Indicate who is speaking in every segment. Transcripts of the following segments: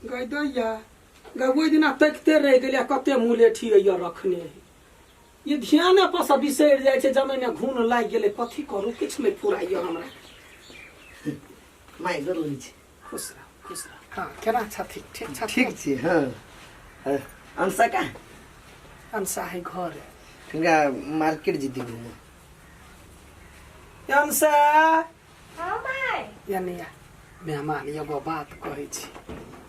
Speaker 1: गै दैया गै ओहि दिना तकिते रहि गेलियै कते मुलेठी अइ रखने है ये ध्यान पर से बिसरि जाइ छै जमीन घून लागि गेलै कथी करू किछु नहि फुराइए हमरा
Speaker 2: माय गोर लगै छी।
Speaker 1: खुश रह, खुश रह। हाँ, केना छथिन? ठीक छथिन?
Speaker 2: ठीक छी। हाँ, अंशा कहाँ?
Speaker 1: अंशा है घर।
Speaker 2: हिनका मार्केट जेती घूमऽ।
Speaker 1: अंशा।
Speaker 3: हाँ माय।
Speaker 1: यानी मेहमान एगो बात कहै छी,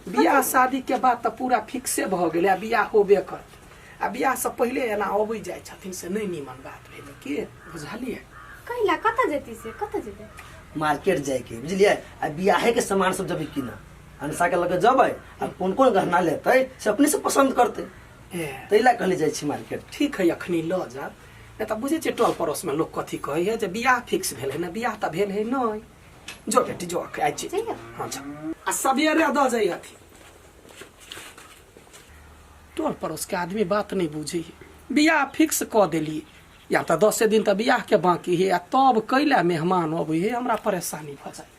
Speaker 1: बियाह शादी के बात तऽ पूरा फिक्से भऽ गेलै आ बियाह होबे करतै, आ बियाह से पहिले एना अबै जाइ छथिन से नहि नीमन बात भेलै, की बुझलियै?
Speaker 3: कैला कतऽ जेती से कतऽ जेबै?
Speaker 2: मार्केट जाइके बुझलियै, आ बियाहे के सामान सब जबै किनऽ, अंशा के लऽ के जबै आ कोन कोन गहना लेतै से अपने से पसंद करतै।
Speaker 1: ए
Speaker 2: ताहि लए कहले जाइ छी मार्केट।
Speaker 1: ठीक है, अखनी लऽ जाब, नहि तऽ बुझै छियै टोल पड़ोसमे लोक कथी कहै है जे बियाह फिक्स भेल है ने, बियाह तऽ भेल है नहि। जो बेटी जो, आइ छी।
Speaker 3: जइयौ।
Speaker 1: हाँ जा, आ सवेरे दऽ जाइ हथिन। टोल पड़ोस के आदमी बात नहीं बुझे है। बियाह फिक्स कऽ देलियै या तऽ 10 दिन तऽ बियाह के बाकी है, आ तब कैला मेहमान अबै है, हमरा परेशानी भऽ जाय।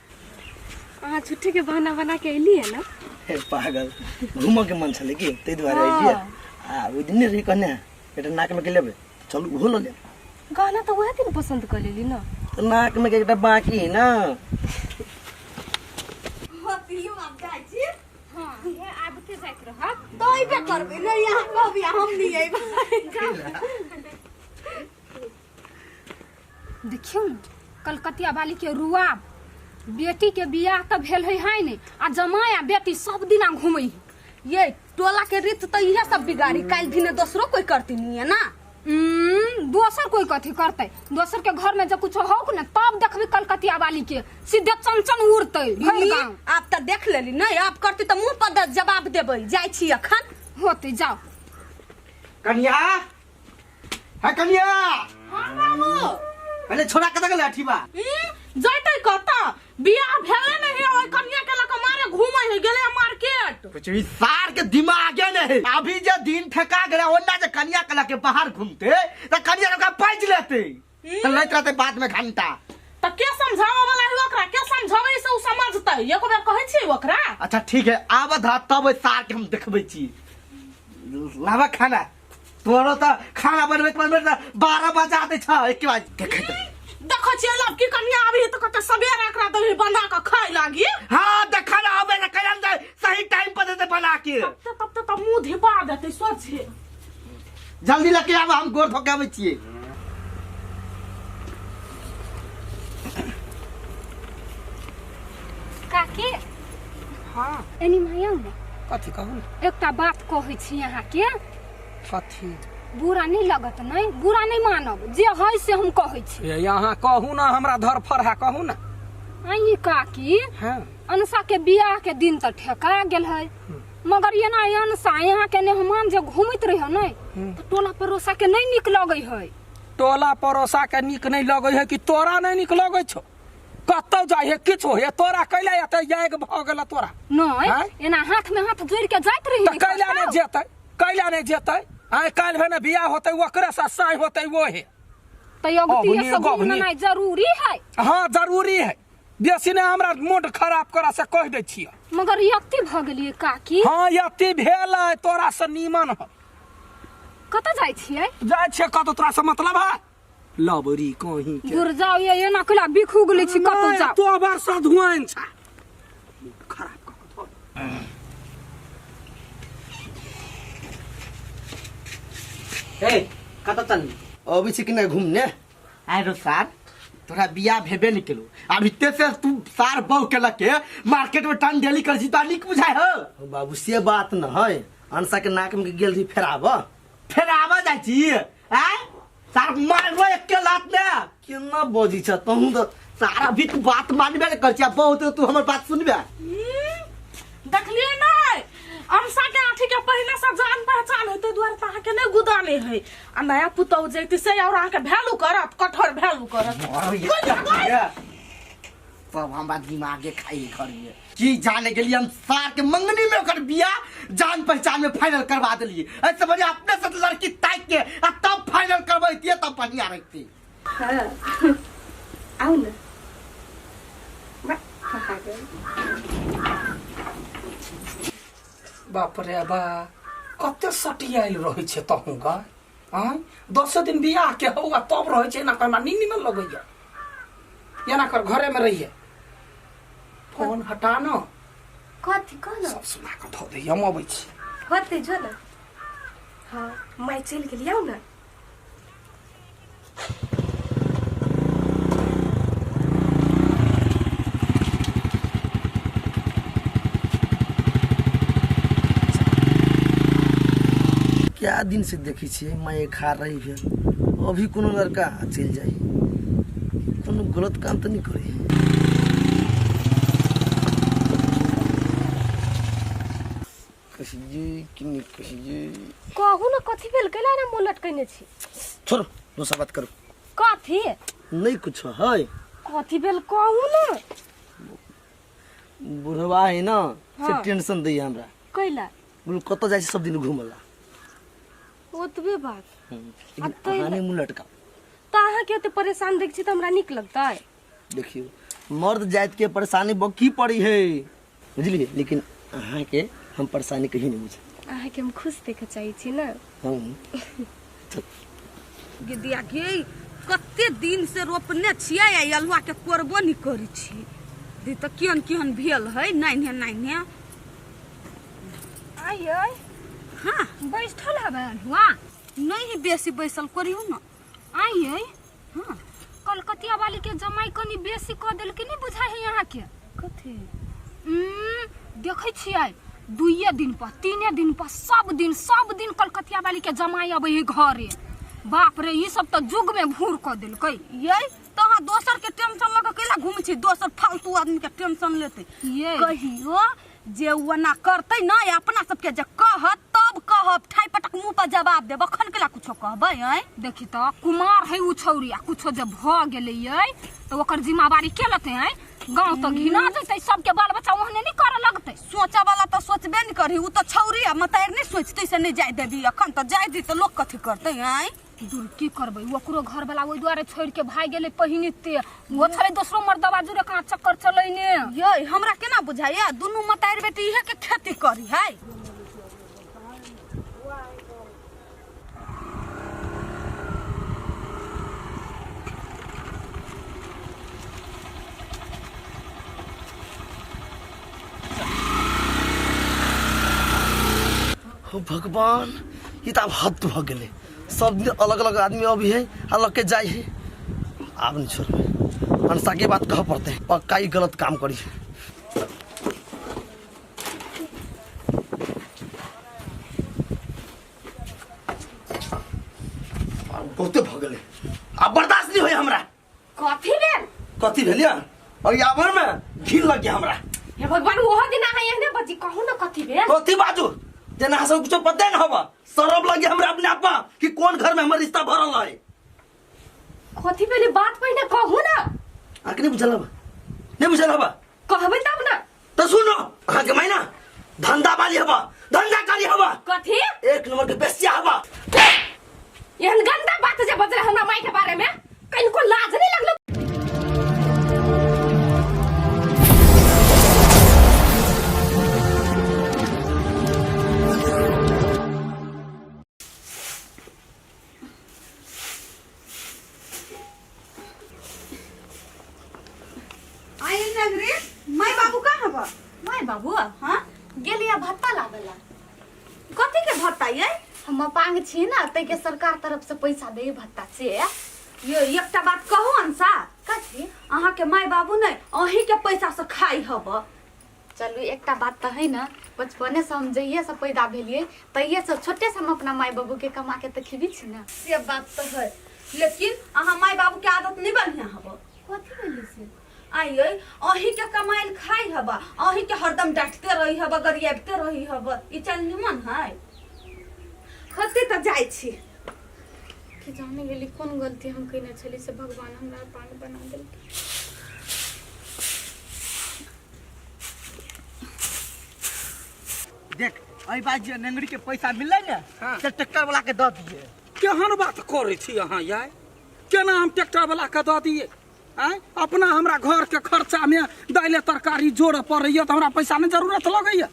Speaker 3: अहाँ छुट्टी के बहाना बना के एलियै ने?
Speaker 2: हे पागल, घूमऽ के मन छलै कि ताहि दुआरे एलियै। आ ओहि दिन रही कहने एकटा नाक में के लेबै, चलू ओहो लऽ लेब।
Speaker 3: गहना तऽ वएह दिन पसंद कऽ लेली ने।
Speaker 2: तऽ नाक में के एकटा बाकी है ना।
Speaker 3: हाँ, हे आबिते जाइत रहब।
Speaker 4: तऽ अयबे करबै ने, यहाँ कहबै हम नहि अयबै।
Speaker 5: देखियौ ने कलकतिया वाली के रुआब, बेटी के बियाह तऽ भेल है है ने, आ जमाय आ बेटी सब दिना घूमै है।
Speaker 4: ये टोला के रीत तऽ इहे सब बिगाड़ी, काल्हि दिने दोसरो कोई करती नहीं है ना।
Speaker 5: दोसर कोई कथी करतै? दोसर के घर में जब कुछ होक ने तब देखबी कलकतिया वाली के सीधे चमचन उड़तै भरि
Speaker 4: ई,
Speaker 5: गाँव।
Speaker 4: आब तऽ देख लेली नहीं, आब करती तऽ मुंह पर जवाब देबै। जाइ छी अखन।
Speaker 5: होतै, जाओ।
Speaker 2: कनिया, है कनिया।
Speaker 4: हाँ बाबू।
Speaker 2: पहले छोड़ा कतऽ गेलै अठीबा?
Speaker 4: ई, जैतै कतऽ, बियाह भेले नहीं है, ओइ कनिया के लऽ कऽ मारे घूमै है, गेलै मार्केट।
Speaker 2: कुछ भी सार के दिमागे नहीं है। अभी जे दिन ठेका गेलै ओन्ना जे कनिया के लऽ के बाहर घूमते तऽ कनिया के ओकरा पैच लेते तऽ लैत रहते बाद में घंटा।
Speaker 4: तऽ के समझाबऽ वाला है ओकरा? के समझाबै से उ समझतै? एको बेर कहै छियै ओकरा?
Speaker 2: अच्छा ठीक है, आबऽ धा तब ओहि सार के हम देखबै छी। लाबऽ खाना, तोरो तऽ खाना बनबैत बनबैत तऽ 12 बजा दै छ एक बार देखैत।
Speaker 4: देखै छियै लड़की कनिया आबी तऽ कते सबेरे एकरा दही बना कऽ खाय लागी।
Speaker 2: हाँ देखा ना आबे ना कहिया ने सही टाइम पर देते बना के।
Speaker 4: तब तब तब मुंह धिपा देतै सोझे।
Speaker 2: जल्दी लके आब, हम गोर धोके आबै छियै।
Speaker 5: काकी।
Speaker 1: हाँ।
Speaker 5: एनी माया ने।
Speaker 1: कथी कहू ने?
Speaker 5: एकटा बात कहै छी अहाँके।
Speaker 1: कथी?
Speaker 5: बुरा नहीं लगत? नहीं, बुरा नहीं मानब, जे है से हम कहै छी।
Speaker 1: ये अहाँ कहू ना, हमरा धरफड़ है, कहू ना।
Speaker 5: आई काकी।
Speaker 1: हाँ।
Speaker 5: अनसा के बियाह के दिन तऽ ठेका गेल है, मगर एना अनसा यहाँ के मेहमान जे घूमैत रहे नहीं तऽ टोला पड़ोसा के नहीं नीक लगै है।
Speaker 1: टोला पड़ोसा के नीक नहीं लगै है कि तोरा नहीं नीक लगै छौ? कतौ जाइ है किछु है तोरा कैला एते याग भऽ गेल तोरा?
Speaker 5: नहीं।
Speaker 1: आँय?
Speaker 5: एना हाथ में हाथ जोड़ के जाइत रही।
Speaker 1: तऽ कैला नहि जेतै, कैला नहि जेतै? आइ काल्हि भेने बियाह होतै ओकरे से साँइ होतै वो हे।
Speaker 5: तऽ अगतिये से
Speaker 1: अबनी,
Speaker 5: घूमनाइ जरूरी है।
Speaker 1: हाँ जरूरी है, बेसी नहि हमरा मूड खराब करा से कहि दै छियै।
Speaker 5: मगर यत्ती भऽ गेलियै काकी।
Speaker 1: हाँ यत्ती भेल है, तोरा से नीमन है।
Speaker 5: कतऽ जाइ छियै?
Speaker 1: जाइ छियै कतौ, तोरा से मतलब है? लबरी कहीं के।
Speaker 5: दूर जाओ, ये एना कैला बिखू गेलै छी, कतौ
Speaker 1: नहि,
Speaker 5: जाओ।
Speaker 1: तो बार सधुआइन छा। मूड खराब कऽ कऽ धऽ।
Speaker 2: ए कतऽ चलली? अबै छी कि नहि घूमने? आइ रो सार, तोरा बियाह भेबे नहि केलौ, आब इते से तू सार बहु के लके मार्केट में टन डेली कर छी, तोरा नीक बुझाय हो? बाबू से बात न है, अनसा के नाक में गेल रही फेराब। फेराब जाइ छी आय सार मारबो एके लात ने। केना बजै छ तहु तऽ सारा भी तू बात मानबे ने कर छी, आ बहुत तू हमर बात सुनबे।
Speaker 4: देखलियै नहि, अमसा के आँखि के पहिने से जान पहचान है, ताहि दुआरे तऽ अहाँके नहि गुदाने है। आ नया पुतहु जैती से और अहाँके वैल्यू करत, कठोर वैल्यू करत।
Speaker 2: सब हमरा दिमागे खाई घर में की जाने के लिए हम सार के मंगनी में ओकर बियाह जान पहचान में फाइनल करवा देलिए। ऐसे बढ़िया अपने से लड़की ताक के आ तब फाइनल करबैतिए तब बढ़िया रहती।
Speaker 3: हाँ आउ ने। वाह, कहाँ गेल?
Speaker 1: बाप रे बा, कते सटियाइल रहै छै तहूँ गा। आँय, 10 दिन बियाह के हौ आ तब रहै छै एना कर, हमरा नींद निमन लगैया। एना कर, घरे में रहिए, फोन हटा न।
Speaker 3: कथी कहलो?
Speaker 1: सब सुना कऽ धऽ दैया, हम अबै छी।
Speaker 3: होते जो ना। हाँ, माय चलि गेली, आउ ना।
Speaker 2: क्या दिन से देखै छियै माय खा रही भेल, अभी कोनो लड़का चलि जाइ, कोनो गलत काम तऽ नहि करै है। कहियै कि नहि कहियै?
Speaker 3: कहू ना, कथी भेल? कैला ना मुँह लटकैने छी?
Speaker 2: छोड़ो, दोसर बात करू।
Speaker 3: कथी?
Speaker 2: नहि कुछो है।
Speaker 3: कथी भेल कहू ना।
Speaker 2: बुढ़वा है ना से
Speaker 3: हाँ।
Speaker 2: टेंशन दैया हमरा।
Speaker 3: कैला?
Speaker 2: बोलू कतऽ जाइ छै सब दिन घूमला।
Speaker 3: ओतबे बात?
Speaker 2: लेकिन
Speaker 3: तै
Speaker 2: अहाँ नहि मुँह लटकाउ।
Speaker 3: तऽ अहाँके ओते परेशान देख छी तऽ हमरा नीक लगतै?
Speaker 2: देखियौ, मर्द जाति के परेशानी बकी पड़ी है, बुझलियै? लेकिन अहाँके हम परेशानी कहीं नहीं बुझे।
Speaker 3: अहाँके हम खुश देखऽ चाहै छी ना।
Speaker 2: हम
Speaker 6: गिदिया गे, कते दिन से रोपने छियै आ अल्हुआ के कोरबो नहि करै छी। दी तऽ केहन केहन भेल है, नान्हे नान्हे।
Speaker 5: आइ आइ।
Speaker 6: हाँ।
Speaker 5: बैठल हबे अल्हुआ?
Speaker 6: नहीं बेसी बैसल, करियौ ना।
Speaker 5: आइ आइ।
Speaker 6: हाँ।
Speaker 5: कलकतिया वाली के जमाई कनी बेसी कऽ देलकै, नहि बुझाइ है अहाँके?
Speaker 6: कथी?
Speaker 5: देखै छियै 2 दिन पर 3 दिन पर सब दिन सब दिन कलकतिया वाली के जमाई अबै है घरे। बाप रे, ई सब तऽ जुग में भूर कऽ देलकै।
Speaker 6: ये तऽ अहाँ दोसर के टेंशन लऽ कऽ कैला घूमै छी? दोसर फालतू आदमी के टेंशन लेतै।
Speaker 5: ये
Speaker 6: कहियो जे ओना करतै ना, अपना सबके जे कहत तब कहब, ठाइ पटक मुँह पर जवाब देब, अखन कैला कुछो कहबै? आँय
Speaker 5: देखी तऽ कुमार है उ छौरी, आ कुछो जे भऽ गेलै ये तऽ ओकर जिम्मेवारी के लेतै? आँय, गाँव तऽ घिना जेतै, सबके बाल बच्चा ओहने नहि करऽ लगतै।
Speaker 6: सोचऽ वाला तऽ सोचबे नहि करही, उ तऽ छौरी आ मतारि नहि सोचतै से नहि जाय देबी। अखन तऽ जाय दी तऽ लोक कथी करतै? आँय
Speaker 5: दूर की करबै, ओकरो घर वाला ओहि दुआरे छोड़ि के भागि गेलै पहिनिते, ओहो छलै दोसरो मर्दबा जुड़े कहाँ चक्कर चलैने।
Speaker 6: ये हमरा केना बुझाइया दुनू मतारि बेटी इहे के खेती करी है।
Speaker 2: हो भगवान, ई तऽ आब हद भऽ गेलै। सब दिन अलग अलग आदमी अभी है, अलग के जाइ है। आब नहीं छोड़बै, अनसा के बात कहऽ पड़तै, पक्का ई गलत काम करी। बहुते भऽ गेलै, आब बर्दाश्त नहीं होय हमरा।
Speaker 3: कथी भेल?
Speaker 2: कथी भेल या? और आबर में घिन लग गया हमरा।
Speaker 3: हे भगवान, ओहो दिन अहाँ एहने बजी, कहू ना कथी भेल?
Speaker 2: कथी बाजू, जेना अहाँ सब कुछो पते न होबा। शरम लग गया हमरा अपने आप में कि कौन घर में हमर रिश्ता भरल है।
Speaker 3: कथी भेल बात पहिने कहू ना।
Speaker 2: अहाँके नहीं बुझल हबा? नहीं बुझल हबा?
Speaker 3: कहबै तब ना।
Speaker 2: तो सुनो, अहाँके मायना धंधा वाली हबा, धंधा कारी हबा।
Speaker 3: कथी?
Speaker 2: 1 नंबर के बेस्या हबा।
Speaker 3: एहन गंदा बात जे बजले हमरा माय के बारे में, कनिको लाज नहीं लगलो?
Speaker 6: आई नगरी, माय बाबू कहाँ बा?
Speaker 3: माय बाबू?
Speaker 6: हाँ,
Speaker 3: गेलिया भत्ता लाबेला।
Speaker 6: कथी के भत्ता ये?
Speaker 3: हम अपांग छी ना, तै के सरकार तरफ से पैसा दे भत्ता से।
Speaker 6: ये एकटा बात कहू अंसा।
Speaker 3: कथी?
Speaker 6: अहाँ के माय बाबू नहीं अहीं के पैसा से खाई हब।
Speaker 3: चलू एकटा बात तऽ है ना, बचपने से हम जहिये से पैदा भेलिए तहिये से छोटे से हम अपना माय बाबू के कमा के तऽ खिबी छी ना।
Speaker 6: से बात तऽ है, लेकिन अहाँ माय बाबू के आदत नहीं बढ़िया हब।
Speaker 3: कथी भेलै से?
Speaker 6: आई अहीं के कमाइल खाई हब, अहीं के हरदम डांटते रही हब, गरियाबते रही हब, ई चल निमन है। होते तऽ जाइ छी।
Speaker 3: कि जाने गेली कोन गलती हम कयने छली से भगवान हमरा अपांग बना देलकै।
Speaker 2: देख, एहि बार जे नेंगरी के पैसा मिललै ने,
Speaker 1: हाँ।
Speaker 2: से ट्रैक्टर वाला के दऽ दिए।
Speaker 1: केहन बात करै छी अहाँ यार? केना हम ट्रैक्टर वाला के दऽ दिए? आँय, अपना हमरा घर के खर्चा में दाइले तरकारी जोड़ऽ पड़ैया तऽ हमरा पैसा नहि जरूरत लगैया।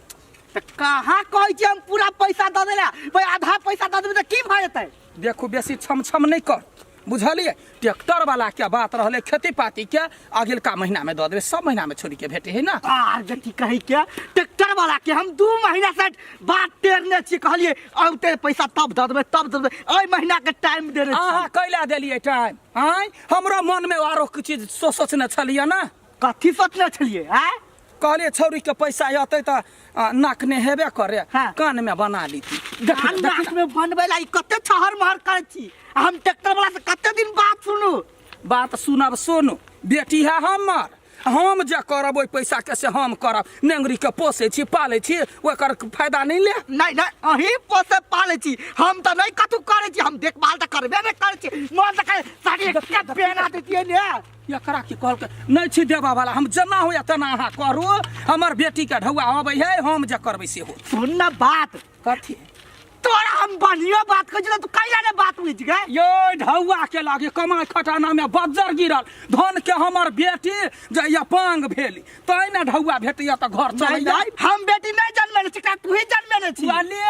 Speaker 2: तऽ कहाँ कहै छी हम पूरा पैसा दऽ देला भाई आधा पैसा दऽ देबै तऽ की भऽ जेतै
Speaker 1: देखू बेसी छम छम नहि कर बुझलियै ट्रैक्टर वाला के बात रहलै खेती पाती के अगिलका महीना में दऽ देबै सब महीना में छोड़ी के भेटे है ना
Speaker 2: आर बेटी कही के ट्रैक्टर वाला के हम 2 महीना से बात टेरने छी कहलिए औते पैसा तब दऽ देबै तब दऽ देबै एहि महीना के टाइम देने छी
Speaker 1: अहाँ कैला देलियै टाइम आँय हमरो मन में आरो किछु चीज सोचने छलियै ना
Speaker 2: कथी सोचने छलिए आँय
Speaker 1: कहलियै छौड़ी के पैसा अतै तऽ नाक ने हेबे करे
Speaker 2: हाँ।
Speaker 1: कान में बना लीती देख
Speaker 2: कान नाक में बनबै ला ई कते छहर महर करै छी आ हम ट्रैक्टर वाला से कते दिन बात सुनू
Speaker 1: बात सुनब सुनू बेटी है हमर हम जे करब ओहि पैसा के से हम करब नेंगरी के पोसै छी पालै छी ओकर फायदा नहि ले
Speaker 2: नहीं नहीं अहीं पोसे पालै छी हम तऽ नहीं कतू करै छी हम देखभाल तऽ करबे नहि करै छी मन तऽ करे साड़ी एकटा पेना देतियै ने
Speaker 1: एकरा की कहलकै नहि छी देबा वाला हम जेना होइए तेना अहाँ करू हमर बेटीके ढौआ अबै है हम जे करबै से होत
Speaker 2: सुन ना बात
Speaker 1: कथी
Speaker 2: तोरा हम बढ़िया बात कहै छी तू कैला ने बात बुझि गए
Speaker 1: यो ढौआ के लागे कमाइ खटाना में बज्जर गिरल धन के हमर बेटी जहिया पांग भेली तै ने ढौआ भेटैया तऽ घर
Speaker 2: नहीं,
Speaker 1: चलैया
Speaker 2: नहीं, हम बेटी नहीं जन्मेने छी तू ही जन्मेने छी
Speaker 1: ले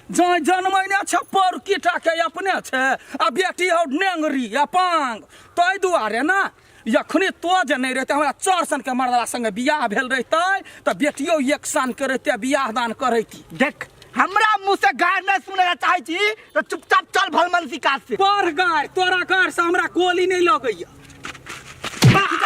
Speaker 1: जँ जनमैने छै पौरकी टाके अपने छै आ बेटी हौ नेंगरी आ पांग ताहि दुआरे ने जखने तो जे नहि रहितै हमरा चार सन के मर्दला संगे बियाह भेल रहितै तऽ बेटियो एक सन के रहितै बियाह दान करैती
Speaker 2: देख हमरा मुंह से गार नहीं सुने ला चाहे छी तो चुपचाप चल भलमनसी काज से
Speaker 1: पर गार तोरा गार से हमरा गोली नहीं लगैया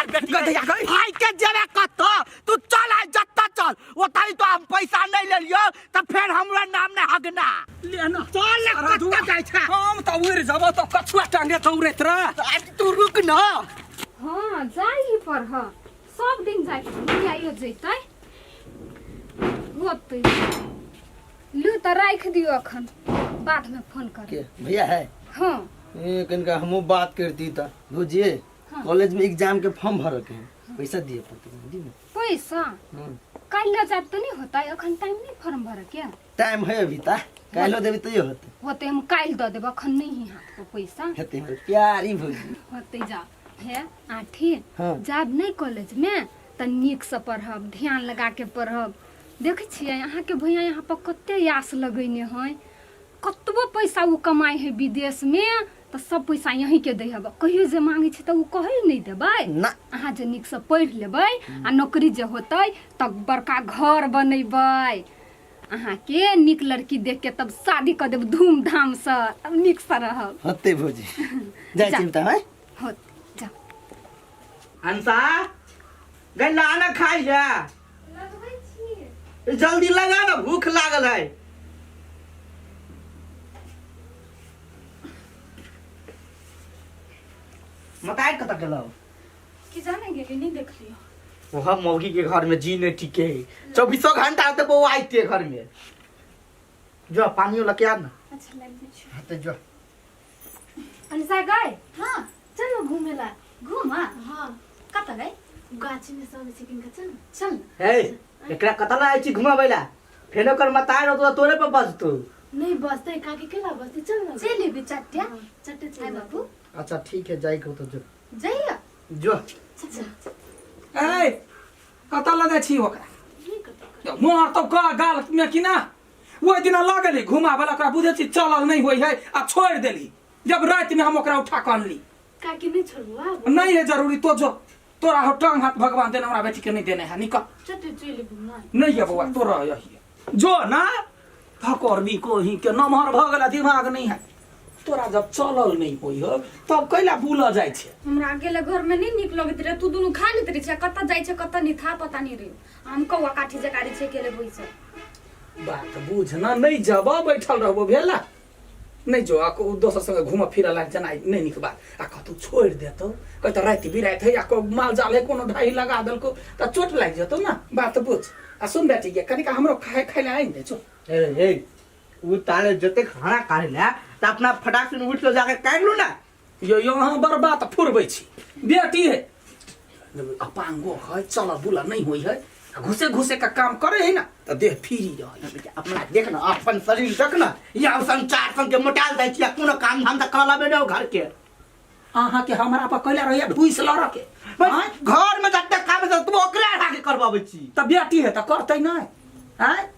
Speaker 1: गधैया गई।
Speaker 2: भाई के जेबे कत तू चल आइ जत्ता चल ओतही तो हम पैसा नहीं लेलियो तो फिर हमरा नाम नहीं हगना
Speaker 1: ले ना
Speaker 2: चल ना,
Speaker 1: अरे
Speaker 2: कत्ता जाइ छै
Speaker 1: हम तऽ उड़ि जबो तऽ कछुआ टांगे दौड़ैत रह
Speaker 2: आज तू रुक ना
Speaker 5: हाँ जाइ ही पर ह सब दिन जाइ भैया जैतै होतै लू तऽ राखि दियौ अखन बादमे फोन कर
Speaker 7: के भैया है
Speaker 5: हाँ
Speaker 7: ए कनिका हमहूँ बात करती तऽ बुझिए कॉलेज में एग्जाम के फॉर्म भरऽ के है पैसा दिए पड़ते दी ना
Speaker 5: पैसा काल्हि जायब तऽ नहि होतै अखन टाइम नहि फॉर्म भरऽ के
Speaker 7: टाइम है अभी ता काल्हो देबी तैयो होते
Speaker 5: होतै हम काल्हि दऽ देब अखन नहि है हाथ पर पैसा
Speaker 7: हेते हमर प्यारी भौजी
Speaker 5: होतै जा हे आठी
Speaker 7: हाँ।
Speaker 5: जायब नहि कॉलेजमे तऽ नीकसँ पढ़ब ध्यान लगा के पढ़ब देखै छियै अहाँके भैया यहाँ पर कते आस लगेने है कतबो पैसा ओ कमाइ है विदेशमे तऽ सब पैसा यहीँके दै हब कहियो जे मांगै छै तऽ ओ कहै नहि देबै
Speaker 7: ना
Speaker 5: अहाँ जे नीकसँ पढ़ि लेबै आ नौकरी जे होतै तऽ बड़का घर बनेबै अहाँके नीक लड़की देख के तब शादी कऽ देब धूमधामसँ तब नीकसँ रहब
Speaker 7: होते भौजी जाइ छी तऽ हैं
Speaker 5: होत जा
Speaker 2: हंसा गई लाना खाइ जा जल्दी लगा ना भूख लागल है मताइ कतऽ गेलौ
Speaker 3: कि जाने गेली नहीं देखलियो
Speaker 2: वह मौगी के घर में जी नहीं टिके है चौबीसों घंटा तो बउआ आइते घर में जो पानियो लके आ ना
Speaker 3: अच्छा लाइब दै छी
Speaker 2: हाँ तो जो
Speaker 3: अनिसा गए
Speaker 6: हाँ
Speaker 3: चल घूमे ला घूमा
Speaker 6: हाँ
Speaker 3: कतऽ गए
Speaker 6: गाछी में सब चिकन का चल
Speaker 3: चल
Speaker 2: हे एकरा कतऽ लाए छी घुमाबै ला फेर ओकर मताइ रहतो तोरे पर बजतो
Speaker 6: नहीं बसते काकी केला बसते चल ना
Speaker 3: चलि एबी चट्टिया
Speaker 6: चट्टे
Speaker 3: आय
Speaker 6: चल
Speaker 3: बाबू
Speaker 2: अच्छा ठीक है जाई को तो जो
Speaker 3: जइया
Speaker 2: जो
Speaker 1: ए कतऽ लऽ जाइ छी ओकरा मोहर तो गाल में कि ना ओहि दिना लऽ गेली घुमाबऽ ओकरा बुझै छी चलल नहि होइ है आ छोड़ि देली जब राति में हम ओकरा उठा कऽ अनली
Speaker 6: काकी नहीं छोड़बो आब
Speaker 1: नहीं है जरूरी तो जो तोरा हो टांग हाथ भगवान देने हमरा बेटी के नहीं देने है निकल
Speaker 6: चट्टे चल घूमना
Speaker 1: नहीं है बौआ तोरा यही है जो ना थकरबी कोही के नमहर भऽ गेला दिमाग नहीं है तोरा जब चलल नहीं होइ हो तब कैला बुलऽ जाइ छै
Speaker 3: हमरा अकेले घर में नहीं नीक लगैत रहे तू दुनू खा लेत रहे छै कतऽ जाइ छै कतऽ नहीं था पता नहीं रहे हम कौआ काठी जका रहे छै अकेले बैसल
Speaker 1: बात बुझ ना नहीं जब बैठल रहबो भेला नहीं जो आ दोसर संगे घूमऽ फिरऽ लाग जेना नहीं नीक बात आ कतौ छोड़ि देतौ कहतौ राति बिराति है या को माल जाल है कोनो ढाई लगा देलको तऽ चोट लागि जेतौ ना बात बुझ आ सुन बेटी गे कनिका हमरो खाए खाइ लए आनि दे चो
Speaker 2: ए ए उ तारे जते खाना खाए ना त अपना फटाक से उठ के जाके काट लू ना
Speaker 1: यो यो अहाँ बड़ बात फुरबै छी बेटी है अपांगो है चल बुला नहीं होइ है आ घुसे घुसे का काम करे है ना तऽ देह फ्री रहे है।
Speaker 2: अपना देख ना अपन शरीर देख ना या संचार संग के मोटाल जाइ छी आ कोनो काम धाम त करऽ लबे न घर के
Speaker 1: अहाँ के हमरा पर कैला रहैया ढुइस लड़ के
Speaker 2: बस घर में जते काम है तू ओकरे आके करबाबै छी
Speaker 1: तऽ बेटी है तऽ करतै नहि आँय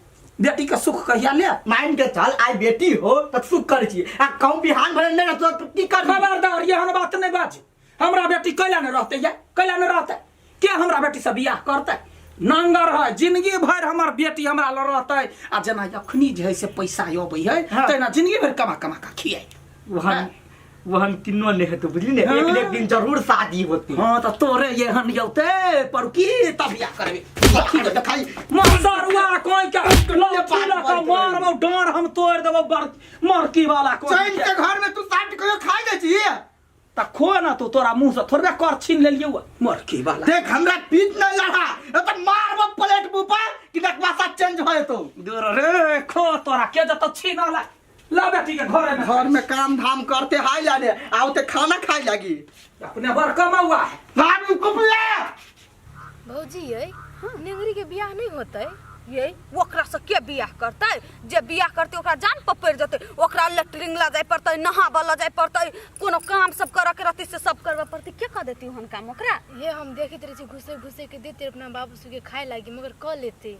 Speaker 1: बेटी के सुख कहिया ले
Speaker 2: मान के चल आई बेटी हो त सुख कर छी आ कहूं बिहान भरे नहीं रहतो तो की कर
Speaker 1: खबरदार एहन बात नहीं बाज हमरा बेटी कैला नहीं रहते या कैला नहीं रहते के हमरा बेटी से बियाह करते नंगर है जिंदगी भर हमर बेटी हमरा लग रहते आ जेना अखनी जे है से पैसा अबै है
Speaker 2: हाँ।
Speaker 1: तेना जिंदगी भर कमा कमा के खियाई
Speaker 2: वहन वहन किन्नो नहीं हेतु बुझली ने एक एक दिन जरूर शादी होती
Speaker 1: हाँ तो तोरे एहन यौते पर की तब बियाह करबे
Speaker 2: देखाई
Speaker 1: मसरुआ कोई के लौकी लऽ कऽ मारबौ डाँर हम तोड़ि देबौ मरकी वाला कोई
Speaker 2: चैन के घर में तू साठ कहियो खाई जाइ छी
Speaker 1: त खो ना तू तोरा मुंह से थोड़बे कर छीन लेलियौ मरकी वाला
Speaker 2: देख हमरा पीठ नहीं लड़ा तो मारबो प्लेट मुंह पर कि नकवासा चेंज हो जेतो
Speaker 1: दूर रे खो तोरा के जत छीन ला ला बेटी के घरे में
Speaker 2: घर में काम धाम करते हाय लाने आओ ते खाना खाए लागी
Speaker 1: अपने बड़ कमौआ है
Speaker 2: भाभी कुपले
Speaker 8: भौजी ये नेंगरी के बियाह नहीं होतै
Speaker 6: ये ओकरा से के बियाह करतै जे बियाह करतै ओकरा जान पर पड़ि जेतै ओकरा लेटरिंग लऽ जाय पड़तै नहाबऽ लऽ जाय पड़तै कोनो काम सब करऽ के रहतै से सब करबऽ पड़तै के कऽ देतै ओहन काम ओकरा
Speaker 8: ये हम देखैत रहै छी घुसे घुसे के देते अपना बाबू सबके खाए लागी मगर कऽ लेते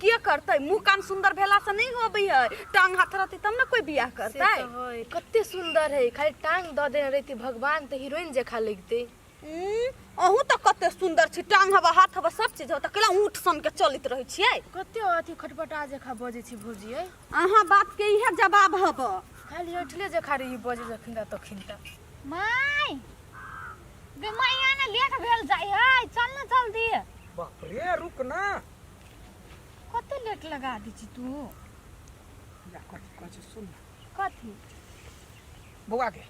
Speaker 6: के करतै मुँह कान सुन्दर भेला से नहि होबै है टांग हाथ रहतै तब ने कोई बियाह
Speaker 8: से
Speaker 6: करतै
Speaker 8: तऽ है कते सुन्दर है खाली टांग दऽ देने रहितै भगवान तऽ हीरोइन जकाँ लगितै
Speaker 6: अहूँ तऽ कते सुन्दर छी टांग हवा हाथ हवा सब चीज हवा तऽ केला ऊँट सन के चलैत रहै छियै
Speaker 8: कते अथी खटपटा जकाँ बजै छी भौजी यै
Speaker 6: अहाँ बात के इहे जवाब हब
Speaker 8: खाली ऐठले जकाँ रही बजै जखन तखन तऽ
Speaker 3: माय गे माय ने लेट भेल जाइ है चल ना जल्दी
Speaker 1: बाप रे रुक ना
Speaker 3: कते लेट लगा दै छी तू
Speaker 1: या कथी कहै छै सुन ना।
Speaker 3: कथी
Speaker 1: बौआ के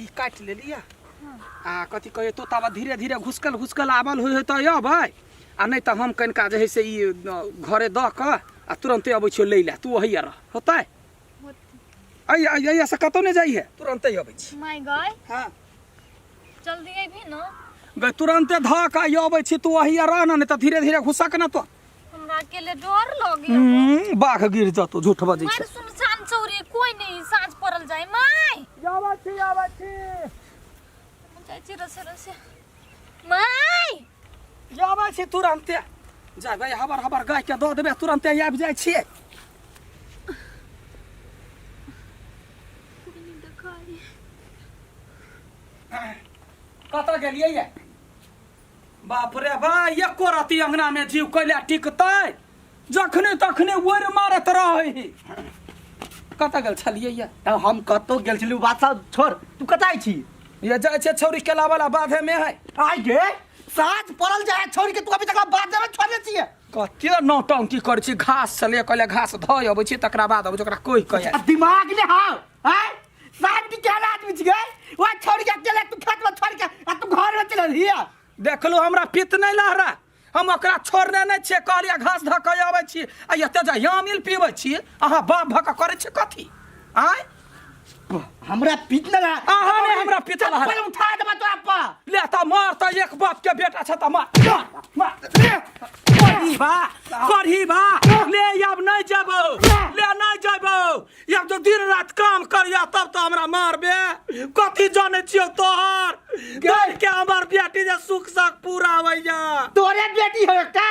Speaker 1: ई काटि लेलियै आ कथी कहै तो ताबा धीरे धीरे घुसकल घुसकल आबल होइ तऽ अबै आ नहि तऽ हम कनिका जे है से ई घरे दऽ कऽ आ तुरन्ते अबै छियौ लै लए तू ओहिया रह होतै अइ अइ अइया से कतौ नहि जाइहे तुरन्ते अबै छी
Speaker 3: माय गय
Speaker 1: हँ
Speaker 3: जल्दी अबही न
Speaker 1: गै तुरन्ते धऽ कऽ आइ अबै छी तू ओहिया रह ने नहि तऽ धीरे धीरे घुसक ने तो
Speaker 3: हमरा अकेले डर लगे
Speaker 1: बाघ गिर जतो झूठ बजै
Speaker 3: मार
Speaker 1: छै
Speaker 3: सुनसान चौरी कोई नहीं साँझ पड़ल जाय माय
Speaker 1: आबै छी आबै छी
Speaker 3: जाइ छी रसे रसे माय
Speaker 1: आबै छी तुरन्ते जाबै हबर हबर गाय के दऽ देबै तुरन्ते आबि जाइ छियै कतऽ गेलियै ये बाप रे बा एको रति अंगना में जीव कैला टिकतै जखने तखने ओरि मारत रहै कतऽ गेल छलियै ये
Speaker 2: तब हम कतौ गेल छलू बात सब छोड़ तू कतऽ आइ छी
Speaker 1: ये जाइ छै छौरी केला वाला बाधे में है
Speaker 2: आइ गे साँझ पड़ल जाय छोड़ के तू अभी तक बात में छोड़ले छियै
Speaker 1: कते नौटंकी करै छी घास से ले कहले घास धऽ अबै छी तकरा बाद अबै छी ओकरा कोहि कह
Speaker 2: आ दिमाग ने हाव आय साहब की केहन आदमी छियै वह छोड़ के अकेले तू खेत में छोड़ के आ तू घर में चलल हिया
Speaker 1: देखलू हमरा पित्त नहि लहरा हम ओकरा छोड़ने नहि छियै कहलियै घास धऽ कऽ अबै छी आ एते जे यामिल पीबै छी अहाँ बाप भऽ कऽ करै छी कथी आँय
Speaker 2: हमरा पित्त न लहरा
Speaker 1: अहाँ ने हमरा पित्त लहरा।
Speaker 2: चप्पल उठा देबा तोरा पर
Speaker 1: ले तऽ मार तऽ एक बाप के बेटा छ तऽ मार मार, मार ले करही बा करही बा ले आब नहि जेबौ ले नहि जेबौ आब जो दिन रात काम करिया तब तो हमरा मारबे कथी जाने छियौ तोहर दौड़ के हमर बेटी जे सुख सख पूरा होइया
Speaker 2: तोरे बेटी हो का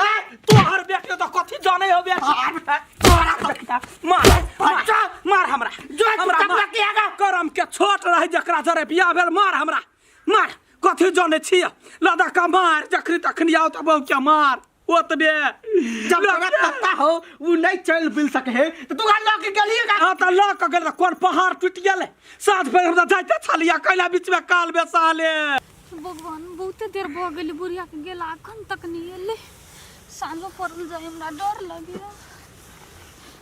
Speaker 1: आय, तोहर बेटी तो कथी जाने हो बेटी तोरा मार मार मार हमरा
Speaker 2: जो
Speaker 1: हमरा
Speaker 2: तब
Speaker 1: मार।
Speaker 2: के आगा।
Speaker 1: करम के छोट रहे जकरा जरे बियाह भेल मार हमरा मार कथी जाने छियै लदा का मार जखनी तखनी आओ तऽ बहु के मार ओतबे
Speaker 2: जब तोरा पता हो वो नहीं चल बिल सके है तो तू घर लऽ के गेलिए का
Speaker 1: हाँ तऽ लऽ कऽ गेल तऽ कोन पहाड़ टूटि गेलै साँझ भरि हम तऽ जाइते छलियै कैला बीचमे काल बेसाले
Speaker 3: भगवान बहुते देर भऽ गेलै बुढ़िया के गेला अखन तक नहि एलै साँझो पड़ल जाय हमरा डर लगैया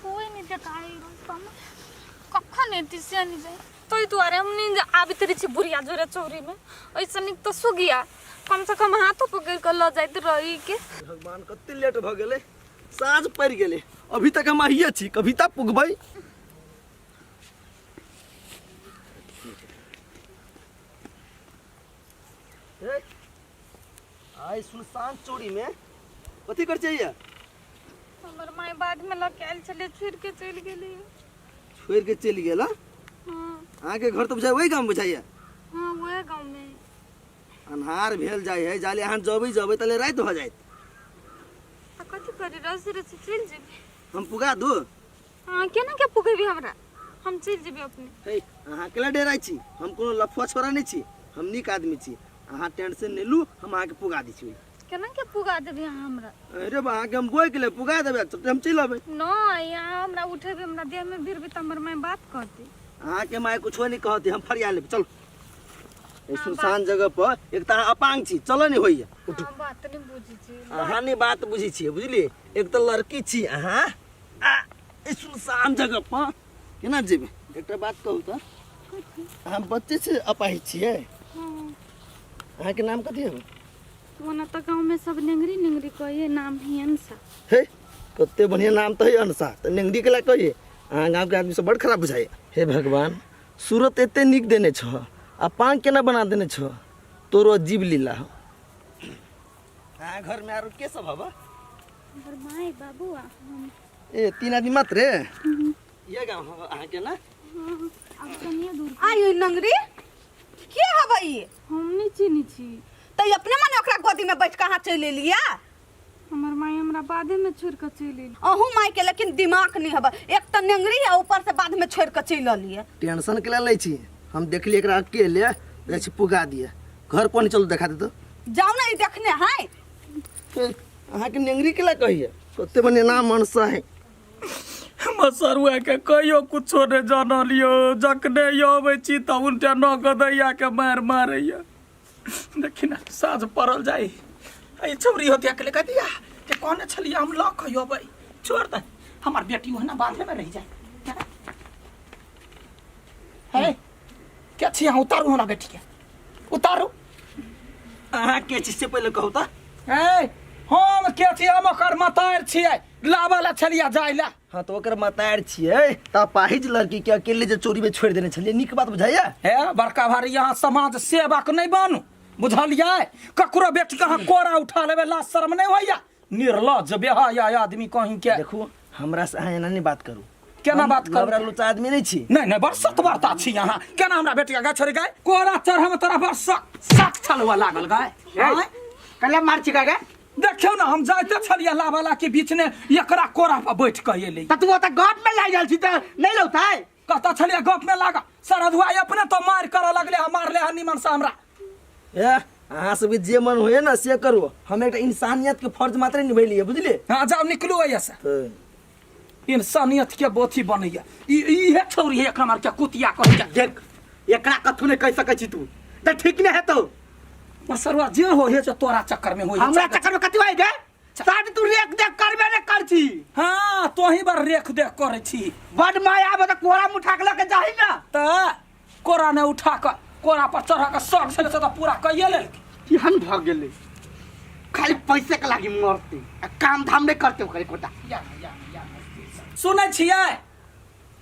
Speaker 3: कोई नहि देखाइ रास्तामे कखन एती से नहि जाय ताहि दुआरे हम नहि आबैत रहै छी बुढ़िया जोरे चौरीमे ओहिसँ नीक तऽ सुगिया कम से कम हाथो पकड़ि कऽ लऽ जाइत रही के
Speaker 7: भगवान कते लेट भऽ गेलै साँझ पड़ि गेलै अभी तक हम आइए छी कभी तक पुगबै हे, आइ सुनसान चोरी में कथी कर चाहिए
Speaker 3: हमर माय बादमे लऽ के आयल छलै छोड़ि के चलि गेलै
Speaker 7: छोड़ के चलि गेल हँ?
Speaker 3: हँ
Speaker 7: अहाँके घर तऽ बुझाइ ओहि गाम बुझाइए
Speaker 3: हँ उएह गाँवमे
Speaker 7: अन्हार भेल जाइ है जाले अहाँ जबै जबै तले राति भऽ जाइत
Speaker 3: आ कथी करी रसी रसी चलि जेबै
Speaker 7: हम पुगा दू।
Speaker 3: अहाँ केना के पुगेबी हमरा? हम चलि जेबै अपने।
Speaker 7: हे, अहाँ केला डेराइ छी? हम कोनो लफुआ छोरा नहि छी, हम नीक आदमी छी। अहाँ टेंशन नहि लू, हम अहाँके पुगा दै छी।
Speaker 3: केना के पुगा देबै अहाँ हमरा?
Speaker 7: अरे बा, अहाँके हम बोइक ले पुगा देबै, चलते हम चलि अबै।
Speaker 3: नहि, अहाँ हमरा उठेबै, हमरा देहमे भिड़बै तऽ हमर माय बात कहतै।
Speaker 7: अहाँके माय कुछो नहि कहतै, हम फरिया लेब। चलू, एहि सुनसान जगह पर एक तऽ अहाँ अपांग छी, चलऽ नहि होइए। उठू।
Speaker 3: अहाँ बात नहि बुझै छी।
Speaker 7: अहाँ नहि बात बुझै छियै, बुझलियै? एक तऽ लड़की छी अहाँ, आ एहि सुनसान जगह पर केना जेबै? एकटा बात कहू तऽ, अहाँ बच्चे से अपाहिज छियै?
Speaker 3: हँ।
Speaker 7: अहाँके नाम कथी हौ?
Speaker 3: ओना तऽ गाँवमे सब नेंगरी नेंगरी कहिए, नाम है अंशा।
Speaker 7: हे, कते बढ़िया नाम तऽ है अंशा, तऽ नेंगरी केला कहिए? अहाँ गाँवके आदमी सब बड़ खराब बुझाइए। हे भगवान, सूरत एते नीक देने छह आ पान केना बना देने छह, तोरो अजीब लीला हो। अहाँ घरमे आरो के सब हबा?
Speaker 3: हमर माय बाबू आ हम।
Speaker 7: ए, तीन आदमी मात्र? ये गाँव हबा अहाँके ना?
Speaker 3: हाँ, आब कनिए दूर।
Speaker 6: आइ नंगरी के हबा ई?
Speaker 3: हम नहि चिन्है छी।
Speaker 6: तऽ ई अपने मने ओकरा गोदी में बैठ के अहाँ चलि एलियै?
Speaker 3: हमर माय हमरा बाधे में छोड़ के चलि एली।
Speaker 6: अहूँ माय के लेकिन दिमाग नहीं हबा, एक तऽ नेंगरी आ ऊपर से बाद में छोड़ के चलि एलियै।
Speaker 7: टेंशन के लै छी, हम देखलियै एकरा अकेले जाइ छी पुगा दिए। घर कोन चलू देखा दे तो।
Speaker 6: जाउ ने, ई देखने है।
Speaker 7: ए, अहाँके नेंगरी के ला कहिए? कते बढ़िया नाम मनसा है।
Speaker 1: मसरुआ के कहियो कुछो नहि जानलियो, जखने अबै छी तऽ उनटे न गदैया के मार मारैया। देखी ना, साँझ पड़ल जाय, ई छौरी होतिया के लेके दिया के कहने छलियै हम लऽ कऽ अबै। छोड़ दे, हमर बेटी ओहिना बाधे में रहि जाय। हे, के छी अहाँ? उतारू हमरा बेटी के, उतारू।
Speaker 7: अहाँ के छी से पहिले कहू तऽ।
Speaker 1: हे, हम के छी? हम ओकर मतार छियै, लाबऽ लए छलियै जाय लए।
Speaker 7: हाँ, तो ओकर मतार छियै तऽ अपाहिज लड़की के अकेले जे चोरी में छोड़ देने छलियै, नीक बात बुझाइया?
Speaker 1: हे बड़का भारी, यहाँ समाज सेवक नहीं बनू, बुझलियै? ककरो बेटी के अहाँ कोरा उठा लेबै, लाज शर्म नहीं होइया? निर्लज बेहया आदमी कहीं के।
Speaker 7: देखू, हमरा से अहाँ एना नहीं बात करू।
Speaker 1: केना
Speaker 7: हम
Speaker 1: बात करू?
Speaker 7: लबड़ा लुचा आदमी नहीं छी।
Speaker 1: नहीं नहीं, बड़ सतवार्ता छी अहाँ। केना हमरा बेटी के गाय छोड़ी गाय कोरा चढ़े में तोरा बड़ शक शक छलुआ लागल गाय? आँय?
Speaker 2: कला मार छी गाय?
Speaker 1: देखियौ ने, हम जाइते छलियै लावाला के बीच ने एकरा कोरा पर बैठ के एलै।
Speaker 2: तऽ तू ओतऽ गप में लागि गेल छी तऽ नहीं लौतै?
Speaker 1: कतऽ छलियै गप में लागल? सरधुआ अपने तो मार करऽ लगले हँ, मारले हँ निमन से हमरा।
Speaker 7: ए, अहाँ सबके जे मन होइए ने से करू, हम एकटा इंसानियत के फर्ज मात्र निभेलियै, बुझलियै?
Speaker 1: हाँ, जाउ, निकलू एहिसँ।
Speaker 7: तऽ
Speaker 1: इंसानियत के बोथी बनैया ई इहे छौरी है, एकरा मार के कुतिया कह के।
Speaker 2: देख, एकरा कथू नहीं कह सकै छी तू, तऽ ठीक नहीं हेतौ।
Speaker 1: मसरुआ जे हो हे, तोरा चक्कर में हो।
Speaker 2: हमरा चक्कर में कथी होय गे? साठ तू रेख देख करबे ने कर छी।
Speaker 1: हाँ, तोही बार रेख देख करे छी।
Speaker 2: बड माया आबे तऽ कोरा मुठा के लके जाही ना।
Speaker 1: तऽ कोरा ने उठा के कोरा पर चढ़ा के शौक छलै से तऽ पूरा कइए लेलकै।
Speaker 2: केहन भऽ गेलै, खाली पैसे के लागी मरते आ काम धाम नहीं करते ओकर एकोटा।
Speaker 1: या या या, सुनै छियै?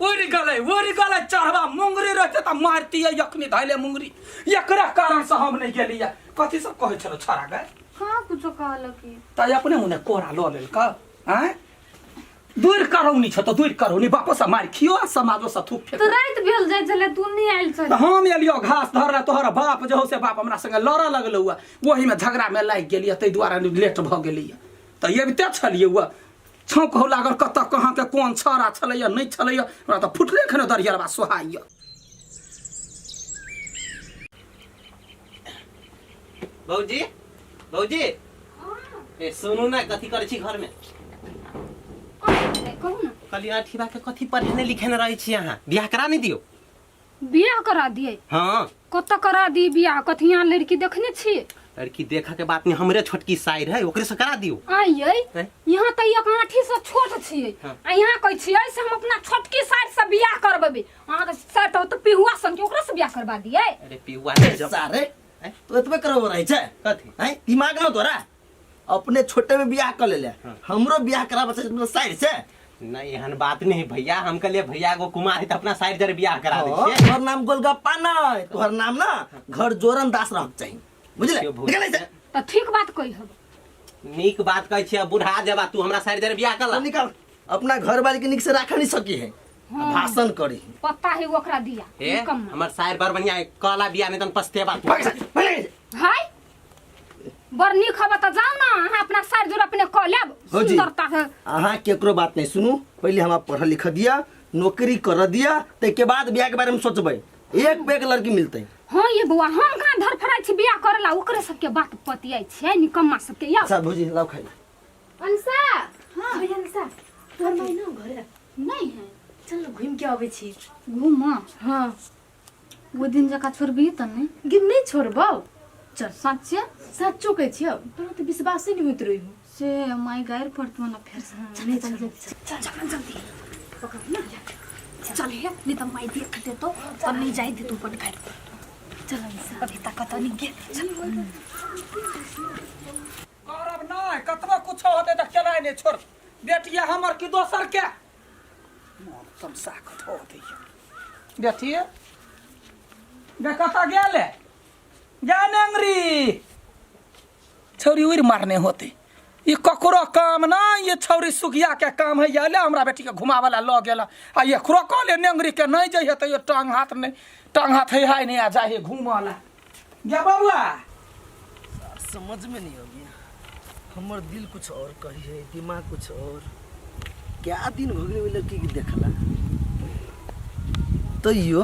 Speaker 1: उड़ि गेलै, उड़ि गेलै चढ़वा। मुंगरी रहते तऽ मारतियै अखनी धैले मुंगरी। एकरा कारण से हम नहि गेलियै। कथी सब कहै छलो छोरा गए?
Speaker 3: कहाँ कुछो कहलक ई।
Speaker 1: तऽ अपने मुने कोरा लऽ लेलक। आँय, दूर करौनी छ तऽ दूर करौनी, बापो से मारि खियो आ समाजो से थूक फेक।
Speaker 5: तऽ राति भेल जाइ छलै, तू नहि आयल छल।
Speaker 1: तऽ हम एलियो घास धरले, तोहर बाप जे हो से बाप हमरा संगे लड़ऽ लगलौ, ओहीमे झगड़ामे लागि गेलियै, ताहि दुआरे लेट भऽ गेलियै। तऽ अबिते छलियै, उह छौंक हो लागल, कतऽ कहाँके कोन छड़ा छलैया नहि छलैया, हमरा तऽ फुटले खने दरियरबा सोहाइया।
Speaker 9: भौजी, भौजी, ए सुनू ने, कथी करै छी घरमे?
Speaker 5: कहू ने।
Speaker 9: कहली अठीबा के कथी पढ़ेने लिखेने रहै छी अहाँ? बियाह करा नहि दियौ?
Speaker 5: बियाह करा दिए?
Speaker 9: हाँ।
Speaker 5: कतऽ करा दी बियाह? कथी यहाँ लड़की देखने छी?
Speaker 9: लड़की देखऽ के बात नहीं, हमरे छोटकी साइर है, ओकरे से करा दियौ।
Speaker 5: आइयै?
Speaker 9: हैं?
Speaker 5: यहाँ तऽ एक आँठी से छोट छियै।
Speaker 9: हाँ।
Speaker 5: आ यहाँ कहै छियै से हम अपना छोटकी साइर से बियाह करबेबै। अहाँके साइर तऽ पिहुआ सन के, ओकरा से बियाह करबा दियै?
Speaker 9: अरे पिहुआ नहीं जब
Speaker 7: सारे तो एतबे करबो रहै छै।
Speaker 9: कथी?
Speaker 7: हैं, दिमाग न तोरा? अपने छोटे में बियाह कर लेले।
Speaker 9: हाँ।
Speaker 7: हमरो बियाह कराबे छै अपना साइड से।
Speaker 9: नहीं, एहन बात नहीं भैया, हम कहलिए भैया एगो कुमार है तऽ अपना साइड जरे बियाह करा दै
Speaker 7: हाँ,
Speaker 9: छियै।
Speaker 7: तोहर नाम गोलगप्पा नहीं, तोहर नाम ना घर जोरन दास रहक चाही, बुझले?
Speaker 9: देखियौ भौजी।
Speaker 7: निकल ऐसे।
Speaker 5: तऽ ठीक बात कहि हब।
Speaker 9: नीक बात कहै छियै, बुढ़ा जेबा तू हमरा साइड जरे बियाह कर ला।
Speaker 7: निकल, अपना घर वाली के निक से राख नहीं सकी है।
Speaker 5: हाँ।
Speaker 7: भाषण करी
Speaker 5: पता है ओकरा दिया।
Speaker 9: ए
Speaker 5: निकम्मा।
Speaker 9: हमर साइड बड़ बढ़िया है, कहला बियाह नहीं तन पछतेबा तू।
Speaker 7: भाग से, भाग से।
Speaker 5: हाय, बड़ नीक हब तऽ जाउ ने अहाँ अपना सार जोर अपने कऽ लेब
Speaker 7: हो जी।
Speaker 5: सुंदरता है
Speaker 7: अहाँ केकरो बात नहीं सुनू, पहले हमरा पढ़ लिख दिया, नौकरी कर दिया, ताहिके बाद बियाह के बारे में सोचबै। एक पे एक लड़की मिलतै।
Speaker 5: हाँ ये बौआ, हम कहाँ धरफड़ाइ छी बियाह करे ला, ओकरे सबके बात पतियाइ छियै निकम्मा सबके। यौ
Speaker 7: अच्छा भौजी, लाउ खाइ ला।
Speaker 8: अंसा, हाँ अंसा, तोहर माय ना घरे
Speaker 3: नहीं है।
Speaker 8: चल न घूम के अबै छी।
Speaker 3: घूम?
Speaker 8: हाँ।
Speaker 3: वो दिन जकाँ छोड़बही तऽ नहि?
Speaker 8: गे नहीं छोड़बौ, चल।
Speaker 3: सच्चे?
Speaker 8: सच्चो कहै छियौ, तोरा तऽ विश्वासे नहीं होइत रही।
Speaker 3: से माय गारि पड़तौ ना फेर से।
Speaker 8: हाँ, नहीं
Speaker 3: चल
Speaker 8: छोड़बौ।
Speaker 3: चल चल चल जल्दी पकड़ ना, चल हे, नहीं तऽ माय देख देतौ तब नहीं जाय देतौ, बड गारि पड़तौ।
Speaker 8: चल अंसा।
Speaker 3: अभी तक कतऽ नहीं गेल, चल।
Speaker 1: करब नहि, कतबो कुछो होतै तऽ केनाइ नहि छोड़। बेटिया हमर कि दोसर के मोन तमसा कऽ धो दैया। बेटी बे कतऽ गेल जा नेंगरी छौरी उड़ि मारने होते। ई ककरो काम ना, ये छौरी सुखिया के काम है। ये हमरा बेटी के घुमावे ला लऽ गेल आ एकरो कहले नेंगरी के नहीं जइहे, तैयो टांग हाथ नहीं, टांग हाथ है हाय नहीं आ जाहे घूमऽ ला। गे बबुआ,
Speaker 7: समझ में नहीं अबिया, हमर दिल कुछ और कही है, दिमाग कुछ और। क्या दिन हो गेलै ओहि लड़की के देखला, तैयो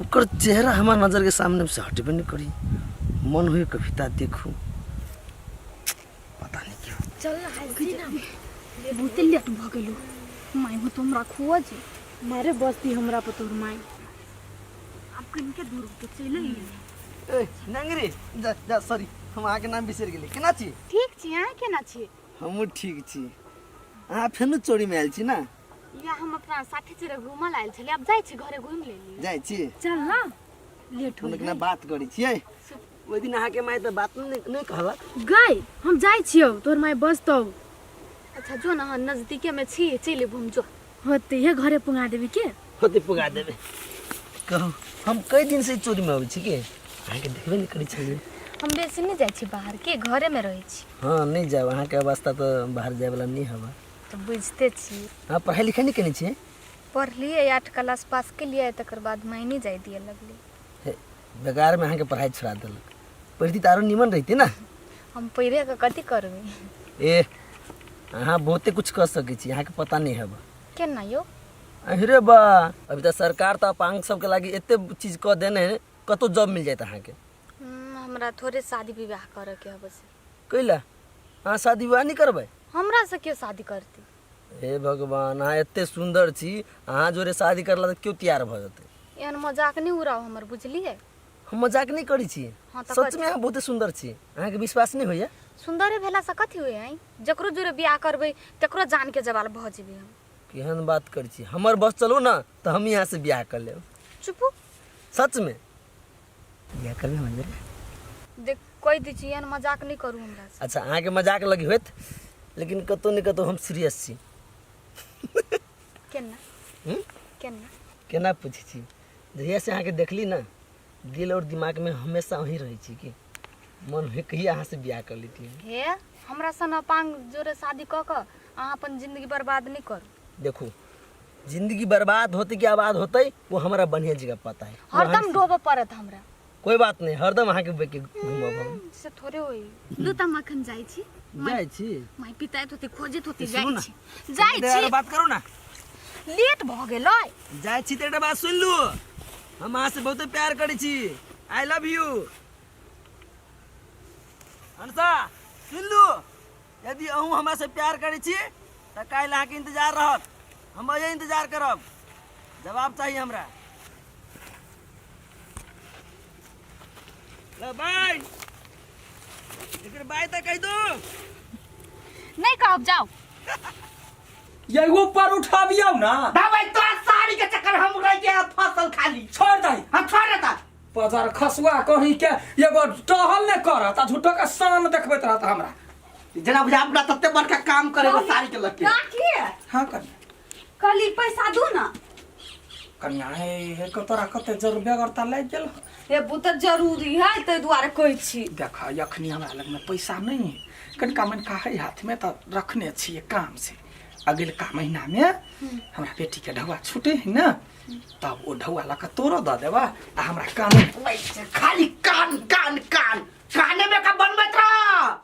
Speaker 7: ओकर चेहरा हमार नजर के सामने से हटबे नहीं करी। मन हुए कविता देखू, पता नहीं क्यों।
Speaker 8: चल ना हल्दी ना।
Speaker 3: बहुते लेट भऽ गेलो, माय हो तो हमरा खोज
Speaker 8: मारे बस्ती हमरा पर तोहर माय।
Speaker 3: आब कनिके दूर के चलि अइयै।
Speaker 7: ए नंगरी, जा जा, सॉरी, हम अहाँके नाम बिसरि गेली। केना छी?
Speaker 3: ठीक छी, अहाँ केना छी?
Speaker 7: हमहूँ ठीक छी। अहाँ फेनो चोरीमे आयल छी ने?
Speaker 3: या हम अपना साथी चोरे घूमल आयल छलियै, आब जाइ छी घरे, घूमि लेली।
Speaker 7: जाइ छी?
Speaker 3: चल ना, लेट हो।
Speaker 7: हम केना बात करै छियै। ओहि दिन अहाँके माय तऽ बात नहि कहलक।
Speaker 8: गई, हम जाइ छियौ, तोहर माय बजतौ।
Speaker 3: अच्छा जो न, अहाँ नजदीके में छी, चलि अयबू हम, जो
Speaker 8: होते हे घरे पुगा देबी के
Speaker 7: होते पुगा देबे। कहू, हम कई दिन से चोरी में अबै छी के अहाँके देखबे नहि करै छलियै।
Speaker 3: हम बेसी नहि जाइ छी बाहर के, घरे में रहै छी।
Speaker 7: हाँ नहीं जाब, अहाँके अवस्था तऽ बाहर जायवला नहि हवा।
Speaker 3: तऽ बुझिते छी।
Speaker 7: अहाँ पढ़ाई लिखाई नहि केने छियै?
Speaker 3: पढ़लियै, 8 क्लास पास केलियै, तकर बाद माय नहि जाय दिअ लगलै।
Speaker 7: हे, बेकारमे अहाँके पढ़ाई छोड़ा देलक, पढ़ती तऽ आरो निमन रहिती ने।
Speaker 3: हम पढ़े कऽ कथी करबै?
Speaker 7: ए अहाँ बहुते कुछ कर सकै छी, अहाँके पता नहि हेबा।
Speaker 3: केना यौ?
Speaker 7: अरे बा, अभी तऽ सरकार तऽ अपांग सबके लागि एते चीज कऽ देने है, कतौ जॉब मिल जायत अहाँके।
Speaker 3: हमरा थोड़े शादी विवाह करऽ के हबे से।
Speaker 7: कैला अहाँ शादी विवाह नहि करबै?
Speaker 3: हमरा से के शादी करती?
Speaker 7: हे भगवान, अहाँ एते सुन्दर छी, अहाँ जोरे शादी करला तऽ केओ तैयार भऽ जेतै।
Speaker 3: एहन मजाक नहि उड़ाउ हमर, बुझलियै?
Speaker 7: हम मजाक नहि करै छी।
Speaker 3: हाँ, तऽ
Speaker 7: सच में अहाँ बहुते सुन्दर छी, अहाँके विश्वास नहि होइया?
Speaker 3: सुन्दरे भेलासँ कथी होइ है, जकरो जोरे बियाह करबै तकरो जानके जवाल भऽ जेबै हम।
Speaker 7: केहन बात करै छी, हमर बस चलू ने तऽ हम यहाँ से बियाह कर लेब।
Speaker 3: चुपू।
Speaker 7: सच में बियाह करबै हमर जोरे?
Speaker 3: देख कहि दै छी, एहन मजाक नहि करू हमरा से।
Speaker 7: अच्छा अहाँके मजाक लगी होत, लेकिन कतौ ने कतौ हम सीरियस छी।
Speaker 3: केना?
Speaker 7: हम्म?
Speaker 3: केना?
Speaker 7: केना पूछै छी, जहिया से अहाँके देखली ने, दिल और दिमाग में हमेशा वही रहै छी कि मन होइ कहिया अहाँ से बियाह कर लेती।
Speaker 3: हे, हमरा सन अपांग जोरे शादी कऽ कऽ अहाँ अपन जिंदगी बर्बाद नहि करू।
Speaker 7: देखू, जिंदगी बर्बाद होते कि आबाद होते वो हमारा बढ़िया जगह पता है। वो
Speaker 3: हरदम
Speaker 7: अहाँके-
Speaker 3: डोबऽ पड़त हमरा।
Speaker 7: कोई बात नहीं, हरदम अहाँके बेके घूमब हम।
Speaker 3: से थोड़े होई। लू तऽ हम अखन जाइ छी।
Speaker 7: जाइ छी?
Speaker 3: माय पिताइत होते, खोजैत होते।
Speaker 7: सुनू
Speaker 3: जाइ
Speaker 7: ने।
Speaker 3: छी, जाइ
Speaker 7: देर
Speaker 3: छी।
Speaker 7: बात करू ना।
Speaker 3: लेट भऽ गेलै।
Speaker 7: जाइ छी तऽ एकटा बात सुनि लू, हम अहाँ से बहुते प्यार करै छी, I love you. Ansa सुनि लू, यदि अहूँ हमरा से प्यार करै छी तऽ काल्हि अहाँके इंतजार रहत, हम अहिए इंतजार करब, जवाब चाही हमरा। ल बाय, एकर बाय तऽ कहि दू।
Speaker 3: नहि कहब, जाउ।
Speaker 1: ये ऊपर उठाबियौ ना।
Speaker 2: भाई तोरा साड़ी के चक्कर हम रह गया फसल खाली।
Speaker 1: छोड़ दही।
Speaker 2: हम छोड़ देता।
Speaker 1: पजर खसुआ कहीं के एगो टहल ने करत आ झूठो के शान देखबैत रहत हमरा।
Speaker 2: जेना बुझा अपना तते बड़का काम करे वो साड़ी के लके।
Speaker 6: काकी।
Speaker 1: हाँ कनिया।
Speaker 6: कहली पैसा दू ना।
Speaker 1: कनिया हे हे के तोरा कते जरूर बेगरता लागि गेल।
Speaker 6: हे बू तऽ जरूरी है, ताहि दुआरे कहै छी।
Speaker 1: देख, अखनी हमरा लगमे पैसा नहीं है, कनिका मनिका है हाथमे तऽ रखने छियै काम से। अगिलका महीनामे हमरा बेटीके ढौआ छूटे है ने, तब ओ ढौआ लऽ कऽ तोरो दऽ देबा आ हमरा कान
Speaker 2: खाली कान कान कान काने में का बनबैत रह।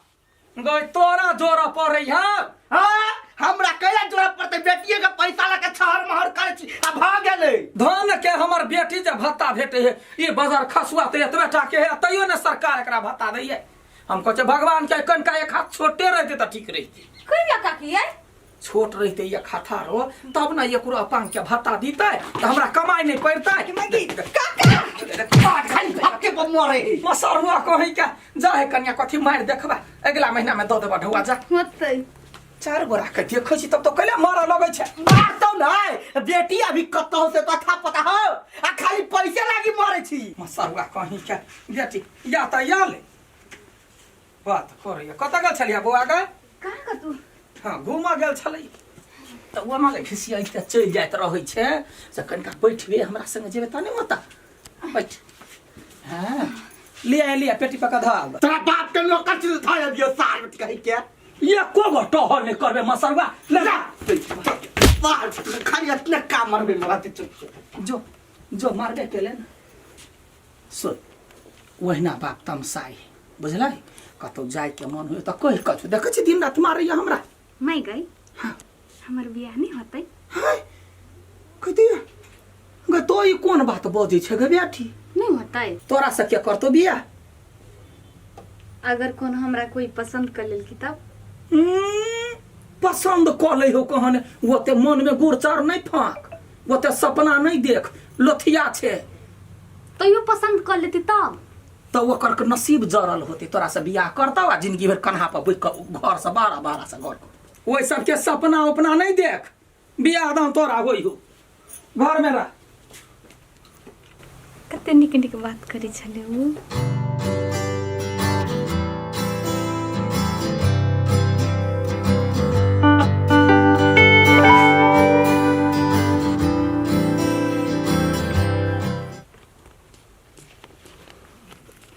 Speaker 1: गई तोरा जोरा पड़ै है।
Speaker 2: हाँ, हमरा कैला जोड़ा पड़तै? बेटिए के पैसा लऽ के छहर महर करै छी आ भऽ गेलै।
Speaker 1: धन के हमर बेटी जे भत्ता भेटे है, ई बाजार खसुआ तऽ एतबे टा के है, तैयो ने सरकार एकरा भत्ता दैये। हम कहै छियै भगवान के कनिका एक हाथ छोटे रहते तऽ ठीक रहिते।
Speaker 6: कैला काकी यै?
Speaker 1: छोट रहते एक हाथा रो तब ने एकरो अपांग के भत्ता दीते तऽ हमरा कमाइ नहि पड़तै।
Speaker 2: खाली भक्के पर मरे है।
Speaker 1: मसरुआ कहीं के जा है कन्या, कथी मारि देखबा, अगिला महीना में दऽ देबा ढौआ। जा
Speaker 6: होतै।
Speaker 1: चार गोरा के देखै छी तब तो कैला मारऽ लगै छै।
Speaker 2: मारतौ नै बेटी, अभी कतौ से कथा पता हो आ खाली पैसे लागी मरे छी।
Speaker 1: मसरुआ कहीं के बेटी या तऽ या ले बात करैया। कतऽ गेल छलियै बौआ गे?
Speaker 5: कहाँ कतू?
Speaker 1: हँ, घूमऽ गेल छलै तऽ ओना ले घिसियाइते चलि जाइत रहै छै से कनिका बैठबे हमरा संगे जेबै तऽ नहि होता। बैठ। हँ, लिया लिया पेटी पका धऽ आब।
Speaker 2: तोरा बाप के नौकर छी धऽ दियौ सार बेटी कहि के।
Speaker 1: एको गो टहल नहि करबै मसरुआ, ले जा।
Speaker 2: सार खाली इतना काम मरबे मरा चुप।
Speaker 1: जो जो मारबे केले ने सुन, ओहिना बाप तमसाइ बुझलै। कतहु जाइके मन होय तऽ कहि कऽ देखै छी दिन राति मारैया हमरा।
Speaker 5: मैं गई हमर बियाह नहीं होतै?
Speaker 1: हाय कह दिया गे, तो ई कोन बात बजै छै गे बेटी?
Speaker 5: नहीं होतै।
Speaker 1: तोरा से के करतो बियाह?
Speaker 5: अगर कोनो हमरा कोई पसंद कर लेलकी तब?
Speaker 1: पसंद कऽ लै हो कहन, ओते मन में गुड़ चाउर नहीं फाँक, ओते सपना नहीं देख, लोथिया छै।
Speaker 5: तैयो पसंद कर लेती तब?
Speaker 1: तऽ ओकर के नसीब जरल होते, तोरा से बियाह करतौ आ जिंदगी भरि कन्हा पर बुकि कऽ घर से बारह बारह से घर कर। ओहि सबके सपना उपना नहीं देख, बियाह दान तोरा होई हो, घर में रह।
Speaker 5: कते नीक नीक बात करै छलै उ।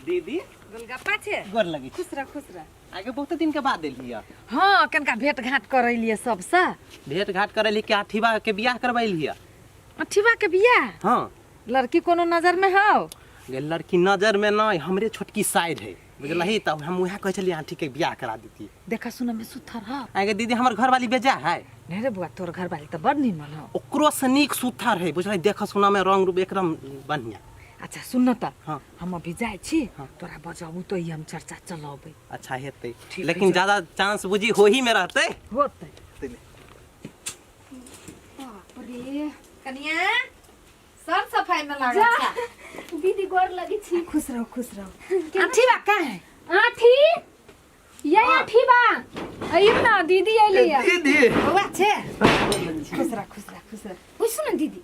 Speaker 9: दीदी
Speaker 10: गोलगप्पा छै।
Speaker 9: गोर लगे।
Speaker 10: खुश रह, खुश रह।
Speaker 9: आगे बहुत दिन के बाद एलियै।
Speaker 10: हाँ, कनका भेंट घाट करेलिए सबसे।
Speaker 9: भेंट घाट करेली कि आठीबा के बियाह करबैलियै?
Speaker 10: अठीबा के बियाह?
Speaker 9: हाँ।
Speaker 10: लड़की कोनो नजर में हौ?
Speaker 9: गे लड़की नजर में नहीं, हमरे छोटकी साइड है बुझलही, तब हम वएह कहै छलियै आंटी के बियाह करा देती।
Speaker 10: देखा सुन में सुथर हौ?
Speaker 9: आगे दीदी हमर घरवाली बेजा है।
Speaker 10: नहीं रे बुआ, तोर घरवाली तो बड़ नीमन हौ।
Speaker 9: ओकरो से नीक सुथर है बुझलही, देखा सुना में रंग रूप एकदम बढ़िया।
Speaker 10: अच्छा सुन न त।
Speaker 9: हाँ।
Speaker 10: हम अभी जाइ छी।
Speaker 9: हाँ।
Speaker 10: तोरा बजाबू तो ई हम चर्चा चलाबे।
Speaker 9: अच्छा हेतै,
Speaker 10: ठीक
Speaker 9: लेकिन
Speaker 10: है।
Speaker 9: ज्यादा चांस बुझी होही में रहतै।
Speaker 10: होतै।
Speaker 5: बाप रे।
Speaker 10: कनिया सर सफाई में लागल
Speaker 5: जा।
Speaker 10: छा।
Speaker 5: दीदी गोर लगी छी।
Speaker 10: खुश रहो, खुश रहो। आठी बा कहाँ है?
Speaker 5: आठी ये आठी बा अइयो ना दीदी अइली है।
Speaker 7: दीदी
Speaker 10: बौआ छे, खुश रह, खुश रह, खुश रह।
Speaker 5: पूछू ना दीदी।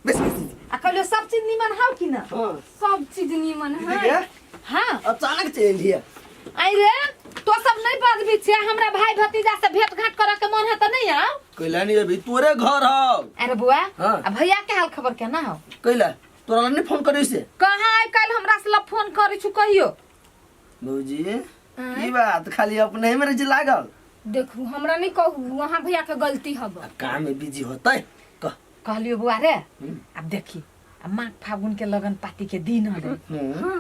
Speaker 10: आ कहलियो सब चीज निमन हौ कि ना?
Speaker 7: हाँ।
Speaker 5: सब चीज नीमन
Speaker 7: दीदी
Speaker 5: है।
Speaker 7: के
Speaker 10: हाँ।
Speaker 7: अचानक चेंज हिया।
Speaker 10: आई रे तो सब नहीं बजबी छे, हमरा भाई भतीजा से भेंट घाट करे के मन है त नहीं आओ।
Speaker 7: कैला नहीं अभी तोरे घर हौ।
Speaker 10: अरे बुआ।
Speaker 7: हाँ।
Speaker 10: आ भैया के हाल खबर केना हौ?
Speaker 7: कैला तोरा ला नहीं फोन करी से?
Speaker 10: कहाँ आइ काल्हि हमरा से ला फोन करै छु कहियो?
Speaker 7: भौजी की बात, खाली अपने में रह लागल?
Speaker 5: देखू हमरा नहीं कहू, वहाँ भैया के गलती हब।
Speaker 7: अब काम में बिजी होतै कह।
Speaker 10: कहलियो बुआ रे, अब देखी अब माघ फागुन के लगन पाती के दिन हले,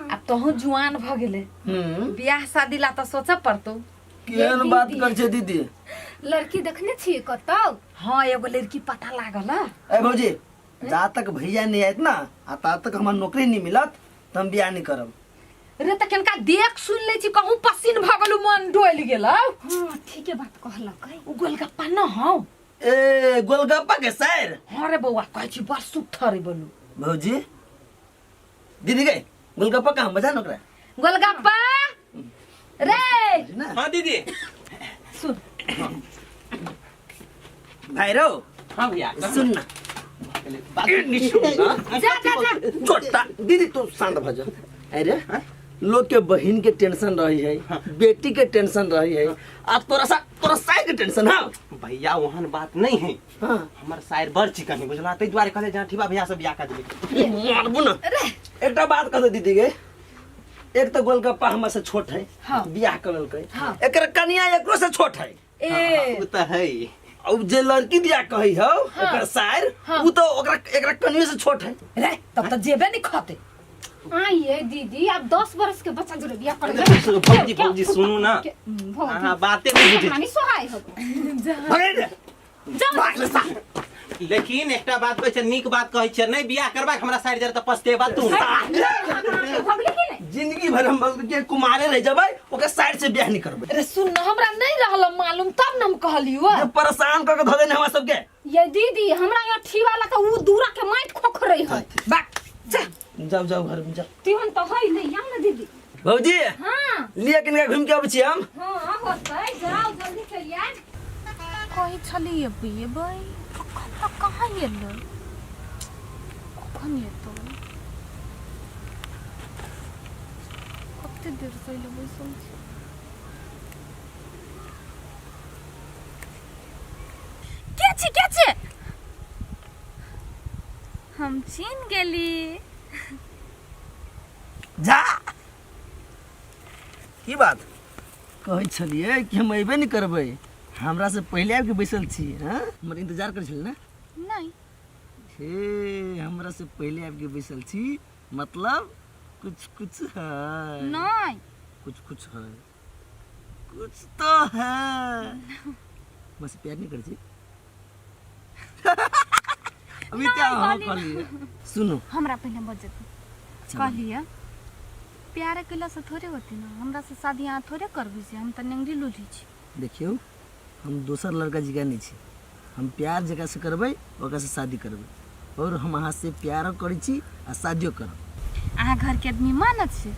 Speaker 10: अब तोहू जुआन भ गेले, बियाह शादी ला तो सोचे पड़तो।
Speaker 7: केहन बात कर छे दीदी?
Speaker 5: लड़की देखने छी कतौ?
Speaker 10: हाँ, एगो लड़की पता लागल ह।
Speaker 7: ए भौजी, जा तक भैया नहीं आयत ना आ ता तक हमार नौकरी नहीं मिलत त हम बियाह नहीं करब।
Speaker 10: रे त केनका देख सुन ले छी, कहूँ पसीन भ गेलु, मन डोल गेल।
Speaker 5: हाँ ठीके बात कहलक है।
Speaker 10: उ गोलगप्पा न हौ।
Speaker 7: ए गोलगप्पा के सैर?
Speaker 10: हाँ रे बौआ, कहै छी बड़ सुथर है बोलू।
Speaker 7: भौजी दीदी गए गोलगप्पा कहाँ बजा नौकरा?
Speaker 10: गोलगप्पा रे।
Speaker 7: ना।
Speaker 9: हाँ दीदी।
Speaker 10: सुन
Speaker 7: भाई रो।
Speaker 9: हाँ भैया।
Speaker 7: सुन ना।
Speaker 10: जा जा जा।
Speaker 7: छोटा दीदी तू शांत भ जा। अरे लोग के बहन के टेंशन रही है, बेटी के टेंशन रही है, आ तोरा सा तोरा साय के टेंशन। हाँ
Speaker 9: भैया ओहन बात नहीं है।
Speaker 7: हाँ।
Speaker 9: हमर सायर बड़ चिकन है बुझला, ताहि दुआरे कहले जाठीबा भैया से बियाह कर देबै।
Speaker 7: मारबू ना। एकटा बात कह दे दीदी के, एक तो गोलगप्पा हमरा से छोट है।
Speaker 10: हाँ।
Speaker 7: बियाह कर लेलकै।
Speaker 10: हाँ।
Speaker 7: एकर कनिया एकरो से छोट है।
Speaker 10: ए
Speaker 9: उ त है।
Speaker 7: और जे लड़की बियाह कहै हौ एकर सायर,
Speaker 10: हाँ।
Speaker 7: उ तो ओकरा एकरा कनियो से छोट है।
Speaker 10: रे तब त जेबे नहीं खते।
Speaker 5: आइए दीदी अब 10 बरस के बच्चा जोरे बियाह कर
Speaker 9: भौजी भौजी सुनू ना अहाँ बाते नहीं बुझै
Speaker 5: मानी सोहाय हो
Speaker 2: भगे रे भाग ले सा।
Speaker 9: लेकिन एकटा बात कहै छै नीक बात कहै छै नहि बियाह करबाक हमरा साइड जर तऽ पछतेबा तू
Speaker 5: भगले की नहीं
Speaker 7: जिंदगी भर हम के कुमारे रह जबै ओकर साइड से बियाह नहीं करबै
Speaker 10: अरे सुन न हमरा नहीं रहल मालूम तब न हम कहलियो
Speaker 7: जे परेशान कर के धऽ देने हमरा सबके
Speaker 5: ये दीदी हमरा यहाँ ठीवा लगा उ दूरा के माटि खोखरै है
Speaker 10: बाक जा
Speaker 7: जाओ जाओ घर में जाओ
Speaker 5: तिहन तो है नहीं आउ ना दीदी
Speaker 7: भौजी
Speaker 5: हाँ
Speaker 7: लिया किनका घूम के अबै छी हम
Speaker 5: हाँ होतै जाओ जल्दी चलि आयब
Speaker 3: कहै छलियै एबै अखन तक कहाँ एलै कखन एतै कते देरसँ एलै बैसल छी के छी के छी हम चिन गेली
Speaker 7: जा की बात कहै छलियै कि हम अयबे नहि करबै हमरा से पहिले आबि के बैसल छी हँ हमर इंतजार करै छलियै ने
Speaker 3: नहीं
Speaker 7: हे हमरा से पहिले आबि के बैसल छी मतलब कुछ कुछ है
Speaker 3: नहीं
Speaker 7: कुछ कुछ है कुछ तो है बस प्यार नहीं करै छी अभी क्या हाँ कहलियै सुनू
Speaker 3: हमरा पहिले बजत
Speaker 7: अच्छा,
Speaker 3: कहलियै प्यार केला से थोड़े होती ना हमरा से शादी अहाँ थोड़े करबै से हम तऽ नेंगरी लूली छी
Speaker 7: देखियौ हम दोसर लड़का जकाँ नहि छी हम प्यार जकरा से करबै ओकरा से शादी करबै और हम अहाँ से प्यारो करै छी आ शादियो करब
Speaker 3: अहाँ घर के आदमी मानत छै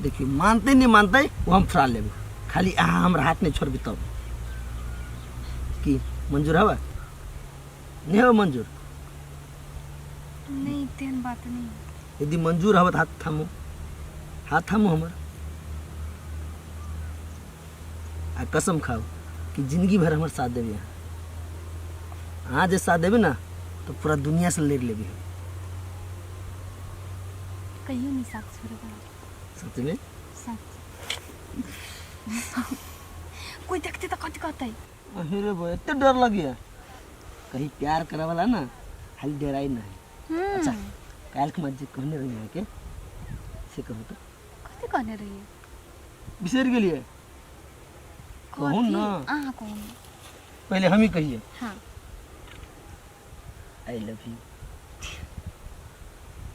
Speaker 7: देखियौ मानतै नहि मानतै ओ हम फुरा लेबै खाली अहाँ हमरा हाथ नहि छोड़बै तब की मंजूर हवा नहीं हवा मंजूर
Speaker 3: नहीं तेहन बात नहीं
Speaker 7: यदि मंजूर हवा तऽ हाथ थामू हाथ थामू हमर आ कसम खाओ कि जिंदगी भर हमर साथ देबै अहाँ अहाँ जे साथ देबै ने तऽ पूरा दुनिया से लड़ि लेबै हम
Speaker 3: कहियो नहीं साथ छोड़बै
Speaker 7: सच में
Speaker 3: साथ कोई देखते तऽ कथी कहतै
Speaker 7: अरे बा एते डर लगिया कहीं प्यार करे वाला ना खाली डराई नहीं अच्छा काल्हि के मत जे कहने रही अहाँके से कहू तऽ
Speaker 3: कथी कहने रहियै
Speaker 7: बिसरि गेलियै कहू
Speaker 3: कथी?
Speaker 7: ना।
Speaker 3: अहाँ कहू ने।
Speaker 7: पहले हम ही कहिए
Speaker 3: हाँ
Speaker 7: I love you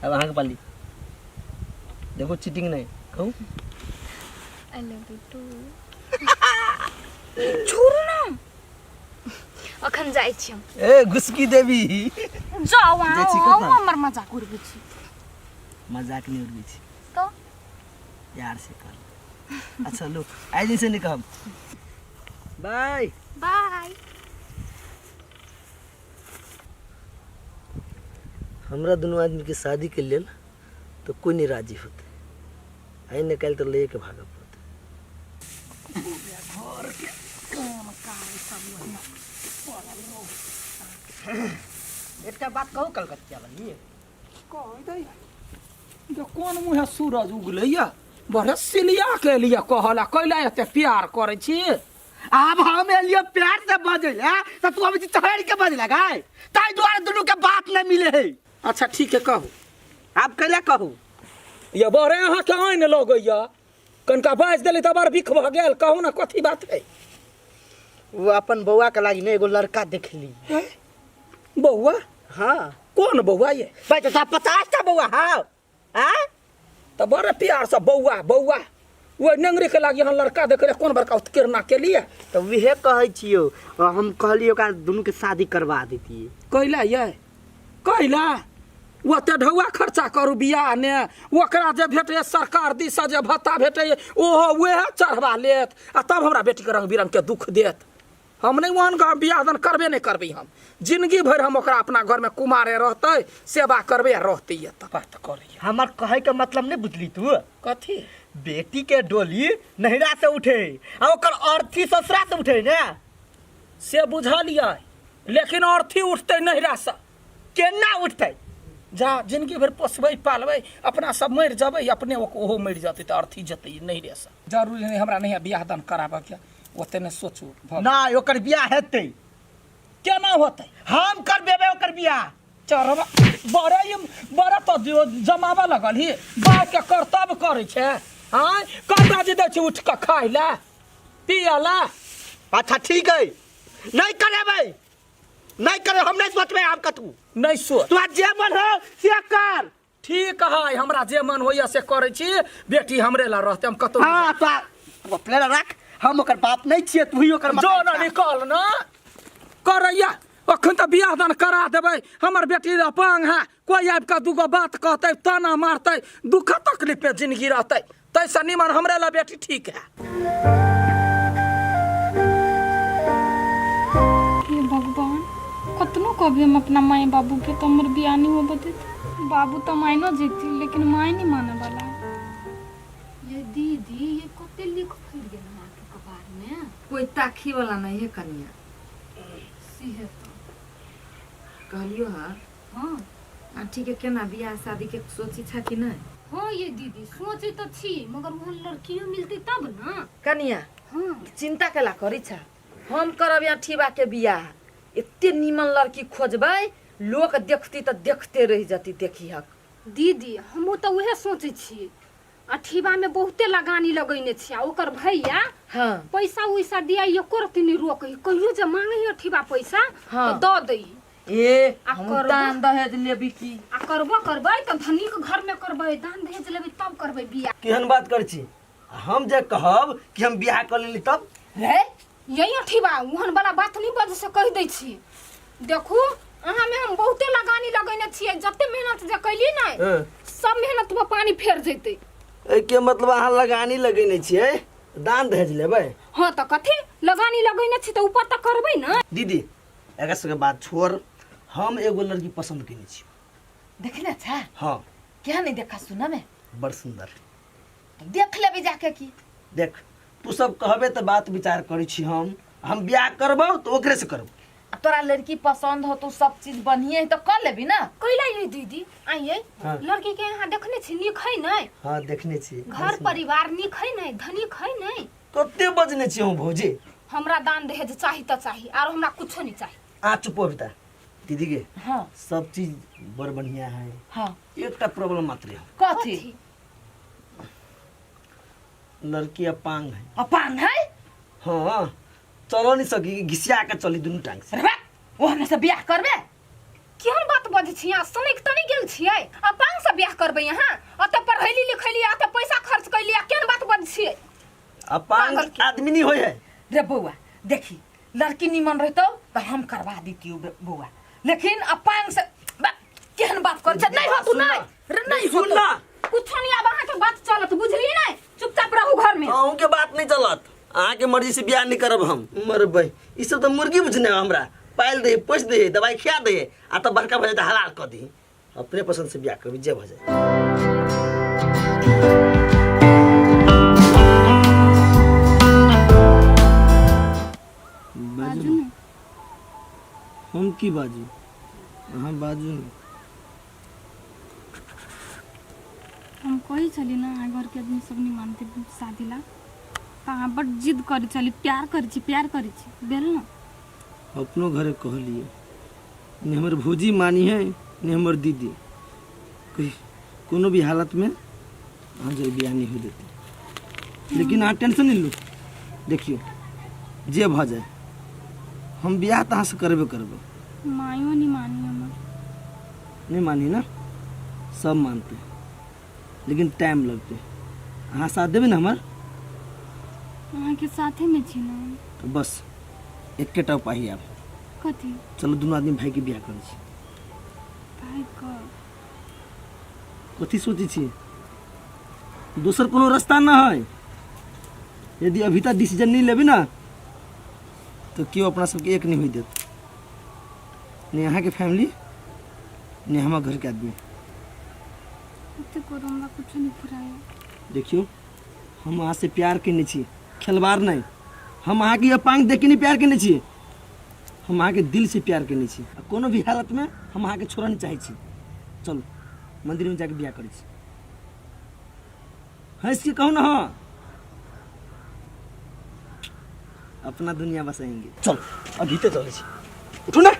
Speaker 7: अब अहाँके पाली देखो चीटिंग नहीं कहू
Speaker 3: I love you two छोड़ू ना अखन जाइ छी हम
Speaker 7: ए घुसकी देवी
Speaker 3: जाउ
Speaker 7: जाइ छी
Speaker 3: अहाँ
Speaker 7: कतऽ?
Speaker 3: अहूँ हमर मजाक उड़बै छी
Speaker 7: मजाक नहीं उड़बै छी
Speaker 3: तऽ
Speaker 7: प्यार से कर अच्छा लो आइ दिन से नहीं कहब बाय
Speaker 3: बाय
Speaker 7: हमरा दुनू आदमीके शादीके लेल तऽ कोइ नहि राजी होतै आइ ने काल्हि तऽ लैए के भागऽ पड़तै
Speaker 2: एकटा बात कहू कलकतिया वाली
Speaker 1: कहि दै जे कोन मुँहे सूरज उगलैया बड़े सिलिया के लिए कहला कैला एते प्यार करै छी
Speaker 2: आब हम एलियो प्यार से बजै ले तऽ तू अबै छी चढ़ के बजै लगाय ताहि दुआरे दुनू के बात नहि मिले है
Speaker 1: अच्छा ठीक है कहू
Speaker 2: आब कैला कहू
Speaker 1: ये बड़े अहाँके आइन लगैया कनिका बाजि देली तऽ बड़ बिख भऽ गेल कहू ने कथी बात है
Speaker 2: वो अपन बौआ के लागी ने एगो लड़का देखली
Speaker 1: बौआ
Speaker 2: हाँ
Speaker 1: कोन बौआ ये
Speaker 2: भाई तो 50 टा बौआ हाँ आ
Speaker 1: तऽ बड़े प्यार से बौआ बौआ ओहि नेंगरी के लागी अहाँ लड़का देख रहे कोन बड़का उत्कीर्णा के लिए
Speaker 2: तऽ उहे कहै छियौ हम कहलियै ओकरा दुनू के शादी करवा देतियै
Speaker 1: कैला ये कैला ओते ढौआ खर्चा करू बियाह ने ओकरा जे भेटैए सरकार दिससँ जे भत्ता भेटैए ओहो उएह चढ़बा लेत आ तब हमरा बेटीके रंग बिरंगके दुख देत हम नहि ओहन घर बियाह दान करबे नहि करबै हम जिंदगी भरि हम ओकरा अपना घरमे कुमारे रहतै सेवा करबै आ रहतै एतऽ बात करैए
Speaker 2: हमर कहै के मतलब नहि बुझली तू
Speaker 1: कथी
Speaker 2: बेटी के डोली नैहरा से उठे आ ओकर अर्थी ससुरा से उठे ने
Speaker 1: से बुझलियै लेकिन अर्थी उठतै नैहरासँ
Speaker 2: केना उठतै
Speaker 1: जा जिंदगी भरि पोसबै पालबै अपना सब मरि जेबै अपने ओहो मरि जेतै तऽ अर्थी जेतै नैहरेसँ जरूरी नहि हमरा नहि बियाह दान कराबऽके ओते नहि सोचू भऽ गेल।
Speaker 2: नहि ओकर बियाह हेतै
Speaker 1: केना होतै
Speaker 2: हम करबेबै ओकर बियाह
Speaker 1: चरवा बड़े ई बड़े तो जमाबऽ लगल ही बाप के कर्तव्य करै छै आँय कतऽ जे दै छै उठि कऽ खाय लए पियऽ लए।
Speaker 2: अच्छा ठीक है, नहीं करेबै, नहीं करे, हम नहीं सोचबै आब कतू।
Speaker 1: नहीं सोच,
Speaker 2: तोरा जे मन हो से कर।
Speaker 1: ठीक है, हमरा जे मन होइया से करै छी, बेटी हमरे ला रहतै, हम कतौ नहि।
Speaker 2: हाँ, तो अपने ला रख, हम ओकर बाप नहीं छियै, तू ही ओकर
Speaker 1: जो न निकल न करैया, अखन तऽ बियाह दान करा देबै, हमर बेटी अपांग है, कोई आबि कऽ दूगो बात कहतै, ताना मारतै, दुख तकलीफ में जिंदगी रहतै, तैसँ निमन हमरे ला बेटी ठीक है।
Speaker 3: हे भगवान, कतनो कभी हम अपना माय बाबू के तो हमर बियाह नहीं होबे देत। बाबू तो मायनो जेती लेकिन माय नहीं माने वाला।
Speaker 5: ये दीदी, ये कते लिख फैल गेल अहाँके कपार में?
Speaker 10: कोई ताखी वाला नहीं है कनिया।
Speaker 5: सीहे तो
Speaker 10: कहलियो हाँ।
Speaker 5: हाँ।
Speaker 10: आ ठीक है, केना बियाह शादी के सोची छा कि नहीं?
Speaker 5: हाँ ये दीदी, सोचे तो छी, मगर वहाँ लड़कियों मिलती तब ना।
Speaker 10: कनिया।
Speaker 5: हाँ।
Speaker 10: चिंता केला करी छा, हम करब यहाँ ठीबा के बियाह, एते नीमन लड़की खोजबै, लोक देखती तो देखते रह जती, देखी हक।
Speaker 5: दीदी, हमहूँ तो उहे सोचे छी, अठीबा में बहुते लगानी लगैने छी, आ ओकर भैया
Speaker 10: हाँ
Speaker 5: पैसा उइसा दिया एको रत्ती नहीं रोकै, कहियो जे मांगे अठीबा पैसा
Speaker 10: हाँ।
Speaker 5: तो the they.
Speaker 10: ए,
Speaker 5: आ
Speaker 10: हम
Speaker 5: करबो?
Speaker 10: दान दहेज लेबी की?
Speaker 5: आ करबो करबै तऽ धनिक घर में करबै, दान दहेज लेबै तब करबै बियाह।
Speaker 7: केहन बात करै छी? हम जे कहब कि हम बियाह कऽ लेली तब?
Speaker 10: रे
Speaker 5: यही अठीबा, ओहन वाला बात नहीं बज से कहि दै छी। देखू, अहाँ में हम बहुते लगानी लगैने छियै, जते मेहनत जे कैली ने
Speaker 7: हाँ।
Speaker 5: सब मेहनत पर पानी फेर जेतै।
Speaker 7: एहिके मतलब अहाँ लगानी लगैने छियै, दान दहेज लेबै?
Speaker 5: हाँ तऽ कथी लगानी लगैने छी तऽ ऊपर तऽ करबै ने।
Speaker 7: दीदी, एकर सबके बात छोड़, हम एगो लड़की पसंद केने छी।
Speaker 10: देखने छा?
Speaker 7: हाँ।
Speaker 10: क्या नहीं देखा सुना में?
Speaker 7: बड़ सुंदर।
Speaker 10: तो देख लेबी जाके की।
Speaker 7: देख, तू सब कहबे तऽ बात विचार करै छी, हम बियाह करबौ तऽ ओकरे से करबौ।
Speaker 10: आ तोरा लड़की पसंद हो तो सब चीज बढ़िया है तो कर लेबी ना?
Speaker 5: कैला ये दीदी आइए।
Speaker 7: हाँ।
Speaker 5: लड़की के यहाँ देखने छी, नीक है नहीं?
Speaker 7: हाँ देखने छी।
Speaker 5: घर परिवार नीक है नहीं, धनिक है नहीं?
Speaker 7: कते बजने छी हम भौजी?
Speaker 5: हमरा दान दहेज चाही तऽ चाही, आरो हमरा कुछो नहीं चाही।
Speaker 7: आ चुप हो बेटा। दीदी के
Speaker 10: हाँ।
Speaker 7: सब चीज बड़ बढ़िया है।
Speaker 10: हाँ।
Speaker 7: एकटा प्रॉब्लम मात्र है।
Speaker 10: कथी?
Speaker 7: लड़की अपांग है।
Speaker 10: अपांग है?
Speaker 7: हाँ, चलो नहीं सकी, घिसिया के चली दुनू टांग से।
Speaker 10: अरे बा, वो हमरा से बियाह करबे?
Speaker 5: केहन बात बजै छी अहाँ? सनकि तऽ नहि गेल छियै? अपांग से बियाह करबै अहाँ? ओतऽ पढ़ैली लिखैली, ओतऽ पैसा खर्च कैली, आ केहन बात बजै छियै?
Speaker 7: अपांग आदमी नहीं होय है।
Speaker 10: रे बौआ देखी, लड़की निमन रहतौ तऽ हम करवा दितियौ बौआ, लेकिन अपांग से बा, केहन बात करै छै? नहीं होतौ, नहीं रे, नहीं
Speaker 7: सुन
Speaker 10: होतौ।
Speaker 7: ना।
Speaker 5: कुछो नहीं, आब अहाँके बात चलत, बुझली नहीं? चुपचाप रहू घर में।
Speaker 7: अहूँ के बात नहीं चलत, अहाँ के मर्जी से बियाह नहीं करब हम। मरबै, ई सब तऽ मुर्गी बुझने हमरा, पालि दे, पोसि दे, दवाई खिया दे, आ तब बड़का भऽ जाए तऽ हलाल कऽ दी। अपने पसंद से बियाह करबी, जे भऽ जाए।
Speaker 5: बाजू ने।
Speaker 7: हम की बाजू, अहाँ बाजू ने।
Speaker 3: हम कहै छली ने अहाँ घरके आदमी सब नहीं मानते शादी ला, तऽ अहाँ बड्ड जिद करै छली, प्यार करै छी, प्यार करै छी, भेल ने?
Speaker 7: अपनो घरे कहलिए, ने हमर भौजी मानी है ने हमर दीदी, कोई कोनो भी हालत में अहाँ जर बियाह नहीं हो देते। लेकिन अहाँ टेंशन नहीं लू, देखियो जे भऽ जाए हम बियाह तऽ अहाँ से करबे करबै।
Speaker 3: मायो नहीं मानी हमर।
Speaker 7: नहीं मानी ना, सब मानते लेकिन टाइम लगते। अहाँ साथ देबै ने हमर?
Speaker 3: अहाँके साथे में छी ना।
Speaker 7: तऽ बस एकेटा उपाय आब।
Speaker 3: कथी?
Speaker 7: चलो दुनू आदमी भाई के बियाह करै छी।
Speaker 3: भाई के?
Speaker 7: कथी सोचै छी? दोसर कोनो रास्ता न है। यदि अभी तक डिसीजन नहीं लेबै ना तो केओ अपना सबके एक नहीं होई देत, ने अहाँके फैमिली ने हमर घरके आदमी।
Speaker 3: ओते करू, हमरा कुछो नहीं फुराय।
Speaker 7: देखियो, हम अहाँ से प्यार केने छी, खेलवाड़ नहीं। हम अहाँके अपांग देख के नहीं प्यार केने छी, हम अहाँके दिल से प्यार केने छी। आ कोनो भी हालत में हम अहाँके छोड़ऽ नहीं चाहै छी। चलू मंदिर में जाके बियाह करै छी। हंस के कहू ना, हाँ अपना दुनिया बसाएंगे। चल अभी तो चलै छी, उठू ना।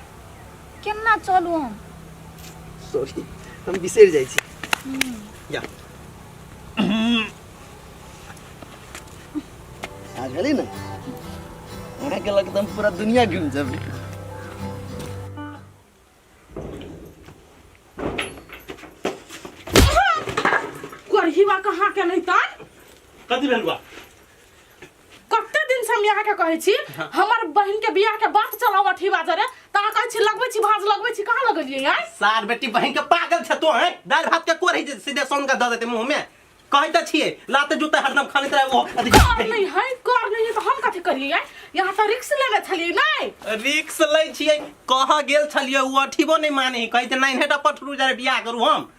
Speaker 3: केना चलू हम?
Speaker 7: सॉरी हम बिसरि जाइ छी जा आ गेली ने अहाँके लग तऽ हम पूरा दुनिया घुमि जेबै
Speaker 4: करहीवा कहाँ के नहीं तन
Speaker 9: कथी भेल बा
Speaker 4: कते दिन से हम यहाँ के कहै छी हमर बहिन के बियाह के बात चलाव अठीवा जरे त अहाँ कहै छी लगबै छी भाज लगबै छी कहाँ लगलियै यार
Speaker 9: सार बेटी बहिन के पागल छ तो हैं दाल भात के कोरही जे सीधे सोन के दऽ देते मुंह में कहै तऽ छियै लाते जूते हरदम खाने रहे वो अथी
Speaker 4: कर नहीं है कर नहीं है तो हम कथी करियै यार यहाँ तऽ रिक्स लेने छलियै नहीं
Speaker 9: रिक्स लै छियै कह गेल छलियै ओ अठीबो नहि माने है कहै छै नाइन हेटा पठरू जरे बियाह करू हम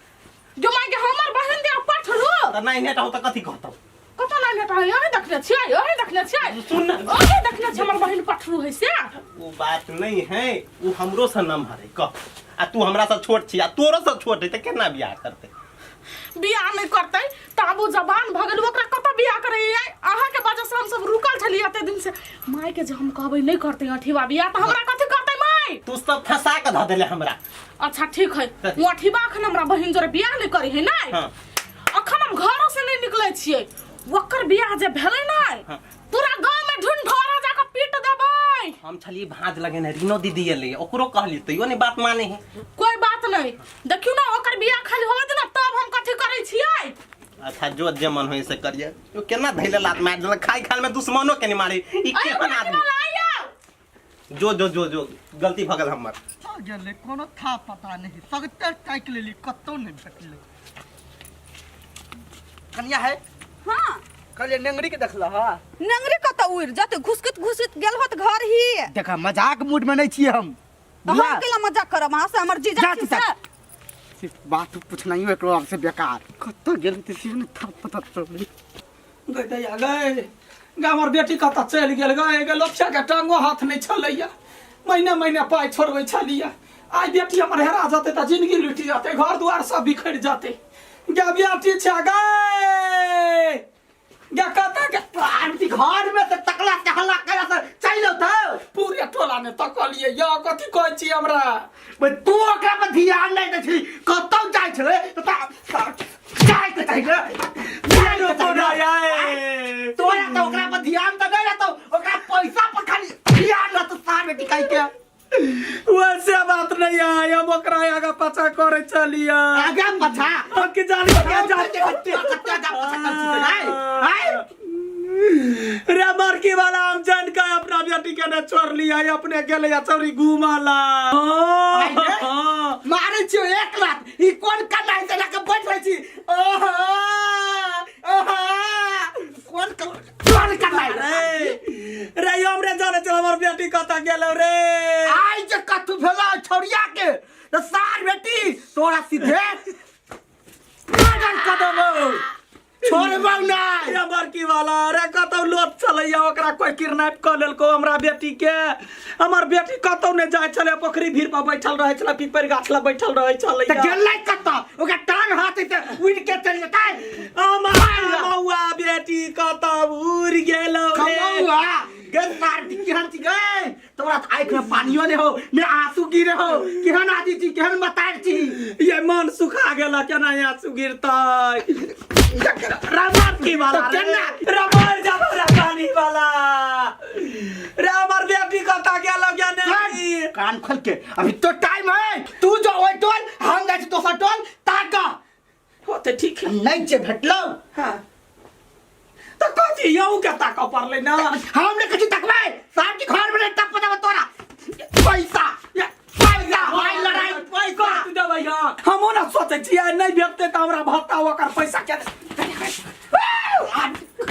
Speaker 4: जो माय के हमर बहिन दे पठरू
Speaker 9: तऽ नाइन हेटा हो तऽ कथी कहतौ
Speaker 4: कतऽ नाइन हेटा है अहीं देखने छियै अहीं देखने छियै
Speaker 9: सुन ना
Speaker 4: अहीं देखने छियै हमर बहिन पठरू है से
Speaker 9: ओ बात नहीं है ओ हमरो से नमहर है कह आ तू हमरा से छोट छी आ तोरो से छोट है तऽ केना बियाह करतै
Speaker 4: बियाह नहि करतै तऽ आब ओ जवान भऽ गेल ओकरा कतऽ बियाह करै अहाँके वजह से हम सब रुकल छलियै एते दिन से माय के जे हम कहबै नहि करतै अठीवा बियाह तऽ हमरा कथी करतै माय
Speaker 9: तू सब फंसा के धऽ देले हमरा
Speaker 4: अच्छा ठीक है ओ अठीवा अखन हमरा बहिन जोरे बियाह नहि करै है नहि
Speaker 9: हाँ।
Speaker 4: अखन हम घरो से नहि निकलै छियै ओकर बियाह जे भेलै नहि
Speaker 9: हाँ।
Speaker 4: पूरा गाँव में ढूंढोरा जाके पीट देबै
Speaker 9: हम छलिए भाँज लगेने रीनो दीदी एलै ओकरो कहली तैयो नहीं बात माने है
Speaker 4: कोई बात नहीं देखियौ ना ओकर बियाह खाली होवे दे ना तब हम कथी करै छियै
Speaker 9: अच्छा जो जे मन होय से करिए यो केना धैले लात मार देलक खाई खाल में दुश्मनो के नहीं मारे ई
Speaker 4: अरे
Speaker 9: केहन आदमी
Speaker 4: आइयो
Speaker 9: जो जो जो जो गलती भऽ गेल हमर
Speaker 2: कतऽ गेलै कोनो था पता नहीं सगते ताकि लेली कतौ नहि भेटलै कनिया है
Speaker 6: हाँ
Speaker 2: कहलिए नेंगरी के देखल हा
Speaker 6: नंगरी कतऽ उड़ि जेतै घुसकैत घुसकैत गेल होत घर ही
Speaker 2: देखा मजाक मूड में नहीं छियै हम
Speaker 6: तऽ हम
Speaker 2: बुझला?
Speaker 6: केला मजाक करब अहाँ से हमर जीजा
Speaker 2: जा
Speaker 6: छी
Speaker 2: तू
Speaker 6: से
Speaker 2: जा। सिर्फ बात पूछनाइयो एकरो आर से बेकार कतऽ गेल ते से नहि था पता चललै
Speaker 1: गै दैया गै गे हमर बेटी कतऽ चलि गेल गै गे लोथिया के टांगो हाथ नहि छलैया महीने महीने पाइ छोड़बै छलिया आइ बेटी हमर हेरा जेतै तऽ जिंदगी लुटि जेतै घर दुआर सब बिखरि जेतै गे बेटी छै गै गे कतऽ गे
Speaker 2: आंटी घर में से तकला के हल्ला करा से चलि औतौ
Speaker 1: पूरे टोला ने तकलियै यौ कथी कहै छी हमरा
Speaker 2: बे तू ओकरा पर ध्यान नहि दै छली कतौ जाइ छलै तऽ जाइ के चाही ने जाइ के चाही ने। तोरा तऽ ओकरा पर ध्यान तऽ नहि रहतौ ओकरा पैसा पर खाली ध्यान रहतौ सार बेटी कहि के
Speaker 1: वैसे बात नहीं है हम ओकरा आगा पाछा करे चलिए
Speaker 2: आगा पाछा
Speaker 1: हम के जानी के जान
Speaker 2: कते कते आगा पाछा कर छी आय आय
Speaker 1: रे मरकी वाला हम जान के अपना बेटी के ने छोड़ लिया अपने गेले या चौरी घुमाला
Speaker 2: मारै छियो एक लात ई कोन कनाइ से लके बैठ रहै छी ओहो ओहो कोन कोन कनाइ
Speaker 1: रे रे हमरे जाने चल हमर बेटी कतऽ गेलो रे
Speaker 2: आइ जे कथु भेलो छौरिया के त सार बेटी तोरा सीधे मर्डर कऽ देबौ छोड़बौ नहि
Speaker 1: रे बड़की वाला रे कतौ लोट छलैया ओकरा कोई किडनैप कऽ लेलको हमरा बेटी के हमर बेटी कतौ नहि जाइ छलै पोखरी भीड़ पर बैठल रहै छलै पीपर गाछ लग बैठल रहै छलै
Speaker 2: तऽ गेलै कतऽ ओकरा टांग हाथ से उड़ि के चलि जेतै
Speaker 1: हमर मौआ बेटी कतौ उड़ि गेलौ रे
Speaker 2: कमौआ गे सार केहन छी गे तोरा तऽ आँखि में पानियो नहि हो ने आंसू गिरे हो केहन आदमी छी केहन मतार छी
Speaker 1: ये मन सुखा गेल केना आंसू गिरतै रमर वाला
Speaker 2: तऽ केना?
Speaker 1: रमर जाबो रे पानी वाला रे हमर बेटी कतऽ गेल गे नहीं
Speaker 2: कान खोल के अभी तो टाइम है तू जो ओइ टोल हम जाइ छी दोसर टोल ताक
Speaker 1: हो तऽ ठीक है
Speaker 2: नहि जे भेटलौ
Speaker 1: हाँ तऽ कथी यहूँ के ताकऽ पड़लै ना
Speaker 2: हम ने कथी तकबै साहब के घर में तक पता तोरा पैसा पैसा भाई लड़ाई पैसा
Speaker 1: कथी देबै यहाँ हमहूँ ने सोचै छियै नहि भेटतै तऽ हमरा भत्ता ओकर पैसा के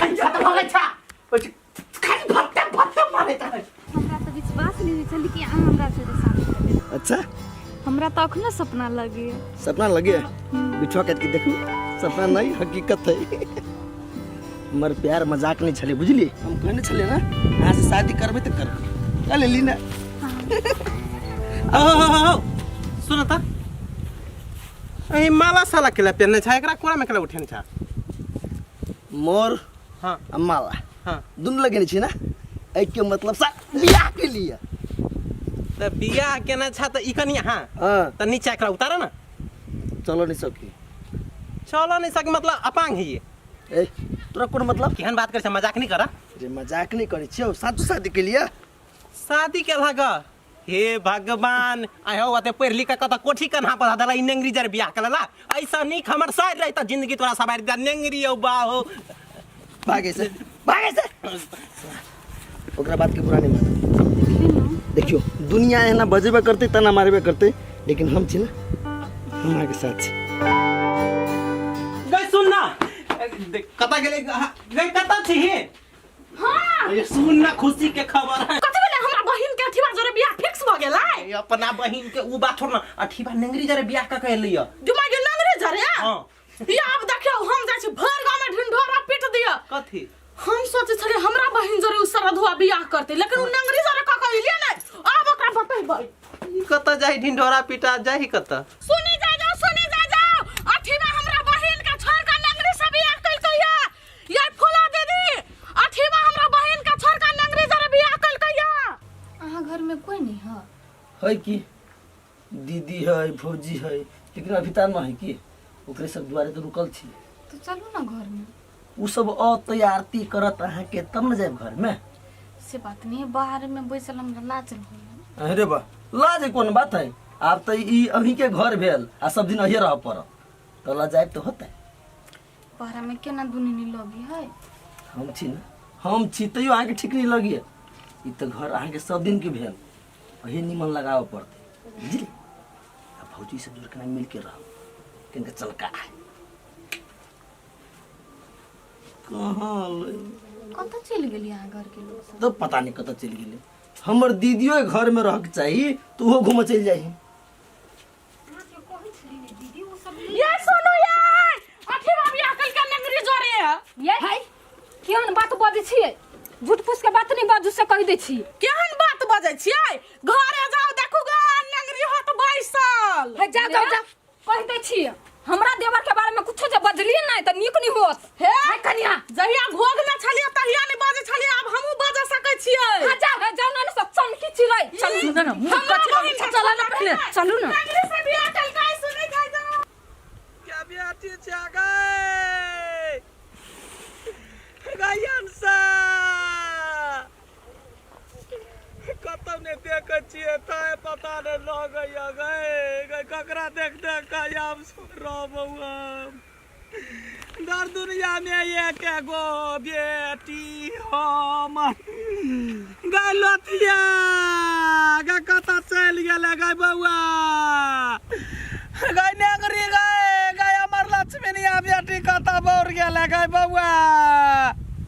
Speaker 2: खत्म हो गई छा खाली भत्ता भत्ता मारे था
Speaker 3: हमरा तऽ विश्वास नहि होइ छल कि अहाँ हमरा से शादी करबै
Speaker 7: अच्छा
Speaker 3: हमरा तऽ अखनो सपना लगैया
Speaker 7: सपना लगे बिछुआ काट के देखू सपना नहीं हकीकत है हमर प्यार मजाक नहीं छले बुझली हम कहने छले ना अहाँ से शादी करबै तऽ करबै कह लेली ना
Speaker 9: सुन त एहि माला साला केला पेरने छ एकरा कोरा में केला उठेने छ
Speaker 7: मोर
Speaker 9: हाँ
Speaker 7: आ माला
Speaker 9: हाँ
Speaker 7: दुनू लगेने छी ना एहिके मतलब सा बियाह के लिए
Speaker 9: तऽ बियाह केने छ तऽ ई कनि हाँ
Speaker 7: हाँ
Speaker 9: तऽ नीचा एकरा उतार ना
Speaker 7: चल नहीं सकी।
Speaker 9: चल नहीं सकी मतलब अपांग है ये।
Speaker 7: ए तोरा कोन मतलब?
Speaker 9: केहन बात करे छे, मजाक नहीं करा।
Speaker 7: रे मजाक नहीं करे छियौ, साचो शादी के लिए।
Speaker 9: शादी के लाग हे भगवान, आय हो अते पढ़ लिख के कत कोठी कन्हा पर दला ई नेंगरी जर बियाह कलला। ऐसा नीक हमर साइड रही त जिंदगी तोरा सवार दे नेंगरी औ बाहो।
Speaker 7: भागे से, भागे से। ओकरा बात के बुरा नहीं माना। देखियो दुनिया एना बजेबे करते तना मारबे करते, लेकिन हम छी ना, हम अहाँके साथ छी।
Speaker 9: गई सुन ना, कता गेले गई कता छी हे?
Speaker 4: हां
Speaker 9: ये सुन ना खुशी के खबर है।
Speaker 4: कथि भेलै? हमरा बहिन के अठीबा जोरे बियाह फिक्स भ गेलै।
Speaker 9: ए, अपना बहिन के उ बात छोड़ ना, अठीबा नेंगरी जरे बियाह क के एलै।
Speaker 4: दिमाग के नंगरी जरे?
Speaker 9: हां।
Speaker 4: या अब देखियो हम जाइ छी भर गांव में ढिंढोरा पीट दियो।
Speaker 9: कथि?
Speaker 4: हम सोचे छलियै हमरा बहिन जोरे उ सरधुआ बियाह करते, लेकिन उ नंगरी जरे क के एलियै नै। आब ओकरा बतेबै।
Speaker 9: ई कत जाई ढिंढोरा पीटा जाई कत?
Speaker 4: सुनी जा जाओ, सुनी जा जाओ, अठीबा हमरा बहिन के छोड़ के नंगरी से बियाह कइलकै या। ये फूला दीदी, अठीबा हमरा बहिन के छोड़ के नंगरी जरे बियाह कइलकै या।
Speaker 3: अहाँ घर में कोई नहीं है?
Speaker 7: है की दीदी है, भौजी है, लेकिन अभी तार न है की ओकरे सब दुआरे तो रुकल छी।
Speaker 3: तो चलू ना घर में।
Speaker 7: उ सब अतै आरती करत अहाँके तब न जायब घर में।
Speaker 3: से बात नहीं है, बाहर में बैसल हमरा लाज लगैया।
Speaker 7: अरे बा लाज कोन बात है, आब तो ई अहीं के घर भेल आ सब दिन अहीं रह पड़त, तो लजायब तो होतै।
Speaker 3: बाहर में केना दुनी नहीं लगी है?
Speaker 7: हम छी ना, हम छी तैयो अहाँके ठीक नहीं लगी। ई तो घर अहाँके सब दिन के भेल, अहीं निमन लगाबऽ पड़तै बुझली। आ भौजी सब जोड़ केना मिल के रहब, केना चलका है कहाँ लै?
Speaker 3: कतऽ चलि गेली अहाँ घर के लोग सब?
Speaker 7: तो पता नहीं कतऽ चलि गेलै। हमर दीदियो घर में रहके चाही तो ओहो घूमऽ चलि जाइ।
Speaker 4: ये सुनू ये अठीबा बियाह कइलकै नंगरी जोरे।
Speaker 5: ये हाय केहन बात बजै छियै, झूठ फूस के बात नहीं बाजू से कहि दै छी।
Speaker 4: केहन बात बजै छियै? घरे जाओ देखू ग नंगरी होत बैसल।
Speaker 5: हे जाओ जाओ जाओ, कहि दै छी हमरा देवर के बारे में कुछो जे बजलियै नहीं त नीक नहीं होत।
Speaker 4: हे
Speaker 5: हाय कनिया,
Speaker 4: जहिया घोघ में छलियै तहिया नहीं बजै छलियै, आब हमहूँ बजै सकै छियै।
Speaker 5: हां जाओ, हे जाओ ना सब चमकी चिरै। चलू
Speaker 10: ना, ना, मुँह
Speaker 4: हमरा
Speaker 10: कथी
Speaker 4: बहिन के
Speaker 5: चलू ना पहिले, चलू ना।
Speaker 4: नंगरी से बियाह कइलकै सुनै जाय जाओ।
Speaker 1: क्या बेटी छै गै? गै अंसा। कतौ नहि देखै छियै तैं पता नहि लगैया गै। गै ककरा देख देख के आब रहबौ हम। दर दुनिया में एक गो बेटी हमर। गै लतिया गै कतऽ चलि गेलै गै बौआ? गै नेंगरी गै, गै हमर लक्ष्मीनिया बेटी कतऽ बौर गेलै गै बौआ?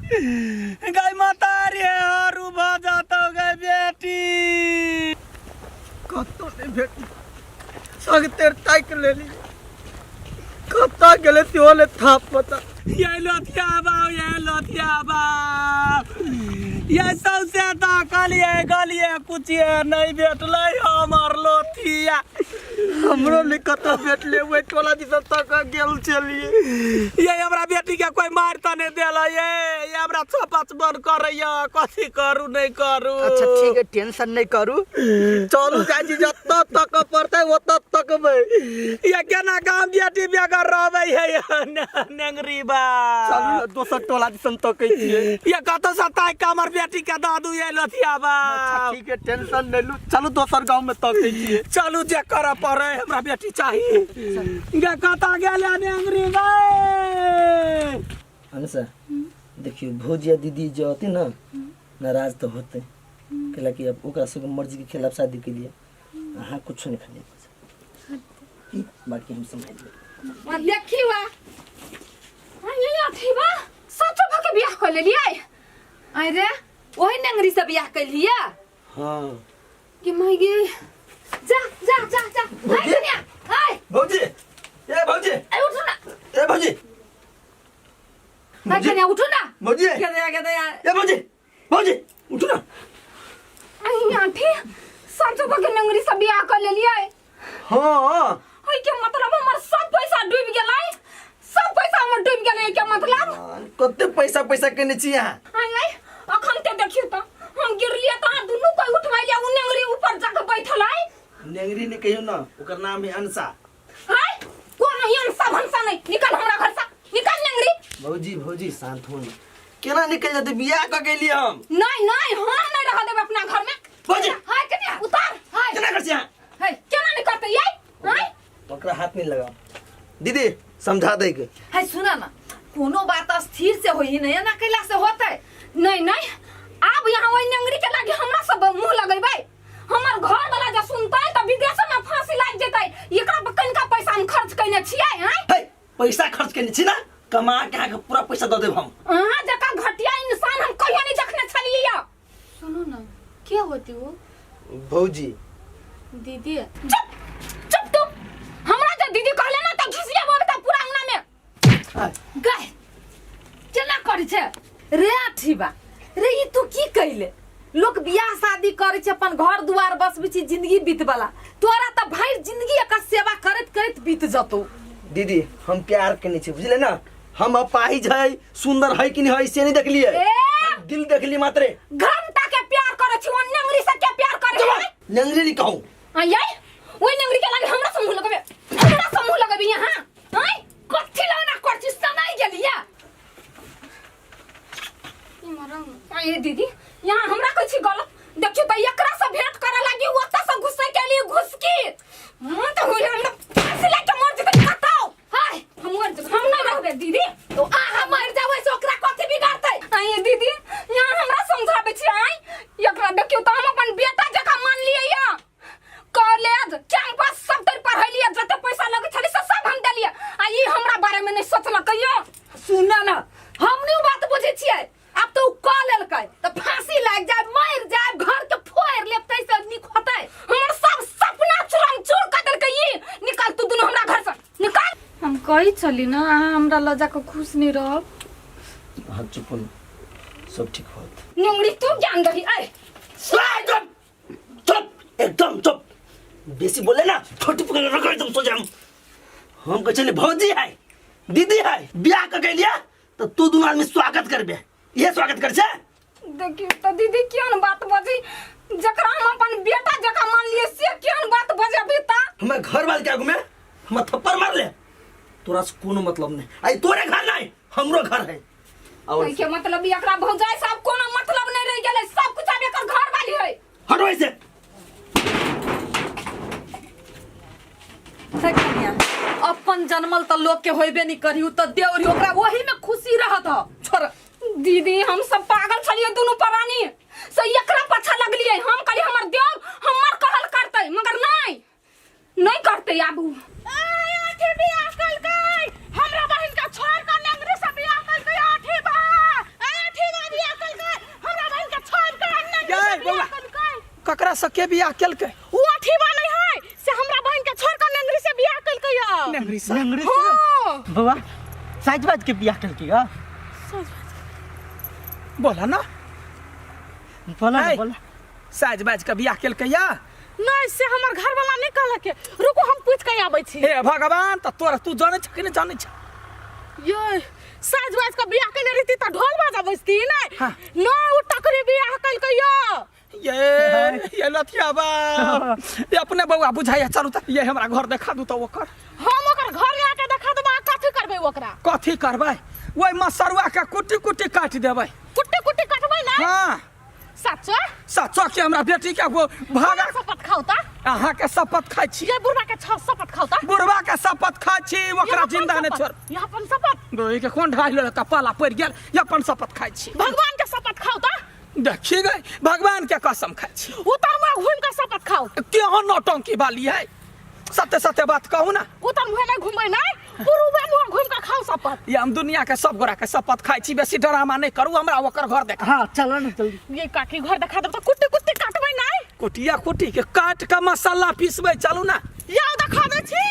Speaker 1: गै महतारी हरू भऽ जतौ गै बेटी।
Speaker 2: कतौ नहि भेटल, सगतेर ताकि लेली, कतऽ गेलै सेहो नहि था पता।
Speaker 1: ये लथिया बाबू, ये लथिया बाबू, ये सौंसे ताकलिए गलिए कुछिए नहीं भेटलै हमर लोथिया।
Speaker 2: हमरो नहि कतऽ भेटलै, ओहि टोला दिस तक गेल छलियै।
Speaker 1: ये हमरा बेटी के कोई मारि तऽ नहि देलै ये, ये हमरा छपच बन करैया, कथी करू नहि करू।
Speaker 2: अच्छा ठीक है, टेंशन नहीं करू, चलू जाइ छी जतऽ तक पड़तै ओतऽ तकबै।
Speaker 1: ये केना गाम बेटी बेगर रहबै हे नेंगरी बा।
Speaker 2: चलू ने दोसर टोला दिसन तकै छियै।
Speaker 1: ये कतौ से ताकि के हमर बेटी के दऽ दू ये लथिया बा।
Speaker 2: अच्छा ठीक है, टेंशन नहीं लू, चलू दोसर गाँव में तकै छियै।
Speaker 1: चलू जे करऽ पड़ै, हमरा बेटी चाही। गे कतऽ गेलै नेंगरी गै?
Speaker 7: अनुषा देखियो भौजी आ दीदी जो होती ना नाराज तो होते, कैला कि अब ओकरा सबके मर्जी के खिलाफ शादी के लिए अहाँ कुछ नहीं खाली की बाकी हम समझ लेब।
Speaker 5: आ देखी वा आ ये अथी बा सचो भ के बियाह कर लेलियै।
Speaker 10: अरे ओही नेंगरी से बियाह कैलियै?
Speaker 7: हाँ।
Speaker 5: कि माय गे, जा जा जा जा। हाय कन्या, हाय
Speaker 7: भौजी, ए भौजी,
Speaker 5: ए उठू ना।
Speaker 7: ए भौजी,
Speaker 5: हाय कन्या उठू ना।
Speaker 7: भौजी,
Speaker 10: के दया, के दया।
Speaker 7: ए भौजी, भौजी उठू ना।
Speaker 5: आई आंटी सचो भ के नेंगरी से बियाह कर लेलियै?
Speaker 7: हाँ।
Speaker 5: ओइ के मतलब हमर सब पैसा डूबि गेलै, सब पैसा हमर डूबि गेलै के मतलब?
Speaker 7: कते पैसा पैसा केने छी अहाँ?
Speaker 5: आय आय अखन ते देखियौ त हम गिरलियै त अहाँ दुनू कोइ उठबै लियै, उ नेंगरी ऊपर जाके बैठल है।
Speaker 7: नेंगरी ने कहियो ना, ओकर नाम है अंसा।
Speaker 5: हाय कोन पैसा नहीं निकल हमरा घर से निकल नेंगरी
Speaker 7: भौजी भौजी शांत हो ना केना निकल जेतै बियाह कऽ के एलियै हम
Speaker 5: नहीं नहीं हम नहीं रह देब अपना घर में
Speaker 7: भौजी
Speaker 5: हाय कन्या उतार हाय
Speaker 7: केना कर छी अहाँ
Speaker 5: हाय केना नहीं करते ये हाय
Speaker 7: ओकरा हाथ नहीं लगाओ दीदी समझा दे के
Speaker 10: है सुना ना कोनो बात स्थिर से होई नहीं ना कैला से होते
Speaker 5: नहीं नहीं अब यहाँ वही नेंगरी के लागे हमरा सब मुंह लगेबै हमर घर वाला जे सुनतै त विदेश में फांसी लागि जेतै एकरा पर कनिका पैसा हम खर्च कयने छियै हैं
Speaker 7: हे पैसा खर्च केने छी ना कमा के अहाँके पूरा पैसा दऽ देब हम
Speaker 5: अहाँ जकाँ घटिया इंसान हम कहियो नहीं देखने छलियै यऽ।
Speaker 3: सुनू ना के होती वो
Speaker 7: भौजी
Speaker 3: दीदी
Speaker 5: चुप चुप तू हमरा जे दीदी कहले ना त घिसिया बोल त पूरा अंगना में
Speaker 10: गए केना करै छै रे अठीबा रे ई तू की कैले लोक बियाह शादी करै छै अपन घर दुआर बसबै छै जिंदगी बीतबला तोरा तऽ भरि जिंदगी एकर सेवा करैत करैत बीत जतौ
Speaker 7: दीदी हम प्यार केने छी बुझले ना हम अपाहिज है सुंदर है कि नहीं है से नहीं देखलिए
Speaker 5: ए!
Speaker 7: हम दिल देखली मात्रे
Speaker 5: घंटा के प्यार करे छी ओ नेंगरी से के प्यार करे है
Speaker 7: नेंगरी नहीं कहूँ
Speaker 5: आय ओइ नेंगरी के लागे हमरा से मुंह लगबे हमरा से मुंह लगबे यहाँ आय
Speaker 10: कथी लौना कर छी समय गेलिया
Speaker 5: आय दीदी यहाँ हमरा कहै छी गलत देखियो त एकरा से भेंट करे लागी ओतऽ से घुसे के लिए घुसकी मन त होय हमरा फांसी लाग के मर जेतै बताओ हाय हम मर जेबै हम नहीं रहबे दीदी
Speaker 10: तो आहा मर जाबै से ओकरा कथी बिगाड़तै
Speaker 5: आय दीदी यहाँ हमरा समझाबै छी आय एकरा देखियो त हम अपन बेटा जकाँ मान लियै या कॉलेज कैंपस सब तर पढ़ेलियै जते पैसा लगै छलै से सब हम देलियै आ ई हमरा बारे में नहीं सोचलकै यो
Speaker 10: सुन ना हम नहीं बात बुझै छियै आब तो उ कऽ लेलकै तऽ फांसी लागि जाय मरि जाय घर के फोड़ि लेब तै से नीक होतै
Speaker 5: हमर सब सपना चूरम चूर कर देलकै ई निकल तू दुनू हमरा घर से निकल
Speaker 3: हम कहै छली ना अहाँ हमरा लऽ जाकऽ खुश नहीं रहब
Speaker 7: अहाँ चुप हो सब ठीक होत
Speaker 5: नेंगरी तू ज्ञान दही ऐ
Speaker 7: एकदम चुप एकदम चुप बेसी बोले ना छोटी पकड़ रगड़ एकदम सोझे हम हम कहै छलियै भौजी है दीदी है बियाह कऽ के लिया तऽ तू दुनू आदमी स्वागत करबे इहे स्वागत कर छै
Speaker 5: देखियौ तऽ दीदी केहन बात बजै जकरा हम अपन बेटा जकाँ मानलियै से केहन बात बजबी तऽ
Speaker 7: हमर घर वाले के आगू में हमरा थप्पड़ मार ले तोरा से कोनो मतलब नहीं आई तोरे घर नहीं हमरो घर है और
Speaker 5: के मतलब ई एकरा भौजाई साहब कोनो मतलब नहीं रह गेलै सब कुछ आब एकर घर वाली है
Speaker 7: हटो ऐसे
Speaker 10: हे कन्या अपन जनमल तऽ लोक के होइबे नहीं करी उ तऽ देवरी ओकरा ओही में खुशी रहत ह छोड़
Speaker 5: दीदी हम सब पागल छलियै दुनू प्राणी से एकरा पाछा लगलियै हम कहलियै हमर देव हमर कहल करतै मगर नहीं नहीं करतै आब उ
Speaker 4: आठी बियाह कलकै हमरा बहिन के छोड़ के नेंगरी से बियाह कलकै आठी बा आठी बा बियाह कलकै हमरा बहिन के छोड़ के नेंगरी से
Speaker 1: गै,
Speaker 4: बियाह
Speaker 1: बौआ।
Speaker 4: कलकै
Speaker 1: ककरा से के बियाह केलकै
Speaker 4: उ आठी बा नहीं है से हमरा बहिन के छोड़ के नेंगरी से बियाह कलकै या
Speaker 1: नेंगरी से
Speaker 2: नेंगरी से
Speaker 4: हां
Speaker 2: बौआ साइज बाज के बियाह केलकै ह
Speaker 1: बोला ना
Speaker 2: बोला ना,
Speaker 1: ऐ।
Speaker 2: बोला
Speaker 1: साज बाज के बियाह केलकै या
Speaker 4: नहीं से हमर घर वाला नहीं कहलक रुको हम पूछ के आबै छी
Speaker 1: हे भगवान त तोरा तू जानै छ कि नहीं जानै छ
Speaker 4: ये साज बाज के बियाह केने रहती त ढोल बाजा बजती नहीं
Speaker 1: हाँ।
Speaker 4: ना उ टकरी बियाह कलकै यो
Speaker 1: ये ये लथिया बा ये अपने बौआ बुझाइया चलू त ये हमरा घर देखा दू त ओकर
Speaker 4: हम ओकर घर आके देखा देबै आ कथी करबै ओकरा
Speaker 1: कथी करबै ओहि मसरुआ के कुट्टी कुट्टी काटि देबै
Speaker 4: कुट्टी कुट्टी कटबै ना
Speaker 1: हाँ
Speaker 4: सच्चो
Speaker 1: सच्चो के हमरा बेटी के वो भागा
Speaker 4: शपथ खाउ त
Speaker 1: अहाँ के शपथ खाइ छी
Speaker 4: ये बुढ़वा के छ शपथ खाउ त
Speaker 1: बुढ़वा के शपथ खाइ छी ओकरा जिंदा नहि छोड़
Speaker 4: यहाँ अपन शपथ
Speaker 1: गोई के कोन ढाई लेलक पाला पड़ि गेल ये अपन शपथ खाइ छी
Speaker 4: भगवान के शपथ खाउ त
Speaker 1: देखी गई भगवान के कसम खाइ छी
Speaker 4: उतर मुँह घूम के शपथ खाउ
Speaker 1: केहन नौटंकी वाली है सत्य सत्य बात कहू ना
Speaker 4: उतर मुँह नहीं घूमबै नहीं पुरुबे मुँह घूम के खाउ शपथ
Speaker 1: ये हम दुनिया के सब गोरा के शपथ खाइ छी बेसी ड्रामा नहीं करू हमरा ओकर घर देखा
Speaker 2: हाँ चलो ना जल्दी
Speaker 4: ये काकी घर देखा देब त कुट्टी कुट्टी काटबै नहीं
Speaker 1: कुटिया कुटी के काट के मसाला पीसबै चलू ना
Speaker 4: याओ देखा दै छी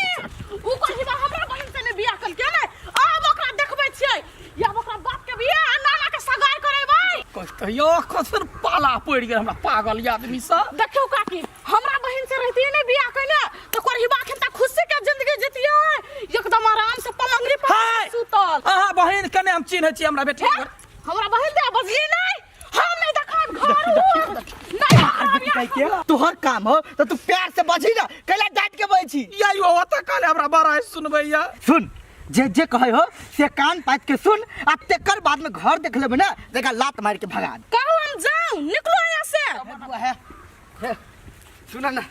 Speaker 4: उ कहिबा हमरा बहिन से ने बियाह कलकै ने आब ओकरा देखबै छियै या ओकरा बाप के बियाह आ नाना के सगाई करेबै
Speaker 1: कहते यो कसन पाला पड़ि गेल हमरा पागल आदमी सब
Speaker 4: देखियौ काकी हमरा बहिन से रहतियै ने बियाह कइले तऽ कोरहिबा अखन तक खुशी के जिंदगी जितियै एकदम आराम से पलंगरी पर
Speaker 1: हाय!
Speaker 4: सुतल
Speaker 1: अहाँ बहिन कने हम चिन्है छी हमरा बेटी
Speaker 4: हे, हमरा बहिन दे बजली नहीं हम नहीं देखब घर नहीं देखब या।
Speaker 2: तोहर काम हो तो तू प्यार से बजी ना कैला डांट के बजी छी
Speaker 1: या यो ओतऽ काले हमरा बड़ा सुनबैया
Speaker 2: सुन जे जे कहै हो से कान पाति के सुन आ तेकर बाद में घर देख लेबै ना देखा लात मार के भगा दे
Speaker 4: कहू हम जाऊं निकलो यहाँ से
Speaker 2: बुआ है, हे, सुन ना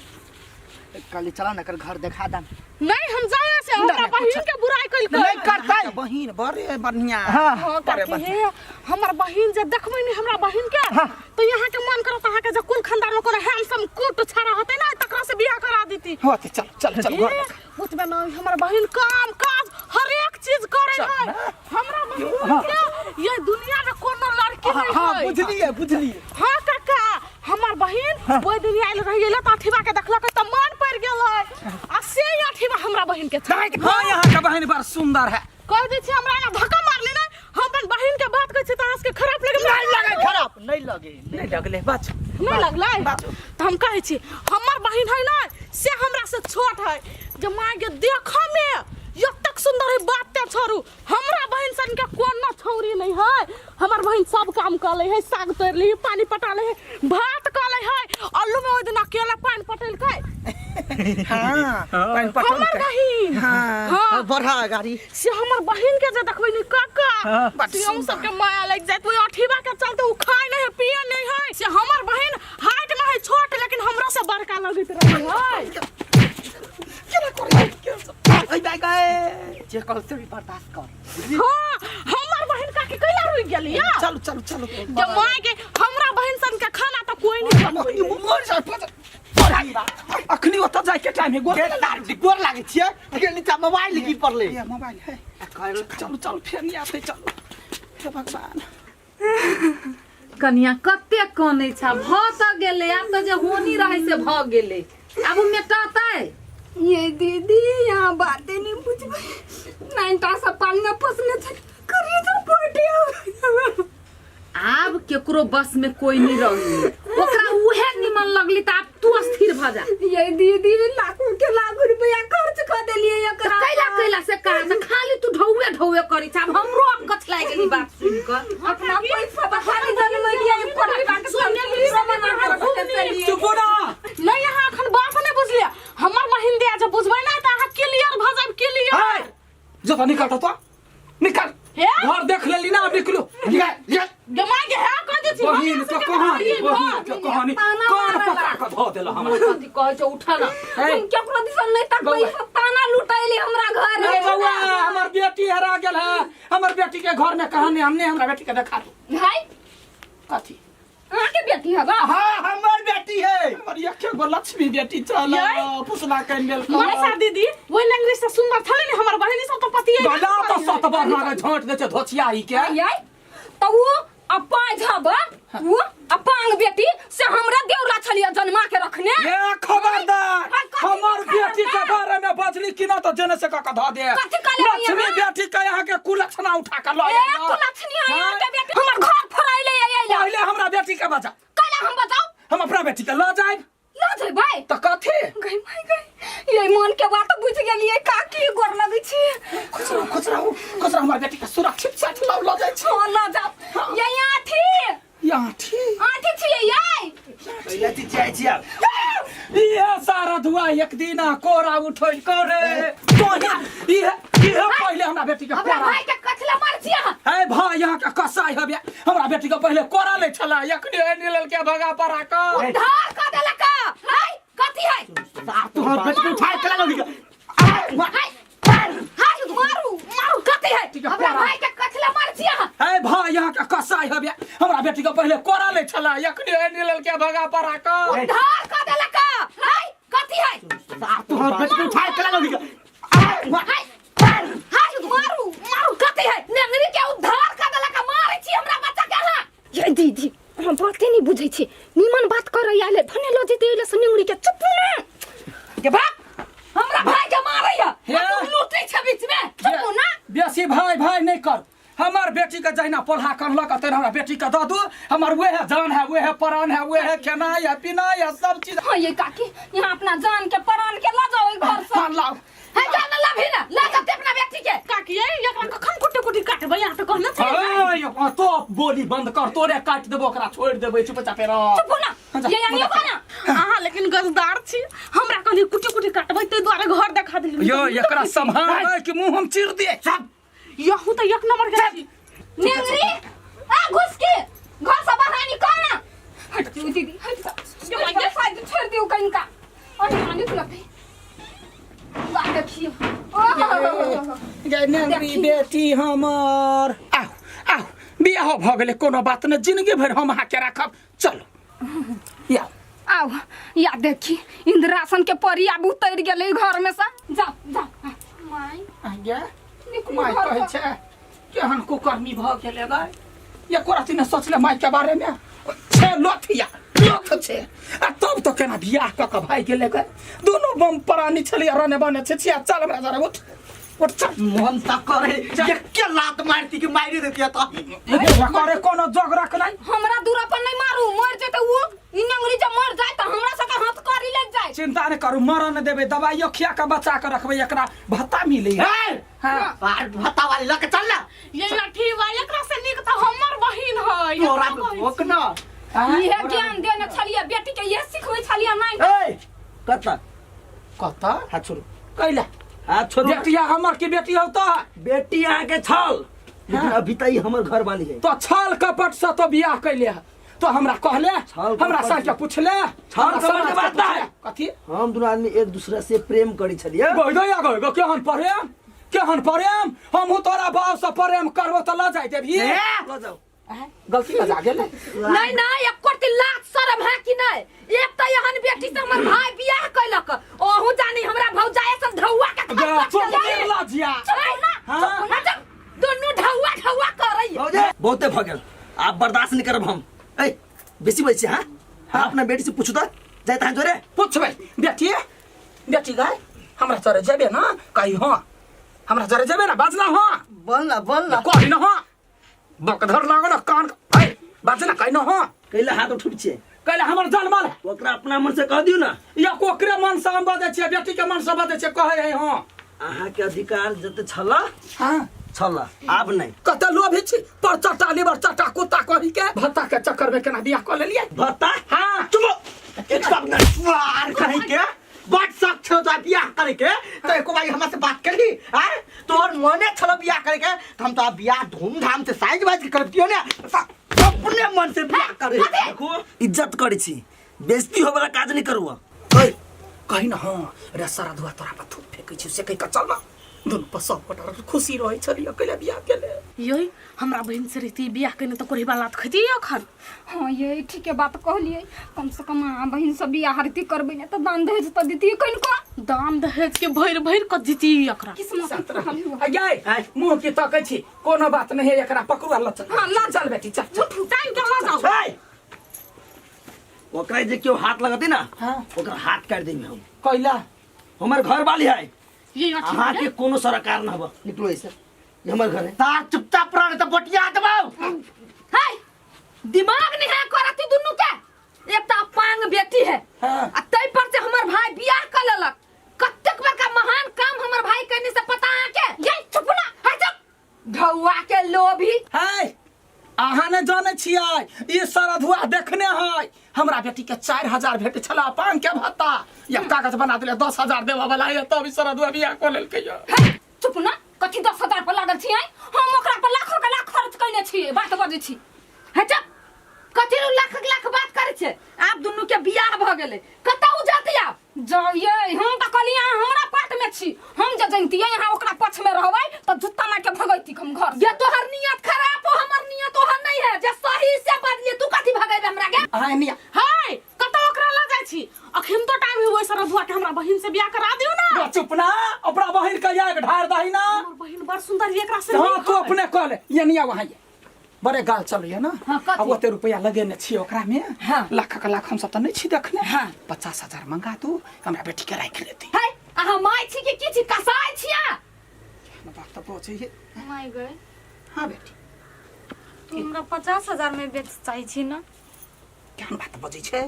Speaker 2: कल चला ना कर घर देखा दम
Speaker 4: नहीं हम जाऊं यहाँ से हमरा
Speaker 2: नहीं,
Speaker 4: बहिन के बुराई कइल
Speaker 2: नहीं करतै
Speaker 1: बहिन बड़े बढ़िया
Speaker 2: हाँ
Speaker 4: हाँ, काकी हे हमर बहिन जे देखबै ने हमरा बहिन के तो यहाँ के मन करत अहाँ के जे कुल खानदान में कोनो हैंडसम कुट छाड़ा होते ना तकरा से बियाह करा देती
Speaker 1: होते चल चल चल घर
Speaker 4: हे, ओतबे ना हमर बहिन काम काज हर एक चीज करे है हमरा बहिन के ये दुनिया में कोनो लड़की नहीं
Speaker 1: हाँ
Speaker 4: है
Speaker 1: बुझलिए बुझलिए
Speaker 4: हाँ काका हमर बहिन ओहि दिन आयल रही गेलै तऽ अठीबा के देखलक तऽ मन पड़ि गेलै आ से अठीबा हमरा बहिन के छै
Speaker 1: हाँ यहाँ का बहन बड़ सुंदर है
Speaker 4: कह दै छी हमरा एना धक्का मारली ने हम अपन बहिन के बात कहै छी तऽ अहाँ सबके खराब लगे
Speaker 2: नहीं लगे खराब नहीं लगे
Speaker 1: नहीं लगले बच
Speaker 4: नहीं लगलै तऽ हम कहै छी हमर बहिन है ने से हमरा से छोट है जे माय के देखऽ में एतेक सुंदर है बात ते छोड़ू हमरा बहिन सन के कोनो छौरी नहीं है हमर बहिन सब काम कऽ लै है साग तोड़ि लै है पानी पटा लै है भात कऽ लै है अल्लू में ओहि दिन अकेला पानि पटेलकै
Speaker 1: हाँ पानि पटौन
Speaker 4: हमर
Speaker 1: के।
Speaker 4: बहिन
Speaker 1: हाँ।
Speaker 4: हाँ
Speaker 2: बढ़ा गाड़ी
Speaker 4: से हमर बहिन के जे देखबै नी काका से हम सबके माया लागि जायत ओहि अठीबा के चलते उ खाय नहीं है पिए नहीं है से हमर बहिन हाइट में है छोट लेकिन हमरा से बड़का लगैत रहे है
Speaker 1: केना करै ऐ बाय गए
Speaker 2: जे कल से भी बर्दाश्त कर
Speaker 4: हाँ हमर बहिन काकी कैला रुकि गेली या
Speaker 1: चलू चलू चलू
Speaker 4: जे माय के हमरा बहिन सन के खाना तऽ कोई नहीं बनबै
Speaker 1: मर जा अखनी ओतऽ जाय के टाइम है गोर
Speaker 2: गोर लागै छियै लेकिन नीचा मोबाइल गिर पड़लै
Speaker 1: ये मोबाइल है चलू चलू फेर नहीं आते चलू हे भगवान
Speaker 10: कनिया कते कनै छ भऽ तऽ गेलै आब तऽ जे होनी रहै से भऽ गेलै आब ओ मेटतै
Speaker 5: ये दीदी यहाँ बातें नहीं बुझबै नाइनटा से पालना पोसने छै करिए तो पटे
Speaker 10: आब केकरो बस में कोई नहीं रही ओकरा उहे निमन लगली तऽ आब तू अस्थिर भऽ जा
Speaker 5: ये दीदी लाखों के लाख रुपया खर्च कर देलिए एकरा
Speaker 10: कैला कैला से कहा तऽ खाली तू ढौए ढौए करी छ आब हमरो अब कछ लागि गेली बात सुनि कऽ
Speaker 5: अपना पैसा तो खाली जनमलिए कोठी बात
Speaker 1: चुप ना
Speaker 4: नहीं अहाँ अखन बात नहीं बुझलियै हमर बहिन दिया जे बुझबै ना तऽ अहाँ क्लियर भऽ जायब क्लियर
Speaker 1: हाय जो तो निकल तो निकल
Speaker 4: हे?
Speaker 1: घर देख लेली ना अब निकलो
Speaker 2: निकल निकल
Speaker 4: गे माय गे हे कह दै छी
Speaker 1: बहिन के कहानी बहिन के कहानी कान पकड़ा के धो देला हमरा
Speaker 10: कथी कहै छौ उठ ना
Speaker 1: हे
Speaker 5: हम केकरो दिसन नहीं तकबै
Speaker 1: बौआ।
Speaker 5: सब ताना लुटैले हमरा घर
Speaker 1: ए बौआ हमर बेटी हरा गेल है हमर बेटी के घर में कहानी हमने हमरा बेटी के देखा दो
Speaker 5: हाय
Speaker 1: कथी
Speaker 5: अहाँ के बेटी हबा
Speaker 2: हाँ हमर बेटी है
Speaker 1: हमर एके गो लक्ष्मी बेटी चल पुसला के मेल
Speaker 4: मनीषा दीदी ओहि लंगड़ी से सुंदर छलै ने हमर बहिनी सब तऽ पतिए
Speaker 1: गला तो सत बरना के झोंट दे छै धोचियाई के
Speaker 5: आय तो उ अपाज हबा उ अपांग बेटी से हमरा देवला छलिए जन्मा के रखने
Speaker 1: ए खबरदार
Speaker 5: हाँ, कथी
Speaker 1: हमर बेटी के बारे में बजली कि ना तो जेने से कक धऽ दे
Speaker 5: कथी कहले
Speaker 1: लक्ष्मी
Speaker 5: यहाँ?
Speaker 1: बेटी के यहाँ के कुलक्षणा उठा के लऽ
Speaker 5: ए
Speaker 1: आइल।
Speaker 5: कुलक्षणी है
Speaker 1: हाँ?
Speaker 5: के बेटी हमर घर फोड़ाइले आइले
Speaker 1: पहिले हमरा बेटी के बचा
Speaker 5: कैला हम बताओ
Speaker 1: हम अपना बेटी के लऽ जायब
Speaker 5: लऽ जेबै
Speaker 1: तऽ कथी
Speaker 5: गई माय गई ये मन के बात बुझ गेलिए काकी गोर लगै छी
Speaker 1: खुश रहू खुश रहू खुश रहू हमर बेटी के सुरक्षित साथ लऽ लऽ जाइ छी
Speaker 5: हां लऽ जाओ ये आठी
Speaker 1: यहाँ ठीक
Speaker 5: आठी छियै ये
Speaker 7: पहिले चिचियाइ छी आब
Speaker 1: ये सारा धुआ एक दिन कोरा उठै करे तोही ये ये पहिले हमरा बेटी के
Speaker 10: हमरा
Speaker 1: कोरा
Speaker 10: भाई के कथला मार छी अहाँ
Speaker 1: हे भाई यहाँ के कसाई हबे हमरा बेटी के पहिले कोरा ले छला एखनी एनी लेलके भगा परा के
Speaker 10: उद्धार कऽ देलक हाय कथी है
Speaker 2: तू हमर बेटी के उठाय के लगा
Speaker 10: हाय हाय मारू मारू कथी है
Speaker 1: ठीक है,
Speaker 10: हमरा
Speaker 1: कोरा।
Speaker 10: भाई के कथला मार छी अहाँ
Speaker 1: हे भाई यहाँ के कसाई हबे हमरा बेटी के पहिले कोरा ले छला एखनी एनी लेलके भगा परा के
Speaker 10: उद्धार कऽ देलक हाय कथी है
Speaker 2: तू हमर बेटी के उठाय के लगा
Speaker 10: हाय हाय मारू मारू कथी है नेंगरी के उद्धार कऽ देलक मारै छी हमरा बच्चा के अहाँ
Speaker 5: ये दीदी हम बाते नहीं बुझै छी निमन बात करै आले भने लऽ जेतै एले से निंगड़ी के चुप ना
Speaker 10: के बाप हमरा भाई के मारै है
Speaker 1: हे।
Speaker 10: तू लूटै छै बीच में
Speaker 5: चुप ना
Speaker 1: बेसी भाई भाई नहीं कर हमार बेटी के जहिना पोल्हा करलक तहिना हमरा बेटी के दऽ दू हमर वएह जान है वएह प्राण है वएह खेनाइ है पीनाइ है सब चीज
Speaker 5: हाँ ये काकी यहाँ अपना जान के प्राण के लऽ जाओ घर से
Speaker 1: हाँ लाओ
Speaker 10: हे जा ना लाभी ना ला जाते अपना बेटी के
Speaker 4: काकी ये एकरा कखन कुटी कुटी काटबै अहाँ तऽ कहने छलियै
Speaker 1: तो बोली बंद कर तोरे काटि देबो ओकरा छोड़ि देबै चुपचापे रह
Speaker 5: चुप ना
Speaker 1: हाँ, जा,
Speaker 4: ये आनियो
Speaker 1: मजा
Speaker 4: ना अहाँ लेकिन गजदार छी हमरा कहली कुटी कुटी काटबै ताहि दुआरे घर देखा देली
Speaker 1: यो एकरा सम्हार कि मुंह हम चीर दिए
Speaker 2: सब
Speaker 4: यहू तऽ एक नंबर के छी
Speaker 5: नेंगरी आ घुस के घर से बाहर निकल ना हट जाओ दीदी हट जाओ ये शायद छोड़ दियो कहीं का और आने को लगते वाह देखियो ओह
Speaker 1: गे नेंगरी बेटी हमर आउ आउ बियाह भऽ गेलै कोनो बात नहि जिंदगी भरि हम अहाँके राखब चलू या
Speaker 5: आओ या देखी इंद्रासन के परी आब उतर गेलै घर में से जाओ जाओ
Speaker 3: माय
Speaker 1: गे
Speaker 5: निकलू
Speaker 1: माय
Speaker 5: घर
Speaker 1: कहै
Speaker 5: से।
Speaker 1: छै केहन कुकर्मी भऽ गेलै गाय एको रति नहि सोचले माय के बारे में छै लोथिया लोथ छै आ तब तो केना बियाह कऽ कऽ भागि गेलै गाय दुनू बम प्राणी छलियै रने बने छै छिया चल हमरा जरा उठ उठ चल
Speaker 2: मन तक करे एके लात मारती कि मारि देती तो
Speaker 1: करे कोनो जोग रख नहीं
Speaker 5: हमरा दूरा पर नहीं मारू मर जेते उ ई नंगरी जब मर जाए त हमरा सबके हाथ करी लग जाए
Speaker 1: चिंता नहीं करू मरऽ नहि देबै दवाइयो खिया कऽ बचा कऽ रखबै एकरा भत्ता मिलै है
Speaker 2: हाँ भत्ता वाली लके चल ना
Speaker 4: ये लठी बा एकरा से नीक तऽ हमर बहिन है
Speaker 2: तोरा भोक ना
Speaker 5: इहे ज्ञान देने छलियै बेटी के इहे सिखबै छलियै नहीं
Speaker 7: ए कत
Speaker 1: कतऽ
Speaker 7: हाथ छोड़ू
Speaker 1: कैला
Speaker 7: हाथ छोड़ू
Speaker 1: बेटिया हमर की बेटी हौ तो
Speaker 7: बेटी अहाँ के छल लेकिन अभी तक ई हमर घर वाली है
Speaker 1: तो छल कपट से तो बियाह कैले है तो हमरा कहले
Speaker 7: छल
Speaker 1: हमरा
Speaker 7: कपट
Speaker 1: साथ के पूछले
Speaker 7: छल
Speaker 1: हमरा
Speaker 7: कपट
Speaker 1: समाज
Speaker 7: के बात
Speaker 1: के
Speaker 7: ना है।
Speaker 1: कथी
Speaker 7: हम दोनों आदमी एक दूसरे से प्रेम करी छलिए
Speaker 1: गई गई गई गई केहन प्रेम केहन प्रेम हमहू तोरा बाप से प्रेम करबो तऽ लऽ जाय देबही
Speaker 7: लऽ जाओ
Speaker 1: गलती बजा गेलै
Speaker 6: नहीं नहीं एको रत्ती लाज शरम है कि नहीं एक तो एहन बेटी से हमर भाई बियाह कैलक ओहू जानी हमरा भौजाई सन ढौआ के
Speaker 1: गे,
Speaker 6: खसक
Speaker 1: चुप
Speaker 6: चलई।
Speaker 1: निर्लज्जिया।
Speaker 6: चुप ना
Speaker 1: हाँ।
Speaker 6: चुप ना चुप दुनू ढौआ ढौआ करई
Speaker 7: भौजी बहुते भऽ गेल आब बर्दाश्त नहीं करब हम ए बेसी बजै छी हाँ हाँ अपना बेटी से पूछू तऽ जाइत अहाँ जोरे
Speaker 1: पूछबै बेटी बेटी गाय हमरा चरे जेबे ना कही हाँ हमरा जरे जेबे ना बाजना हाँ
Speaker 2: बोल ना बोल ना
Speaker 1: कही ना हाँ बकधर लागल कान है बाजना कही ना हाँ
Speaker 7: कैला हाथ उठबै छियै
Speaker 1: कैला हमर जनमल है
Speaker 7: ओकरा अपना मन से कह दियौ ना
Speaker 1: या ओकरे मन से हम बजै छियै बेटी के मन से बजै छियै कहै है हाँ
Speaker 7: अहाँके अधिकार जते छल
Speaker 1: हाँ
Speaker 7: छल आब नहि
Speaker 1: कते लोभी छी पर चटा लीवर चटा कुत्ता कही के भत्ता के चक्कर में केना बियाह कऽ लेलियै
Speaker 2: भत्ता
Speaker 1: हाँ
Speaker 2: चुप एक सब नटवार कहीं के बड शौक छौ तोरा बियाह करे के तो एको बारी हमरा से बात करही आय तोहर मने छलो बियाह करे के तो हम तोरा बियाह धूमधाम से साइज वाइज के करतियो ने अपने मन से बियाह करे
Speaker 7: देखो इज्जत करै छी बेइज्जती होबला काज नहि करू
Speaker 1: ओए कही ना हाँ रे सारा धुआ तोरा पर थूक फेंकै छी से कहि कऽ चल ना दुनू पर सब गोटा खुशी रहै छलियै कैला बियाह केले
Speaker 4: यै हमरा बहिन से रहती बियाह केने तऽ कोढ़ी लात खैती अखन
Speaker 5: हाँ ये ठीके बात कहलिए कम से कम अहाँ बहिन से बियाह हरती करबै ने तऽ दान दहेज तऽ दितियै कनिको
Speaker 4: दान दहेज के भरि भरि कऽ दिती एकरा
Speaker 5: किस्मत
Speaker 1: आ यै मुँह की तकै छी कोनो बात नहीं है एकरा पकड़ू आ लऽ चल
Speaker 4: हाँ, लऽ
Speaker 1: चल बेटी चल चल
Speaker 4: टाइम के लऽ जाउ
Speaker 7: ए! ओकरा जे केओ हाथ लगते ना
Speaker 1: हाँ।
Speaker 7: ओकरा हाथ काटि देबै हम
Speaker 1: कैला
Speaker 7: हमर घर वाली है
Speaker 4: ये अथी
Speaker 7: अहाँ के कोनो सरकार न हब निकलो ऐसे ये हमर घर है
Speaker 2: तार चुपचाप रह नहीं तो बटिया देबौ
Speaker 6: है दिमाग नहीं है करती दुनू के एक तो पांग बेटी है
Speaker 1: हाँ।
Speaker 6: आ तै पर से हमर भाई बियाह कर लेलक कतेक बड़का महान काम हमर भाई करने से पता है के ये चुप ना हट चुप ढौआ के लोभी
Speaker 1: है अहाँ ने जानै छियै ई सरधुआ देखने है हमरा बेटी के 4000 भेटै छला पान के भत्ता या कागज बना देले 10000 देबऽ वाला है तब ई सरधुआ बियाह कऽ लेलकै यऽ
Speaker 5: हे चुप ना कथी 10,000 पर लागल छियै हम ओकरा पर लाखों के लाख खर्च कयने छियै बात बजै छी
Speaker 6: हे चुप कथी रू लाख लाख बात करै छै आब दुनू के बियाह भऽ गेलै कतऽ उ जाती आब
Speaker 5: जाउ ये हम तऽ कहलियै अहाँ हमरा पाट में छी हम जे जनितियै अहाँ ओकरा पक्ष में रहबै तऽ जुत्ता मारि के भगैती हम घर से
Speaker 6: ये तोहर नियत खराब हो हमर नियत ओहन नहीं है जे सही से बदलिए तू कथी भगेबे हमरा के
Speaker 1: अहाँ निया
Speaker 4: हाय कतऽ ओकरा लऽ जाइ छी अखन तो टाइम है ओइ सरधुआ के हमरा बहिन से बियाह करा दियौ ना
Speaker 1: ग चुप ना अपना बहिन के आग ढार दही ना
Speaker 4: हमर बहिन बड़ सुंदर है एकरा से
Speaker 1: हाँ
Speaker 4: नीक
Speaker 1: तू
Speaker 4: है।
Speaker 1: अपने कह ले ये निया वहाँ ये बड़े गाल चलैया ना
Speaker 6: हाँ, कथी?
Speaker 1: आ ओते रुपया लगेने छियै ओकरा में
Speaker 6: हाँ।
Speaker 1: लाख के लाख हम सब तऽ नहि छी देखने
Speaker 6: हाँ।
Speaker 1: 50,000 मंगा तू हमरा बेटी के राखि लेती
Speaker 6: है अहाँ माय छी कि की छी कसाई छिया
Speaker 1: बात तऽ बचै है
Speaker 3: माय गए
Speaker 1: हाँ बेटी
Speaker 3: तू हमरा 50,000 में बेच चाहै छी ना
Speaker 1: केहन बात बजै छै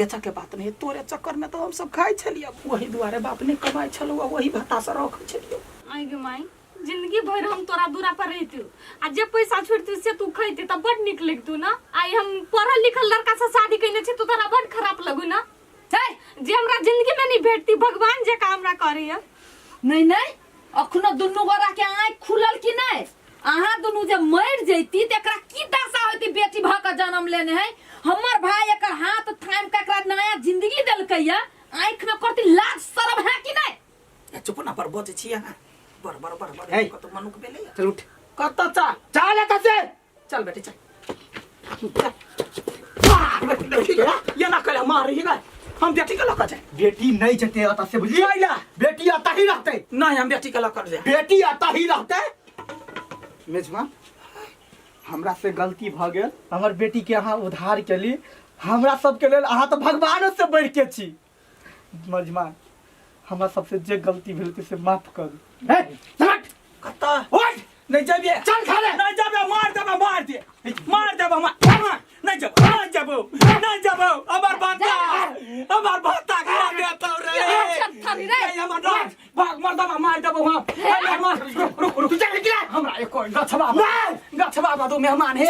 Speaker 1: बेचऽ के बात नहि तोरे चक्कर में तऽ हम सब खाइ छलियै वही दुआरे बाप नहि कमाइ छलौ आ वही भत्ता से रखै छलियौ
Speaker 3: आइ गे माय जिंदगी भर हम तोरा दूरा पर रहितु आ जे पैसा छोड़तु से तू खैती त बड नीक लगतु ना। आइ हम पढ़ल लिखल लड़का से शादी कइने छी तो तोरा बड खराब लगू ना।
Speaker 10: है
Speaker 3: जे हमरा जिंदगी में नहीं भेटती भगवान जे का हमरा करैया।
Speaker 10: नहीं नहीं अखनो दुनू गोरा के आँख खुलल कि नहीं? अहाँ दुनू जे मर जैती त एकरा की दशा होती? बेटी भ के जन्म लेने है हमर भाई, एकर हाथ थाम के एकरा नया जिंदगी देलकै या, आँख में करती लाज शर्म है कि नहीं?
Speaker 1: चुप ना पर बजै छी अहाँ बर बर बर बर
Speaker 2: हे।
Speaker 1: कत मनुख भेलै।
Speaker 2: चल उठ।
Speaker 1: कत चल
Speaker 2: चल एतऽ से।
Speaker 1: चल बेटी चल चल। ये ना करे मार रही है हम बेटी के लक जाए।
Speaker 2: बेटी नहीं जते एतऽ से बुझलियै?
Speaker 1: कैला?
Speaker 2: बेटी एतऽ ही रहतै।
Speaker 1: नहीं हम बेटी के लक जाए।
Speaker 2: बेटी एतऽ ही रहतै। मेजबान हमरा से गलती भ गेल, हमर बेटी के अहाँ उधार केली, हमरा सबके लेल अहाँ तऽ भगवानो से बढ़ि के छी। मेजबान हमरा सबसे जे गलती भेल से माफ करू। हे चल
Speaker 1: कतऽ?
Speaker 2: उठ।
Speaker 1: नहीं जाबे।
Speaker 2: चल घरे।
Speaker 1: नहीं जाबे, मार देबे, मार दे, मार देबे, मार। नहीं जाबो, नहीं जाबो, नहीं जाबो। हमर भाता, हमर भाता खा देतौ रे। नहीं हमर भाग, भाग, मार देबे, मार देबो हम। अरे मार, रुक रुक रुक।
Speaker 2: चल निकला।
Speaker 1: हमरा एको गछबा गछबा दू मेहमान हे।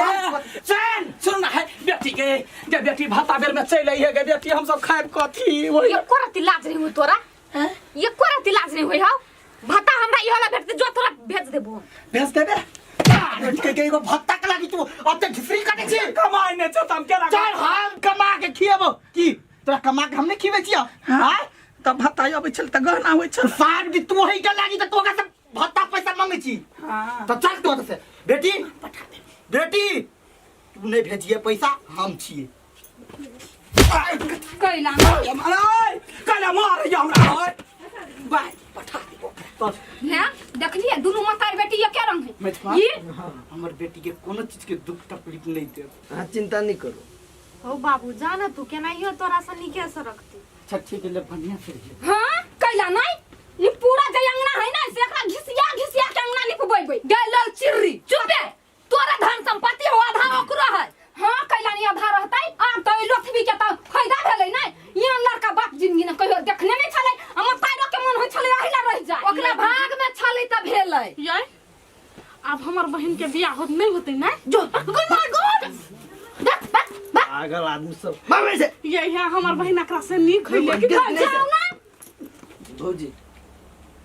Speaker 2: चल
Speaker 1: सुन ना है बेटी के, गे बेटी भाता बेर में चल आई है गे बेटी, हम सब खाइब कथी? वही
Speaker 3: एको रति लाज नहीं हुई तोरा, एको रति लाज नहीं हुई हौ। भत्ता हमरा इहो ला भेटतै, जो तोरा भेज देबो।
Speaker 1: भेज देबे?
Speaker 2: के के एगो भत्ता के लागी तू अते घिसरी काटे छी?
Speaker 1: कमाइ नै छौ त हम केना?
Speaker 2: चल हम कमा के खिएबो। की तोरा कमा के हम नहीं खिएबै छियौ?
Speaker 1: हाँ तब भत्ता अबै छल त गहना होइ छल।
Speaker 2: साग भी तू ही के लागी त तू ओकरा से भत्ता पैसा मांगे छी।
Speaker 1: हाँ।
Speaker 2: तो चल तू ओतऽ से। बेटी बेटी तू नहीं भेजिए पैसा, हम छिए।
Speaker 5: कैला
Speaker 1: कैला मार हमरा बाय पठा देबो।
Speaker 5: हैं देखलिए दुनू मतार बेटी एके रंग है।
Speaker 2: मेजबान
Speaker 5: ई
Speaker 2: हमर बेटी के कोनो चीज के दुख तकलीफ नहीं देब।
Speaker 7: अहाँ चिंता नहीं करू।
Speaker 3: हो बाबू जाना तू केनाहियो तोरा से नीके से रखती।
Speaker 2: अच्छा ठीक है, ले बढ़िया से रहिए।
Speaker 5: हां कैला नहीं ई पूरा जे अंगना है ना से एकरा घिसिया घिसिया के अंगना लिपबैबै। गेल चिर्री चुपे, तोरा धन संपत्ति हो आधा ओकरो है। हां कैला नहीं आधा रहतै? आब त ई लोथबी के त फायदा भेलै नै। यहाँ लड़का बाप जिंदगी ने कहियो देखने नहीं छलै, हमर तारो के मन होइ छलै अहिला रह जाय।
Speaker 10: ओकरा भाग में छलै त भेलै।
Speaker 4: ये आब हमर बहन के बियाह होत नहीं होतै ना?
Speaker 10: जो गई मार गोर बक बक बक।
Speaker 7: पागल आदमी सब मामे से।
Speaker 4: ये यहाँ हमर बहन एकरा से नीक होइले कि
Speaker 10: जाओ ना।
Speaker 7: भौजी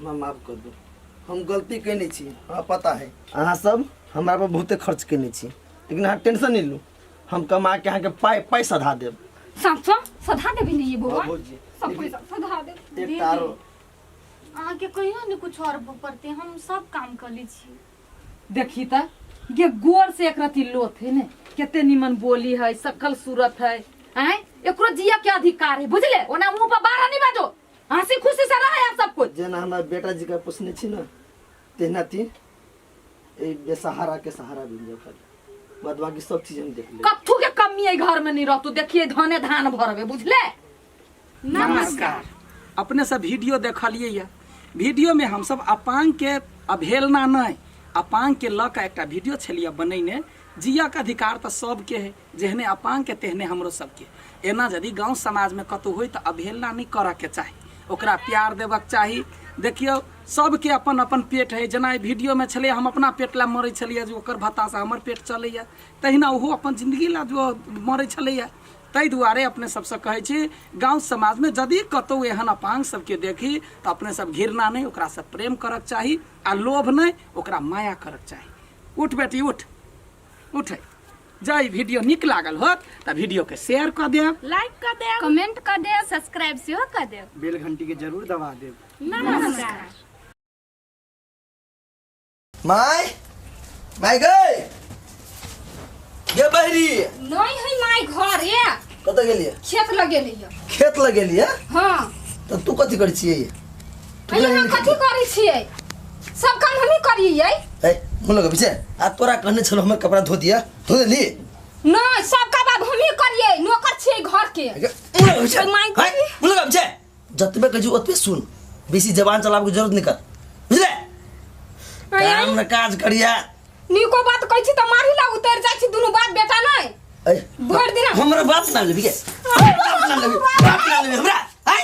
Speaker 7: माँ माफ कर दू, हम गलती केने छी, हमरा पता है अहाँ सब हमरा पर बहुते खर्च केने छी, लेकिन अहाँ टेंशन नहीं लू, हम कमा के अहाँके पाइ पाइ सधा देब।
Speaker 5: साँचो सधा देबी नहीं ये बौआ?
Speaker 7: हाँ, भौजी।
Speaker 5: सब पैसा सधा देब।
Speaker 7: एकटा आरो
Speaker 3: अहाँके कहियो ने कुछ और पड़तै, हम सब काम कर लै छी।
Speaker 10: देखी त ये गोर से एक रति लोथ है ने, केते निमन बोली है, सकल सूरत है, आय एकरो जिया के अधिकार है बुझले। ओना मुंह पर बारा नहीं बाजो, हंसी खुशी से रहे आप सब कुछ।
Speaker 7: जेना हमरा बेटा जी का पोसने छी ना तेना ती ए बेसहारा के सहारा बन जाओ खाली, बाद बाकी सब चीज हम देख लेब।
Speaker 10: कत्थू के कमी है घर में नहीं रहतू, देखिए धाने धान भरबे बुझले।
Speaker 1: नमस्कार। अपने सब वीडियो देखलिए या, वीडियो में हम सब अपांग के अवहेलना नहीं, अपांग के लऽ कऽ एकटा वीडियो छलिए बनैने। जिया के अधिकार तऽ सबके है, जेहने अपांग के तेहने हमरो सबके। एना यदि गाँव समाज में कतौ होय तऽ अवहेलना नहीं करऽ के चाही, ओकरा प्यार देबक चाही। देखियौ सबके अपन अपन पेट है, जेना एहि वीडियो में छलै हम अपना पेट ला मरै छलियै जे ओकर भत्तासँ हमर पेट चलैया, तहिना ओहो अपन जिंदगी ला जो मरै छलैया। ताहि दुआरे अपने सबसँ कहै छी गाँव समाजमे यदि कतौ एहन अपांग सबके देखी तऽ अपने सब घृणा नहि, ओकरासँ प्रेम करक चाही आ लोभ नहि, ओकरा माया करक चाही। उठ बेटी उठ, उठ। जँ ई वीडियो नीक लागल होत तऽ वीडियो के शेयर कऽ देब,
Speaker 3: लाइक कऽ देब,
Speaker 5: कमेंट कऽ देब,
Speaker 3: सब्सक्राइब सेहो कऽ देब,
Speaker 2: बेल घंटी के जरूर दबा देब।
Speaker 3: नमस्कार।
Speaker 7: My my गई गे बहरी
Speaker 5: नहीं है माय घर ये।
Speaker 7: कतऽ गेलियै?
Speaker 5: खेत लगेलियै।
Speaker 7: खेत लगेलियै?
Speaker 5: हाँ।
Speaker 7: तऽ तू कथी करै छियै? तू
Speaker 5: अहाँ
Speaker 7: लगेली
Speaker 5: कथी करै छियै? सब काम हमही करियै।
Speaker 7: ए मुँह लगबै छै? आ तोरा कहने छलौ हमर कपड़ा धो दिया, धो देली?
Speaker 5: नहीं सब काम आब हमही करियै, नौकर छियै घर के।
Speaker 7: मुँह लगबै छै?
Speaker 5: माय
Speaker 7: है, मुँह लगबै छै? जतबे कहै छी ओतबे सुन, बेसी जबान चलाबके जरूरत नहीं कर, बुझले? काम न काज करिया।
Speaker 5: नीको बात कहै छी त मारी ला उतर जाइ छी दुनू बाप बेटा नहीं।
Speaker 7: ए,
Speaker 5: भरि दिना
Speaker 7: हमरा बाप ना लेबी के? बाप ना लेबी, बाप ना लेबी हमरा? आय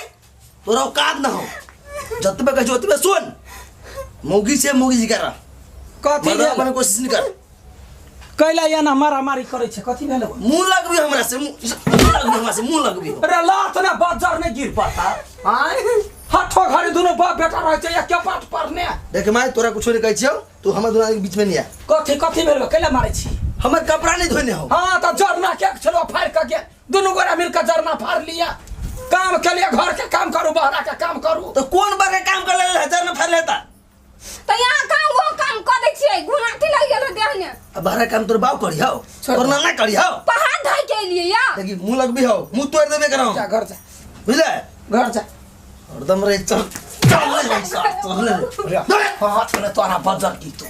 Speaker 7: तोरा औकात न हो, जतबे कहै छी ओतबे सुन। मौगी से मौगी जी कर
Speaker 1: कथी
Speaker 7: मर्दवा बने कोशिश नहीं कर।
Speaker 1: कैला एना मारामारी करै छै कथी भेल?
Speaker 7: मुंह लगबी हमरा से, मुंह लगबी हमरा से, मुंह लगबी।
Speaker 1: अरे लात ने बजर नहीं गिर पड़ता। आय हठो घड़ी दुनु बाप बेटा रहै छै एके पाठ पढ़ने।
Speaker 7: देख माय तोरा कुछो नहीं कहै छियौ, तू हमर दुना के बीच में नहीं आ।
Speaker 1: कथी कथी भेल? कैला मारै छी?
Speaker 7: हमर कपड़ा नहीं धोने हो।
Speaker 1: हां त जरना के छलो फाड़ के के दुनु गोरा मिल के जरना फाड़ लिया। काम के लिए घर के काम करू बहरा के काम करू।
Speaker 7: तो कौन बार के काम कर ले जरना फाड़ लेता?
Speaker 5: त यहाँ काम वो काम क दै छियै, घुनाती लागि गेल देह ने।
Speaker 7: अब बहरा काम तोर बाप करी हो, तोर नाना करी हो।
Speaker 5: पहाड़ धइ के एलियै या।
Speaker 7: देखी मुंह लगबी हो, मुंह तोड़ देबे करौ।
Speaker 1: जा घर जा,
Speaker 7: बुझले?
Speaker 1: घर जा
Speaker 7: हरदम रे चल चल रे चल रे।
Speaker 1: हाथ में तोरा बजर की तो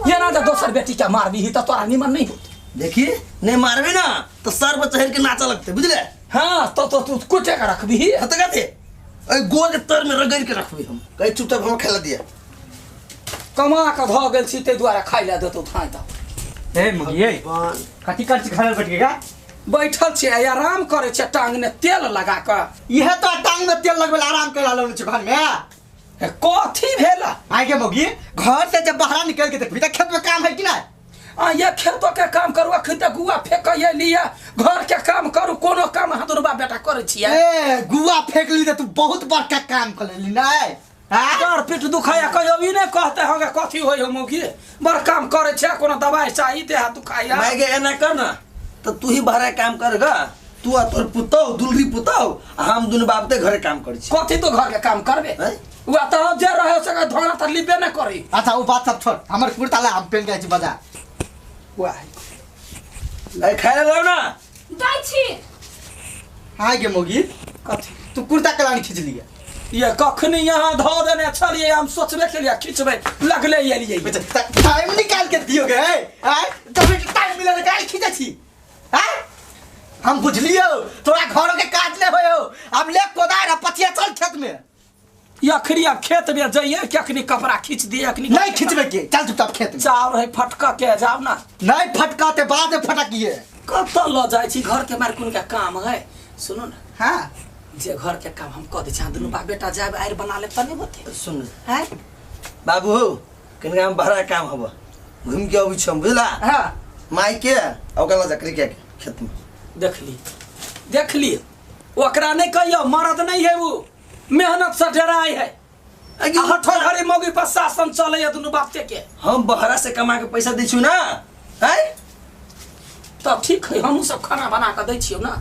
Speaker 1: ये ना जे दोसर बेटी के मारबी त तोरा निमन नहीं होत।
Speaker 7: देखी नहीं मारबी ना तो सर पर चढ़ के नाचा लगते, बुझले?
Speaker 1: हां तो तू कुटे के रखबी।
Speaker 7: हां त कथी ए गोल के तर में रगड़ के रखबी हम। कहि चुपचाप हम खेला दिया।
Speaker 1: कमा के ध गेल छी ते दुआरे खाइ ला देतौ थाइ त।
Speaker 2: ए मुगिए कथी कर छी घर बैठ के का?
Speaker 1: बैठल छी आराम करे छै टांग ने तेल लगा के।
Speaker 2: इहे तो टांग में तेल लगबे आराम कर लालो छी घर में।
Speaker 1: कथी भेला?
Speaker 2: आइ के मौगी घर से जब बाहर निकल के देखबी त खेत में काम है कि ना?
Speaker 1: आ ये खेतो के काम करू, अखन त गुआ फेक लिया, घर के काम करू, कोनो काम हाथ दुनू बाप बेटा करे छियै।
Speaker 2: ए गुआ फेक ली त तू बहुत बड़का काम कर लेली नै।
Speaker 1: हां डर पीठ दुखाया कहियो ई नै कहते होगे कथी होय हो मौगी, बड़ काम करे छै, कोनो दवाई चाही देह दुखाया।
Speaker 7: माय गे एना कर ना त तू ही बाहर काम कर गा, तू आ तोर पुतौ दुलरी पुतौ आ हम दुनू बाप ते घरे काम करै छी।
Speaker 1: कथी तो घर के काम करबे? उ त जे रहे से धोना त लिबे नै करी।
Speaker 2: अच्छा उ बात सब छोड़, हमर कुर्ता ला हम पेन जाय छी बाजार।
Speaker 1: वाह
Speaker 7: ए खाय ला ना
Speaker 5: जाय छी।
Speaker 2: हां गे मौगी
Speaker 1: कथी
Speaker 2: तू कुर्ता कलानी खींच लिया?
Speaker 1: ये कखनी यहाँ धो देने छलिए, हम सोचबे के लिए खींचबे लगले एलिए।
Speaker 2: टाइम निकाल के दियो गे। आय तभी टाइम मिलल काल खींचे छी। हां हम बुझलियो तोरा घरो के काज ले होयो, अब ले कोदार आ पचिया चल खेत में।
Speaker 1: अखनी अब खेत में जाइए कि अखनी कपड़ा खींच दिए? अखनी
Speaker 2: नहीं खींचबे के, चल चुपचाप खेत में।
Speaker 1: चाउर है फटका के जाओ ना।
Speaker 2: नहीं फटकाते बाद में फटकिए।
Speaker 1: कत ल जाय छी घर के मार कोन के काम है? सुनो ना।
Speaker 2: हां
Speaker 1: जे घर के काम हम क दे छी, दुनू बाप बेटा जाब आइर बना ले त नहीं होते।
Speaker 7: सुन
Speaker 1: हैं
Speaker 7: बाबू हो कनका हम बड़ा काम हब, घूम के अबै छी हम, बुझला?
Speaker 1: हां
Speaker 7: माई के ओकरा ल जा के खेत में।
Speaker 1: देखली देखली ओकरा नहीं कहियो मरद नहीं है, वो मेहनत से डराय है। हठो घड़ी मौगी पर शासन चले है दुनू बाप के।
Speaker 7: हम बहरा से कमा के पैसा दै छु ना। हैं
Speaker 1: तब ठीक है, हमहू सब खाना बना के दै छियौ ना।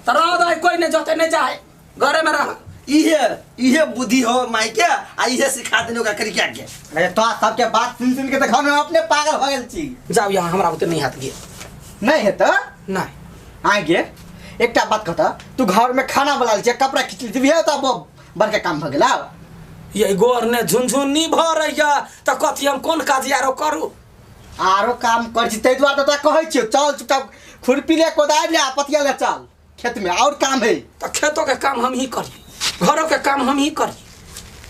Speaker 1: त रह दे कोई नहीं जते नहीं जाए, घरे में रह।
Speaker 7: इहे इहे बुद्धि हो माई के आ इहे सिखा देने ओकरा करी के।
Speaker 2: अरे तो सबके बात सुन सुन के त घर में अपने पागल हो गेल छी।
Speaker 1: जाओ यहाँ हमरा ओते नहीं हाथ गे।
Speaker 2: नहीं है त
Speaker 1: नहीं
Speaker 2: आगे एकटा बात कहता, तू घर में खाना बना ले, कपड़ा खींच ली त बड़का काम भ गेला।
Speaker 1: ये गोर ने झुनझुनी भरैया त कथी हम कोन काज यारो करू?
Speaker 2: आरो काम कर छी तै दुआरे त कहै छियौ चल चुपचाप खुरपी ले कोदारि ले पतिया ले चल खेत में, और काम है
Speaker 1: त खेतो के काम हम ही करी, घरों के काम हम ही करी।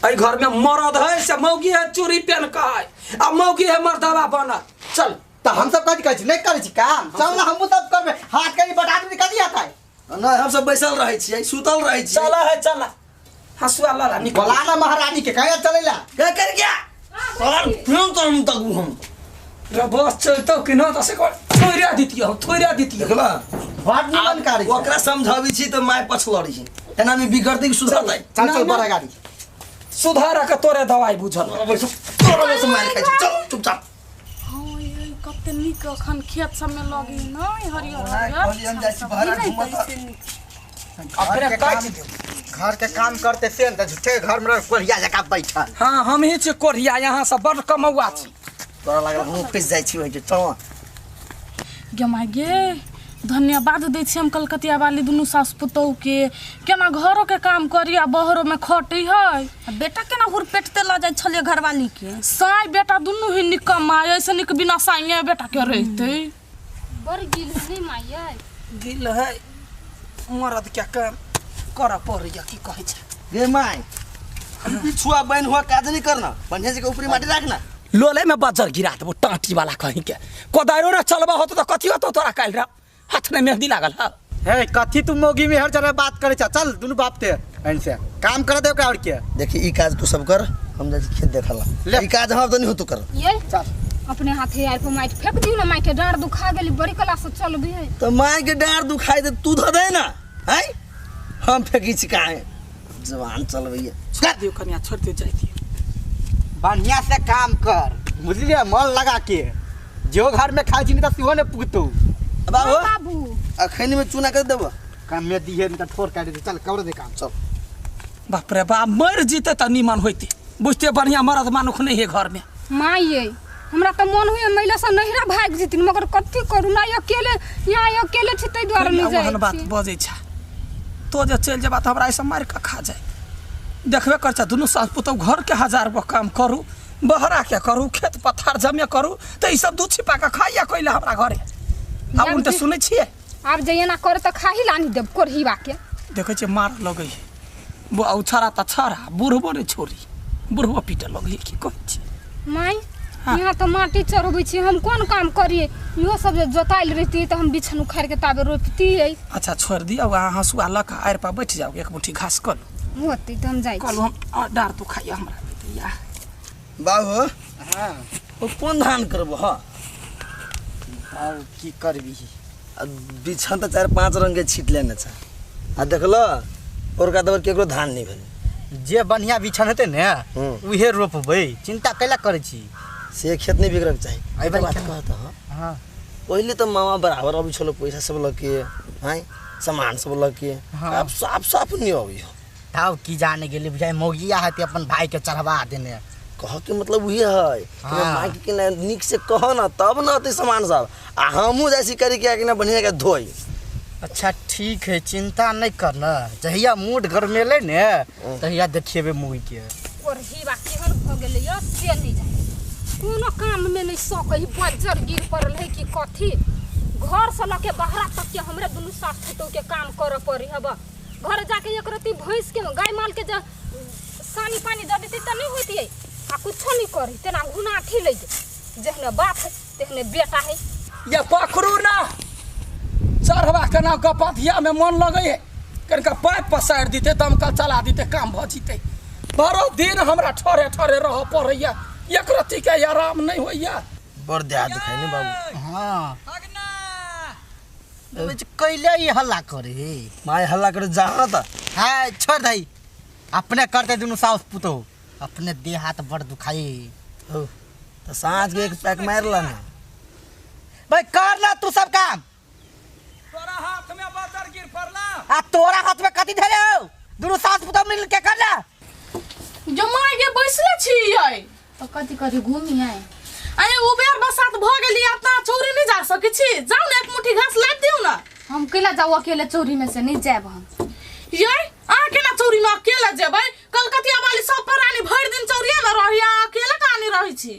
Speaker 1: एहि घर में मरद है से मौगी है चूड़ी पहन के है आ मौगी है मर्दवा बनत। चल
Speaker 2: त हम सब कथी कहै छी? नहीं करै छी काम, चल ना हमहू सब करबै, हाथ करी बटा आदमी कथी आता है?
Speaker 7: नहीं हम सब बैसल रहै छियै, सुतल रहै छियै।
Speaker 1: चल है चल हसुआ ला निकल
Speaker 2: बोला ना महारानी के कहे चलेला
Speaker 7: क्या कर गया और फिर तो हम तक हम
Speaker 1: रे बस चलतो कि न त से थोड़ा दितियो, हम थोड़ा दितियो।
Speaker 7: देखला
Speaker 2: बात निमन कार्य
Speaker 7: ओकरा समझाबी छी त my पछलड़ी छी, एना में बिगड़ते कि सुधरतै?
Speaker 2: चल चल बड़ा गाड़ी
Speaker 1: सुधार के तोरे दवाई बुझल
Speaker 7: तोरे से मार खाइ छी। चल चुपचाप।
Speaker 4: हां ये कते नीक अखन खेत सब में लगी न हरियर हरियर।
Speaker 7: हम जाइ छी बाहर घुमत।
Speaker 2: अपने काज घर के काम करते से त झूठे घर में कोढ़िया जका बैठल।
Speaker 1: हां हम ही छी कोढ़िया, यहां से बड़ कमौआ छी।
Speaker 7: तोरा लागल हम फंस जाइ छी ओइ जे। चल
Speaker 4: गे my गे धन्यवाद दै छी हम कलकतिया वाली दुनू सास पुतोह के, केना घरो के काम करी आ बहरो में खटी है।
Speaker 6: बेटा केना हुरपेटते ल जाइ छलियै घरवाली के?
Speaker 4: साई बेटा दुनू ही निकम्मा, ऐसे निक बिना साइए बेटा के रहते।
Speaker 5: बड़ गिल नहीं माय
Speaker 1: गिल है मरद के काम कर पड़ैया की कहै छै
Speaker 7: गे my. पिछुआ बन हुआ काज नहीं करना, बढ़िया से ऊपरी माटी रखना।
Speaker 1: लोले में बजर गिरा देबो टाँटी वाला कहीं के। कोदारो रे चलबा होतो त कथी होतो तोरा काल्हि रे हाथ में मेहंदी लागल है।
Speaker 2: हे कथी तू मोगी में हर जगह बात करे छ, चल दुनू बाप ते एन से काम कर दे ओकरा और के।
Speaker 7: देखी ई काज तू सब कर, हम जाइ छी खेत देखला ई काज हम तऽ नहीं होतो कर
Speaker 5: ये चल अपने हाथे आर पर माटि फेंक दियो ना माई के डाँड़ दुखा गेली बड़ी कला से चलबी है
Speaker 7: तो माई के डाँड़ दुखाई दे तू धो दे ना हैं हम फेंकी छी काहे जवान चलबैया
Speaker 1: छोड़ दियो कनिया छोड़ दियो जाय दियो
Speaker 2: बढ़िया से काम कर बुझलिए मन लगा के जो घर में खाई छी नहीं तो सेहो ने पुगतो
Speaker 7: बाबू
Speaker 5: बाबू
Speaker 7: अखन में चूना कर देबो
Speaker 2: काम में दिहे नहीं तो ठोर काट दे चल कवर दे काम
Speaker 7: चल
Speaker 1: बाप रे बाप मर जीते त निमन होइते बुझते बढ़िया मरद मानुख नहीं है घर में
Speaker 5: माई ये हमरा तो मन हुए महिला से नहिरा भाग जेतिन मगर कथी करू ना अकेले यहाँ अकेले छी तै दुआरे नहीं
Speaker 1: ओहन बात
Speaker 5: जाइ छी
Speaker 1: बजै छ तो जे चलि जेबा त हमरा ऐसे मारि के खा जाए देखबे कर छ दुनू सास पुतहु घर के हजार गो काम करू बहरा के करू खेत पथार जमे करू त ई सब दूध छिपा के खाइया कइले हमरा घरे आ उन त सुनै छियै
Speaker 5: आब जे एना करे त खाही लानी देब कोरहीबा के
Speaker 1: देखै छियै मार लगै है वो छड़ा त छड़ा बुढ़बो नहि छोड़ी बुढ़बो पीटे लगै है की कहै छी
Speaker 5: माई यहाँ तो माटी चढ़बै छी हम कोन काम करिए इहो सब जे जोताइल रहती तऽ हम बिछन उखाड़ के ताबे रोपतियै
Speaker 1: अच्छा छोड़ दियौ अहाँ हँसुआ लऽ कऽ आड़ि पर बैठ जाउ एक मुट्ठी घास कऽ लू
Speaker 5: होतै तऽ हम जाइ छी
Speaker 1: कहलहुँ हम डाँड़ दुखाइया हमरा या
Speaker 7: बाबू हां ओ कोन धान करबो ह
Speaker 2: और की करबी
Speaker 7: आ बिछन त 4-5 रंग के छीट लेने छ आ देखलो ओरका दबर केकरो धान नहीं भेल
Speaker 2: जे बढ़िया बिछन हेतै ने उहे रोपबै चिंता कैला करै छी
Speaker 7: से खेत नहीं बिगड़क चाही
Speaker 2: एहि
Speaker 7: बात
Speaker 2: बात
Speaker 7: कहत ह
Speaker 2: हां
Speaker 7: पहिले त मामा बराबर अबै छलो पैसा सब लके हैं सामान सब लके आब साफ साफ नहीं अबै
Speaker 2: ताव की जाने गेली बुझाइ मौगिया हेतै अपन भाई के चढ़वा देने
Speaker 7: कह के मतलब उहे है कि माई के ना निक से कह ना तब ना अतै सामान सब आ हमहूँ जाइ छी करी के ना बढ़िया के धोई
Speaker 2: अच्छा ठीक है चिंता नहीं करना जहिया मूड गरमेले ने तहिया देखेबे मुई के
Speaker 5: कोरहीबा केहन भऽ गेलै यौ से नहि जाने कोनो काम में नहीं सकै बज्जर गिर पड़ल है कि कथी घर से लके बाहरा तक के हमरे दुनू सास पुतहु के काम करऽ पड़ी हब घर जाके एक रत्ती भैंस के गाय माल के जे सानी पानी दऽ देती तऽ नहीं होतियै आ कुछो नहीं करी तेना घुनाठी लै जेहने बाप है तेहने बेटा है
Speaker 1: ये पकड़ू ना चढ़वा के ना गपथिया में मन लगै है कनिका पाइप पसारि दिते दमकल चला दिते काम भऽ जितै बड़ो दिन हमरा ठहरे ठहरे रहऽ पड़ैया एक रत्ती के आराम नहीं होइया
Speaker 7: बड़ देह दुखाइ ने बाबू
Speaker 2: हां कैले ई हल्ला करे
Speaker 7: माय हल्ला करे जा न त
Speaker 2: हां छोड़ दई अपने करते दुनू सास पुतहु अपने देह हाथ बड़ दुखाई
Speaker 7: हो त साँझ के एक पैक मारला ना
Speaker 2: भाई कर ना तू सब काम
Speaker 1: तोरा हाथ में बदर गिर पड़ला
Speaker 2: आ तोरा हाथ में कथी धरे हो दुनू सास पुतहु मिल के कर ना
Speaker 4: जो माय के बैसले छियै
Speaker 3: तऽ कथी करी घूमी आए
Speaker 4: अरे उबेर बसात भ गेली अपना चौरी नहीं जा सकै छी जाउ ने एक मुट्ठी घास लाबि दियौ ना
Speaker 3: हम कैला जाऊ अकेले चौरी में से नहीं जायब हम
Speaker 4: ये अहाँ केना चौरी में अकेले जेबै कलकतिया वाली सब प्राणी भरि दिन चौरिये में रही अहाँ अकेले कहानी रहै छी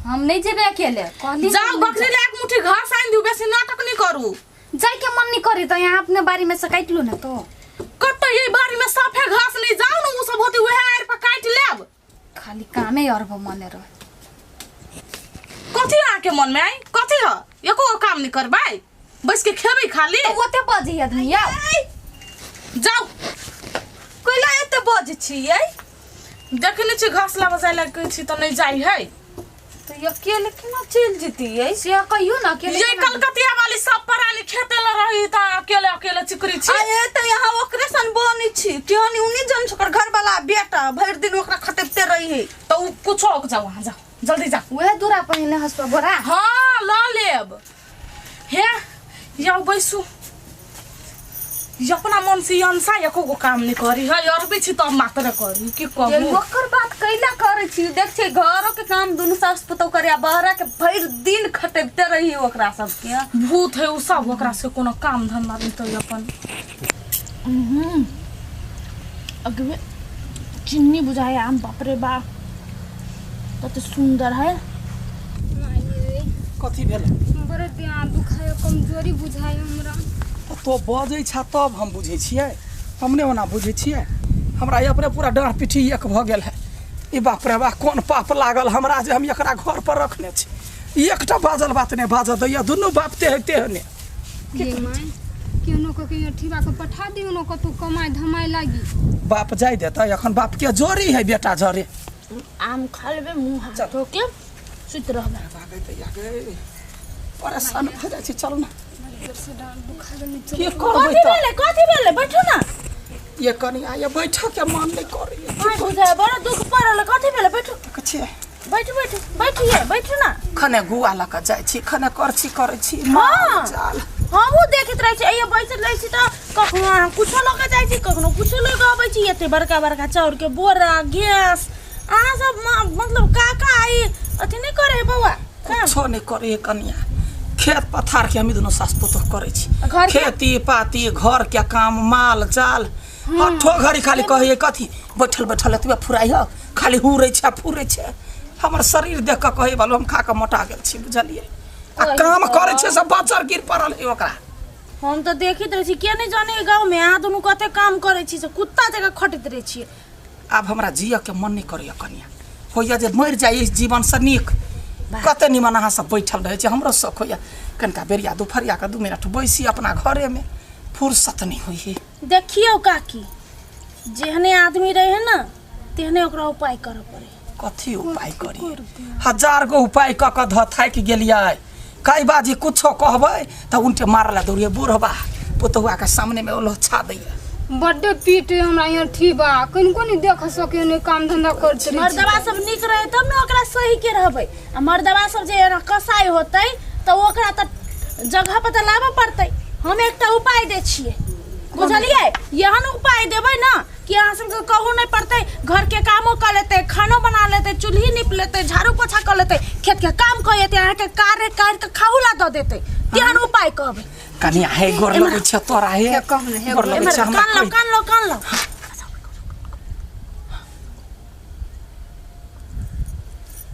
Speaker 3: हम नहीं जेबै अकेले कहली
Speaker 4: जाउ बकरी ले एक मुट्ठी घास आनि दियौ बेसी नाटक नहीं करू
Speaker 3: जाय के मन नहीं करे तो यहाँ अपने बारी में से काटि लू ना तो
Speaker 4: कतऽ ये बारी में साफे घास नहीं जाउ ने उ सब होती उहे आड़ि पर काटि लेब
Speaker 3: खाली कामे और मने रहे
Speaker 4: कथी अहाँ के मन में आई कथी ह एको गो काम नहीं करबै बैस के खेबै खाली
Speaker 3: तो ओते बजै आदमी आउ
Speaker 4: जाउ
Speaker 6: कैला एते बजै छियै
Speaker 4: देखने छी घास लाबऽ जाय लए कहै छी तऽ नहीं जाइ है
Speaker 6: तो अकेले केना चलि जेतियै
Speaker 3: से कहियो ना अकेले
Speaker 4: ये कलकतिया वाली सब प्राणी खेते ल रही त अकेले अकेले चिकरी छी
Speaker 6: आ ए तऽ यहाँ ओकरे सन बनै छी केहन उनी जन ओकर घरवाला बेटा भरि दिन ओकरा खटेबते रही
Speaker 4: तऽ उ कुछो जाउ अहाँ जाउ जल्दी जाउ
Speaker 3: वएह दूरा पहिने हसुआ बोरा
Speaker 4: हाँ लऽ लेब हे जाउ बैसू ये अपना मन से अंसा एको गो काम नहीं करी है अरबी छी तब मात्र करी की कहू
Speaker 6: ओकर बात कैला करै छी देख छै घरो के काम दुनू सास पुतहु करे आ बहरा के भरि दिन खटेबते रही ओकरा सबके
Speaker 4: भूत है उ सब ओकरा से कोनो काम धंधा नहीं तो अपन
Speaker 8: अगवे चिन्नी बुझाए आम बाप रे बाप कते सुंदर है
Speaker 1: कथी भेल
Speaker 5: बड़े देह दुखाय कमजोरी बुझाय हमरा
Speaker 1: तो बजै छ तब हम बुझै छियै हम नहि ओना बुझै छियै हमरा अपने पूरा डाँड़ पिठी एक भऽ गेल है ई बाप रे बाप कोन पाप लागल हमरा जे हम एकरा घर पर रखने छी एकटा बाजल बात नहि बाजऽ दैया दुनू बाप तेह तेहने
Speaker 5: केहनो कऽ के ठीबा के पठा दियौ ने कतौ कमाइ धमाइ लागी
Speaker 1: बाप जाय देतै एखन बाप के जोरी है बेटा जरे
Speaker 8: आम खा लेबै मुँह हाथ धो के सुति रहबै।
Speaker 1: भागै तऽ या गै परेशान भऽ जाइ छी। चल ना के करबै
Speaker 8: कथी
Speaker 1: तऽ
Speaker 8: भेलै कथी भेलै बैठू ना।
Speaker 1: ये कनिया ये बैठऽ के मन नहि करैया।
Speaker 8: माय बुझाय बड़ा दुख पड़ल कथी भेलै बैठू
Speaker 1: देखै छियै
Speaker 8: बैठू बैठू बैठिए बैठू ना।
Speaker 1: खने गुआ लऽ कऽ जाइ छी खने करछी करै छी
Speaker 8: हाँ।
Speaker 1: माल जाल।
Speaker 8: हमहूँ देखैत रहै छी अइयो बैसल रहै छी तऽ कखनो अहाँ कुछो लऽ कऽ जाइ छी कखनो कुछो लऽ कऽ अबै छी। एते बड़का बड़का चाउरके बोरा गैस अहाँ सब मतलब काका ई अथी नहि करै है बौआ काम?
Speaker 1: कुछो नहि करै कनिया। खेत पथार के हम दुनू सास पुतोह करै छी।
Speaker 8: घर के?
Speaker 1: खेती पाती घर के काम माल जाल अठो घड़ी खाली कहै कथी बैठल बैठल एतबे फुराइ ह खाली हुरै छै फुरै छै। हमर शरीर देख कऽ कहै बालू हम खा कऽ मोटा गेल छी बुझलियै। आ काम करै छै सब बच्चर गिर पड़ल है ओकरा।
Speaker 8: हम तऽ देखैत रहै छी के नहि जाने गाँव में अहाँ दुनू कते काम करै छी से कुत्ता जकाँ खटैत रहै छियै।
Speaker 1: आब हमरा जियऽ के मन नहि करैया कनिया। होइया जे मरि जाइ इस जीवन से नीक। कते निमन अहाँ सब बैठल रहै छी। हमरो शौक होइया कनिका बेरिया दुपहरिया के 2 मिनट बैसी अपना घरे में फुर्सत नहीं होइए।
Speaker 8: देखियौ काकी जेहने आदमी रहे ना तेहने ओकरा उपाय करऽ पड़े।
Speaker 1: कथी उपाय करी? 1000 गो उपाय कऽ कऽ धऽ थाकि गेलियै। कई बाजी कुछो कहबै तऽ उनटे मारला दौड़िए बूढ़बा पुतहुआ के सामने में ओ लोछा दैया।
Speaker 5: बड्ड पीट हमरा यहाँ ठीक बा कनिको नहीं देख सके नहीं काम धंधा करते।
Speaker 8: मर्दबा सब नीक रहे तब ने ओकरा सही के रहबै आ मर्दबा सब जे एना कसाई होतै तऽ ओकरा तऽ जगह पर तऽ लाबऽ पड़तै। हम एकटा उपाय दै छियै बुझलियै। एहन उपाय देबै ना कि अहाँ सबके कहू नहीं पड़तै। घर के कामो कऽ लेतै खानो बना लेतै चूल्ही नीप लेतै झाड़ू पोछा कऽ लेतै खेत के काम कऽ लेतै अहाँके कार्य काटि कऽ खाहू ला दऽ देतै। तेहन उपाय कहबै।
Speaker 1: कनिया हे गोर लगै छै तोरा हे गोर लगै छै हमरा।
Speaker 8: कान लो कान लो कान लो।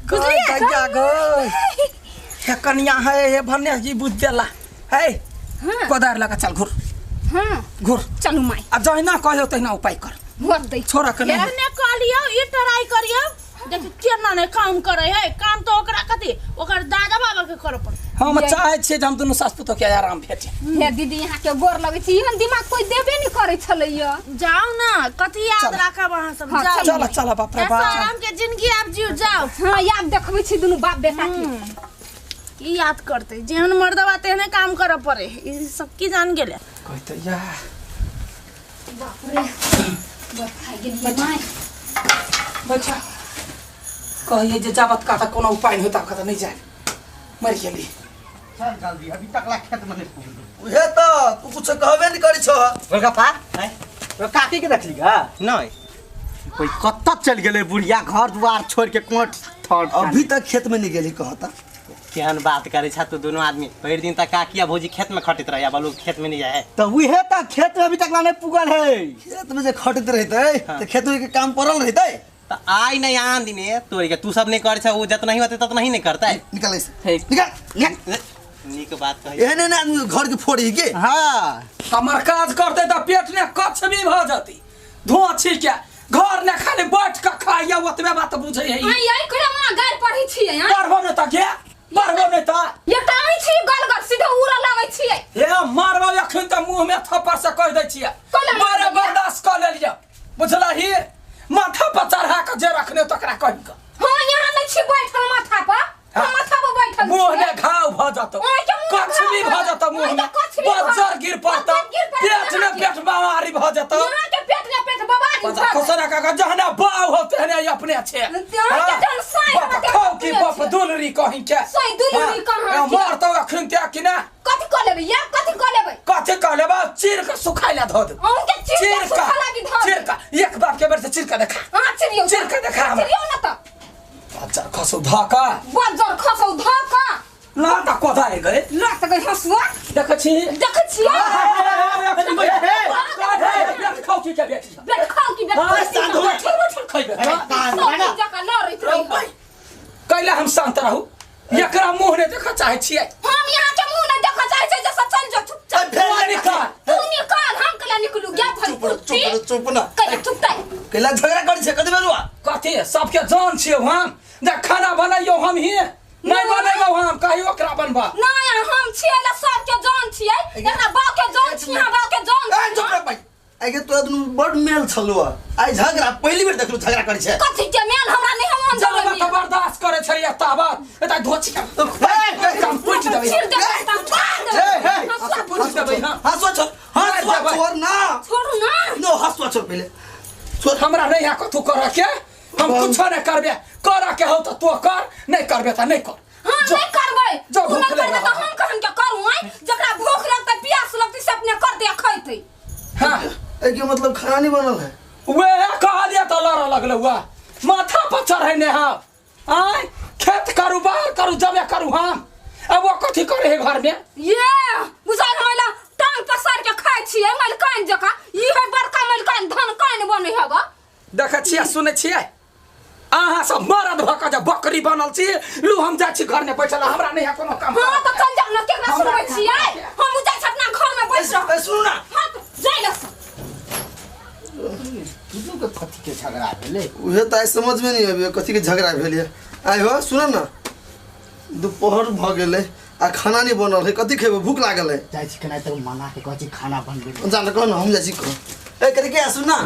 Speaker 1: बुझलियै गै हे कनिया हे हे भन्ने जी बुझ देला हे कोदारि लऽ कऽ चल घुर।
Speaker 5: हाँ
Speaker 1: घुर
Speaker 5: चलू माय
Speaker 1: आ जहिना कहियो तहिना उपाय कर।
Speaker 5: भोर दै
Speaker 1: छोड़ा के नहीं
Speaker 8: एहने कहलियौ ई ट्राई करियौ देखी केना नहि काम करै है। काम तऽ ओकरा कथी ओकर दादा बाबा के करऽ पड़तै।
Speaker 1: हम चाहै छियै जे हम दुनू सास पुतोह के आराम भेटे।
Speaker 5: हे दीदी यहाँ के गोर लगै छी एहन दिमाग कोई देबे नहीं करै छलैया।
Speaker 8: जाउ ना कथी याद राखब अहाँ सब जाउ।
Speaker 1: चल चल बाप रे बाप
Speaker 8: आराम के जिंदगी आब जीव जाउ।
Speaker 5: हाँ याद देखबै छी दुनू बाप बेटा के
Speaker 8: की याद करतै जेहन मर्दबा तेहने काम करऽ पड़े। ई सब की जान गेलै।
Speaker 1: कहते या
Speaker 5: बाप रे बड़ खाइ गेलियै माय।
Speaker 1: बच्चा कहिए जे जाबत का तऽ कोनो उपाय नहीं होता कतऽ नहीं जाए मरि गेली।
Speaker 2: चल जल्दी अभी तक ला खेत में नहीं पहुंचलो।
Speaker 7: उहे तऽ तू कुछ कहबे नहीं करै छह।
Speaker 2: गोलगप्पा हैं काकी के देखली गा
Speaker 9: नहीं
Speaker 2: कोई कत्ता चल गेलै बुढ़िया घर द्वार छोड़ के कोट थर
Speaker 7: अभी तक खेत में नहीं गेली कहता।
Speaker 9: केहन बात करे छा तू दोनों आदमी भरि दिन तक काकिया भौजी खेत में खटैत रहे बालू खेत में नहीं जाए
Speaker 2: तो उहे त खेत में अभी तक ला नहीं पुगल है।
Speaker 7: खेत में जे खटैत रहतै त खेत में के काम पड़ल रहतै
Speaker 9: त आइ नहीं आन दिने तोरी के तू सब नहीं करे छा उ जतना ही होते ततना ही नहीं करतै।
Speaker 7: निकल ऐसे निकल निकल।
Speaker 9: नीक बात कहै
Speaker 7: एहने ने आदमी घर के फोड़ी के।
Speaker 2: हां
Speaker 1: हमर काज करतै त पेट ने कछ भी भ जतै धोआ छी के घर ने खाली बैठ के खाइया ओतबे बात बुझै है।
Speaker 5: आई आई कहिया मां गारि पढ़ै छियै हैं?
Speaker 1: पढ़बो नै त गे पढ़बो नै त
Speaker 5: एकटा आई छी गल गल सीधे उड़ऽ लगै छियै।
Speaker 1: हे मारबो अखन त मुंह में थप्पड़ से कह दै छियै। बड़े बर्दाश्त क लेलियै बुझलही। माथा पर चढ़ा के जे रखने तकरा कहि के।
Speaker 5: हां यहाँ नै छी बैठल माथा पर। हम माथा पर बैठल
Speaker 1: मुंह में घाव भ जतौ कछली भ जतौ मुंह में बज्जर गिर पड़तौ पेट में पेट बीमारी भ जतौ।
Speaker 5: यहाँ के पेट में पेट बीमारी भ
Speaker 1: खसरा काका जहना बाव हो तेहने अपने छे। खाओ की बाप दुलरी कहीं के
Speaker 5: सही दुलरी कहां
Speaker 1: मरतौ अखन ते कि ना
Speaker 5: कथि क लेबै या कथि क लेबै
Speaker 1: कथि क लेबै चीर के सुखाइ ला धऽ देब।
Speaker 5: अहूँ के चीर के सुखा लागी धऽ
Speaker 1: चीर के एक बाप के बेर से चीर के देखा।
Speaker 5: हां चिरियौ
Speaker 1: चीर के देखा हमरा
Speaker 5: चिरियौ न त
Speaker 1: बज्जर खसौ धऽ के
Speaker 5: बज्जर खसौ धऽ के
Speaker 1: ला त कोदारि गए
Speaker 5: ला त गई हसुआ
Speaker 1: देखै छी
Speaker 5: देखै छी
Speaker 1: पेट खाउ की के बेटी
Speaker 5: पेट खाउ की बेटी
Speaker 1: बैठल खइबे
Speaker 5: जकाँ लड़ैत रही।
Speaker 1: कैला हम शांत रहू एकरा मुंह ने देखऽ चाहै छियै।
Speaker 5: हम यहाँ के मुंह नहीं देखऽ चाहै छियै जे से चल जो चुपचाप।
Speaker 1: तू निकाल
Speaker 5: तू निकाल हम कैला निकलू गे भाई
Speaker 7: चुप चुप चुप ना
Speaker 5: कैला चुपतै
Speaker 7: कैला झगड़ा करै छै कथि बेरुआ
Speaker 1: कथी सबके जान छियै हम जे खाना बनैयौ हम ही नहीं बनेबौ हम कहियो ओकरा बनबा
Speaker 5: नहीं हम छियै ला सबके जान छियै एकरा बाप के जान छियै हमरा बाप के जान
Speaker 7: ए चुप रह भाई। आइ के तोरा दुनू बड मेल छलो। आइ झगड़ा पहली बेर देखलु झगड़ा करै छै।
Speaker 6: कथी के मेल हमरा नहीं हम
Speaker 1: जब त बर्दाश्त करे छै या ताबत एता धोची के काम पुछि देबै। पुछि देबै। हां
Speaker 7: हसुआ छोड़, हसुआ छोड़ ना,
Speaker 6: छोड़ ना,
Speaker 7: नो हसुआ छोड़ पहिले छोड़।
Speaker 1: हमरा नहीं है कथू करे के, हम कुछो नहीं करबे। करे के हो त तो कर, नहीं करबे त नहीं कर।
Speaker 6: हां नहीं करबै,
Speaker 1: जो
Speaker 6: तू नहीं
Speaker 1: भूख
Speaker 6: करबै त हम कहन के करू? आइ जकरा भूख लगतै प्यास लगतै से अपने कर दे खैतै।
Speaker 1: हां
Speaker 7: ए के मतलब खाना नहीं बनल है?
Speaker 1: वे कहलिए त लड़ लगल हुआ माथा पर चढ़े ने। हां आय खेत करू बाहर करू जमे करू हम। अब वो कथी करे है घर में?
Speaker 6: ये बुझाइ हमरा टांग पसार के खाइ छियै मलकान जका। ई है बड़का मलकान धन कान बनै हबा।
Speaker 1: देखै छियै सुनै छियै अहाँ सब मरद भ के जे बकरी बनल छी। लू हम जाइ छी घर में बैठल, हमरा नहीं है कोनो काम।
Speaker 6: हां त चल जाउ न, केकरा सुनबै छियै? हम जाइ छी अपना घर में बैस रह।
Speaker 7: सुनू ना।
Speaker 6: हां जाइ ल।
Speaker 2: दुनू के कथी के झगड़ा भेलै?
Speaker 7: उहे त आइ समझ में नहीं आबे कथी के झगड़ा भेलै। आइ हो सुन ना, दोपहर भ गेलै आ खाना नहीं बनल है, कथी खेबै? भूख लागल है।
Speaker 2: जाइ छी केना त मना के कहै छी खाना बनबै।
Speaker 7: जा न कह न, हम जाइ छी कह। ए करे के सुन ना,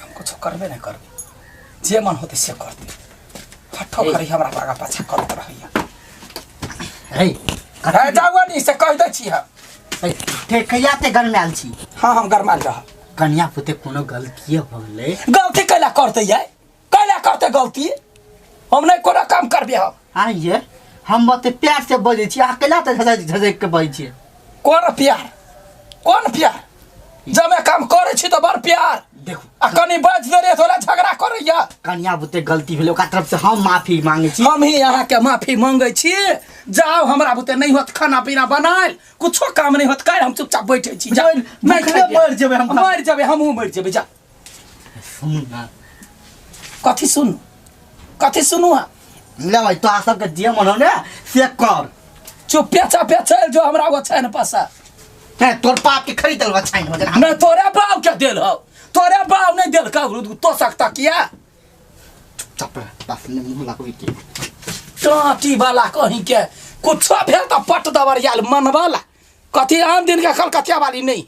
Speaker 1: हम कुछो करबे नहीं करबे, जे मन होते से करते। हठो करी हमरा आगा पाछा करत रहैया।
Speaker 2: हे
Speaker 1: हे जाउ नी से कह दै छी हम।
Speaker 2: ए ते कहिया ते गरमायल छी?
Speaker 1: हां हम गरमायल रह।
Speaker 2: कन्या पुते कोनो गलती भ गेलै?
Speaker 1: गलती कैला करते यार, कैला करते गलती? हम नहीं कोनो काम करबे हम।
Speaker 2: आ ये हम बते प्यार से बजै छी, अहाँ कैला त झझक झझक के बजै छी?
Speaker 1: कोन प्यार, कोन प्यार? जमे काम करे छी त बड़ प्यार।
Speaker 2: देखू
Speaker 1: आ कनी बज दे रे थोड़ा झगड़ा करैया।
Speaker 2: कन्या बुते गलती भेलै ओकरा तरफ से हम माफी मांगै छी।
Speaker 1: हम ही अहाँ के माफी मांगै छी। जाओ हमरा बुते नहीं होत खाना पीना बनायल, कुछो काम नहीं होत, काल्हि हम चुपचाप बैठे छी। जा नहीं
Speaker 2: भूखले मर जेबै हम।
Speaker 1: मर जेबै, हमहूँ मर जेबै। जा
Speaker 2: सुन ना।
Speaker 1: कथी सुनू, कथी सुनू? अहाँ
Speaker 2: ले भाई तोरा सबके जे मन हो ने से कर।
Speaker 1: चुपे चापे चल जो हमरा ओछाइन पसा।
Speaker 2: हे तोर बाप के खरीदल ओछाइन हो जना।
Speaker 1: नहीं तोरे बाप के देल हो, तोरे बाप नहीं देल का तो सकता किया?
Speaker 2: चुप बस ने मुंह लगबै के
Speaker 1: टाटी वाला कहीं के कुछो भेल त पट दबर याल मन वाला कथी आन दिन के कलकतिया वाली नहीं।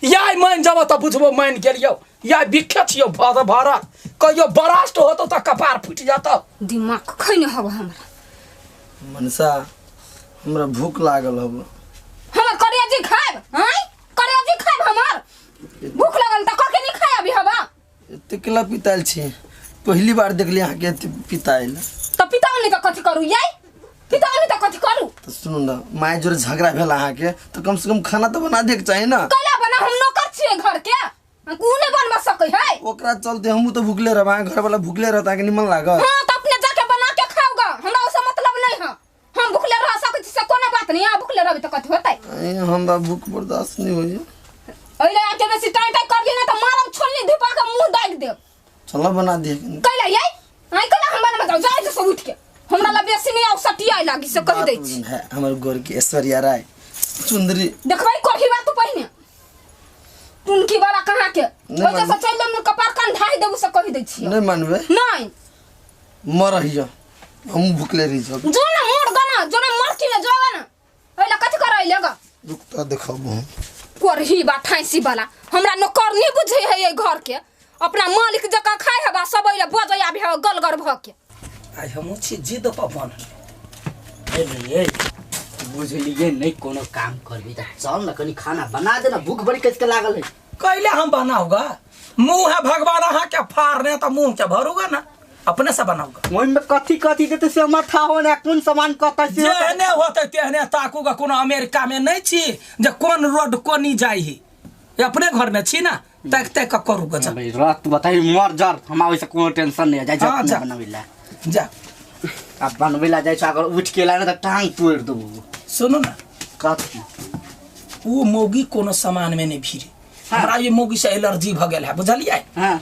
Speaker 1: याय मान जब त बुझबो मान गेलियो, या बिखे छियो भर भरत कहियो बरास्ट होतो त कपार फुटि जतो।
Speaker 6: दिमाग खैने हब हमरा।
Speaker 7: मनसा हमरा भूख लागल हब।
Speaker 6: हमर करियाजी खाएब? हैं करियाजी खाएब? हमर भूख लागल त कके नहीं खाए अभी हबा।
Speaker 7: एते केला पितायल छी, पहली बार देखली अहाँ के एते पितायल।
Speaker 6: त पिताओ नहीं त कथी करू याई? पिताओ नहीं त कथी करू?
Speaker 7: त सुनू ना, my जोरे झगड़ा भेल अहाँ के त कम से कम खाना त बना दे के चाही ना।
Speaker 6: कैला बना, हम नौकर छियै घर के, उ नहीं बनवा सकै है।
Speaker 7: ओकरा चलते हमहू त भूखले रहब, अहाँ घर वाला भूखले रहत, अहाँ के निमन लागत।
Speaker 6: हां त अपने जाके बना के खाओगा, हमरा ओसे मतलब नहीं है। हम भूखले रह सकै छी से कोनो बात नहीं, अहाँ भूखले रहबै त कथी होतै?
Speaker 7: हमरा भूख बर्दाश्त नहीं होइए।
Speaker 6: ओइले आके बेसी टाइम टाइम करली ना त मारब छोलनी धुपा के मुंह दागि देब।
Speaker 7: चलो बना दे।
Speaker 6: कैला याई? आइ कैला हम बनबा जाउ, जाइ से उठ के। हमरा ला बेसी नहीं आउ सटियाय लागी से कहि दै छी।
Speaker 7: है हमर गोर के ऐश्वर्या राय सुंदरी।
Speaker 6: देखबै कोठी बात तू पहिने टुनकी वाला कहाँ के ओइ से चल देम कपार कान ढाई देबू से कहि दै छी।
Speaker 7: नहीं मानबे?
Speaker 6: नहीं
Speaker 7: मरहिया, हम भूखले रहि जाब।
Speaker 6: जो ना मर गना, जो ना मर की में जो ना। ओइला कथि करैले गा?
Speaker 7: रुक त देखब हम।
Speaker 6: कोरही बा ठाइसी वाला हमरा नौकर नहीं बुझे है ये घर के, अपना मालिक जका खाय हबा सब ओइला बजै आबि है गलगर भ के।
Speaker 1: आइ हमहूँ छी जिद पर बनल।
Speaker 2: ए बुझलिए नहीं कोनो काम करबी त चल न कनी खाना बना दे ना, भूख बड़ी कस के लागल है।
Speaker 1: कैले हम बनाऊगा? मुंह है भगवान अहाँ के फाड़ने त मुंह के भरूगा ना, अपने से बनाऊगा।
Speaker 2: ओइ में कथी कथी देते से हमरा था हो ना, कोन सामान कत से
Speaker 1: जेहने होते तेहने ताकूगा। कोनो अमेरिका में नहीं छी जे कोन रोड कोनी जाई ही, अपने घर में छी ना, तक तक करूगा। जा
Speaker 2: भाई रात बताई मर जर, हमरा ओइसे कोनो टेंशन नहीं है। जाय
Speaker 1: जा
Speaker 2: बनाबैला
Speaker 1: जा।
Speaker 2: अब बनबैला जाय छ, अगर उठ के ला ना त टांग तोड़ देबो।
Speaker 1: सुनो ना
Speaker 2: कथी
Speaker 1: वो मौगी कोनो सामान में नहीं भीरे।
Speaker 2: हाँ।
Speaker 1: हमरा ये मौगी से एलर्जी भ गेल है बुझलियै।
Speaker 2: हां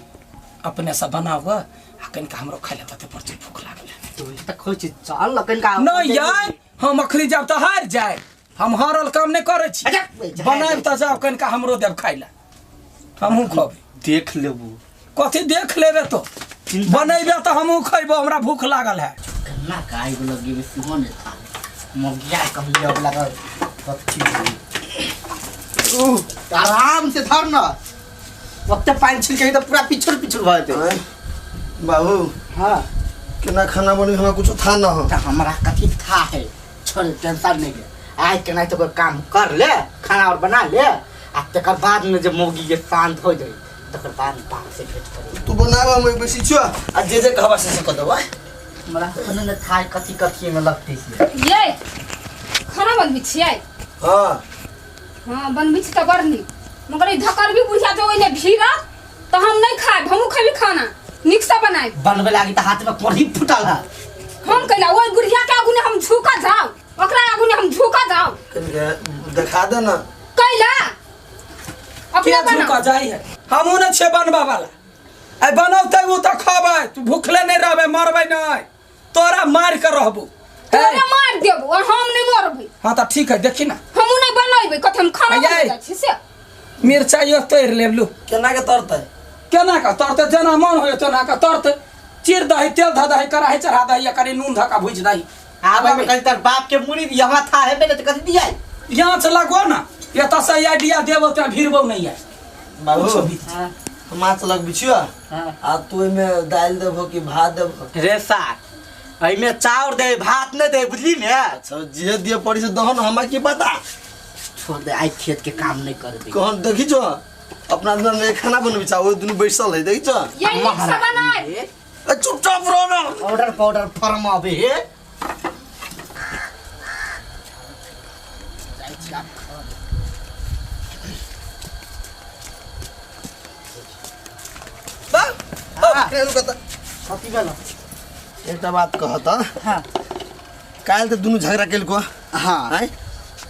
Speaker 1: अपने से बनाओ आ कनिका हमरो खाय ले तते पर भूख लागल है।
Speaker 2: तो त खोइ छी चल कनिका।
Speaker 1: नहीं यार हम अखनी जाब त हार जाए, हम हारल काम नहीं करै छी। बनाब त जाओ कनिका हमरो देब खाय ले, हमहूँ खबै।
Speaker 2: देख लेबू।
Speaker 1: कथी देख लेबे? तो बनेबे त हमहूँ खैबो, हमरा भूख लागल है।
Speaker 2: कन्ना काय लगी बेसी होने था मगिया कहलिए अब लागल कथी। आराम से धर न। ओते पानि छिलके तऽ पूरा पिछुर पिछुर भऽ जेतै।
Speaker 7: बाबू
Speaker 2: हाँ
Speaker 7: केना खाना बनी हमरा कुछ था ना हो।
Speaker 2: तऽ हमरा कथी था है, छोड़ टेंशन नहीं है। आइ केना तो कोई काम कर ले, खाना और बना ले आ तकर बाद में जे मौगी जे शांत हो जाई तकर बाद बाप से भेंट करी।
Speaker 7: तू बनाब हम बेसी छो आ जे जे कहबा से कह देबा।
Speaker 2: हमरा कोनो ने था कथी कथी में लगतै से।
Speaker 5: ये खाना बनबै छियै?
Speaker 7: हां
Speaker 5: हां बनबै छी तऽ बड़ नीक, मगर ई धकरबी बुढ़िया जो ओइने भीड़त तऽ हम नहीं खायब। हमहूँ खेबी खाना नीक से बनायब।
Speaker 2: बनबै लागी तऽ हाथ में कोढ़ी फूटल है।
Speaker 5: हम कैला ओहि बुढ़िया के आगू ने हम झुका जाउ, ओकरा आगू ने हम झुका जाउ।
Speaker 7: कनिके देखा दे ना
Speaker 5: कैला अपने
Speaker 1: के झुका
Speaker 5: बनाओ।
Speaker 1: जाई है? हमहूँ ने छे बनबा वाला। आइ बनौते उ तऽ खबै, तू भूखले नहीं रहबे, मरबै नहीं, तोरा मार के रहबू।
Speaker 5: तोरे मार देबो और हम नहीं मरबै।
Speaker 1: हाँ तऽ ठीक है, देखी ना
Speaker 5: हमहूँ नहीं बनैबै। कथी हम खाना
Speaker 1: आइ।
Speaker 5: बनबै जाइ छी से?
Speaker 1: मिरचाइयो तोड़ि लेबलू।
Speaker 7: केना के तरतै?
Speaker 1: केना के तरतै? जेना मन होय तेना के तरतै। चीर दही, तेल धऽ दही, कड़ाही चढ़ा दही, कनि नून धऽ कऽ भुजि दही।
Speaker 2: आब एहिमे कनि तोहर बाप के मुड़ी दिया हमरा था हेबे ने तऽ कथी दिया?
Speaker 1: यहाँ से लगो ना, एतऽ से आइडिया देबो तऽ भिड़बो नहीं है।
Speaker 7: बाबू हम माछ लगबै छियो आ तू ओहिमे दालि देबहो कि भात देबहो?
Speaker 2: रे सार एहिमे चाउर दे भात नहीं दे, बुझली ने?
Speaker 7: अच्छा जे दिए पड़ी से दहो ना, हमरा की पता।
Speaker 2: छोड़ दे, आइ खेत के काम नहीं करबे।
Speaker 7: कहन देखी छो अपना अंदर में खाना बनबै छ, ओइ दुनू बैसल है देखी छो।
Speaker 5: ये नीक से बनायब।
Speaker 7: ए चुपचाप रहो ना।
Speaker 2: ऑर्डर पाउडर फर्म अबे हे।
Speaker 7: बा ओ केहन कत
Speaker 2: कथी भेल?
Speaker 7: एकटा बात कहत।
Speaker 2: हां
Speaker 7: काल्हि तऽ दुनू झगड़ा केलको।
Speaker 2: हां
Speaker 7: आँय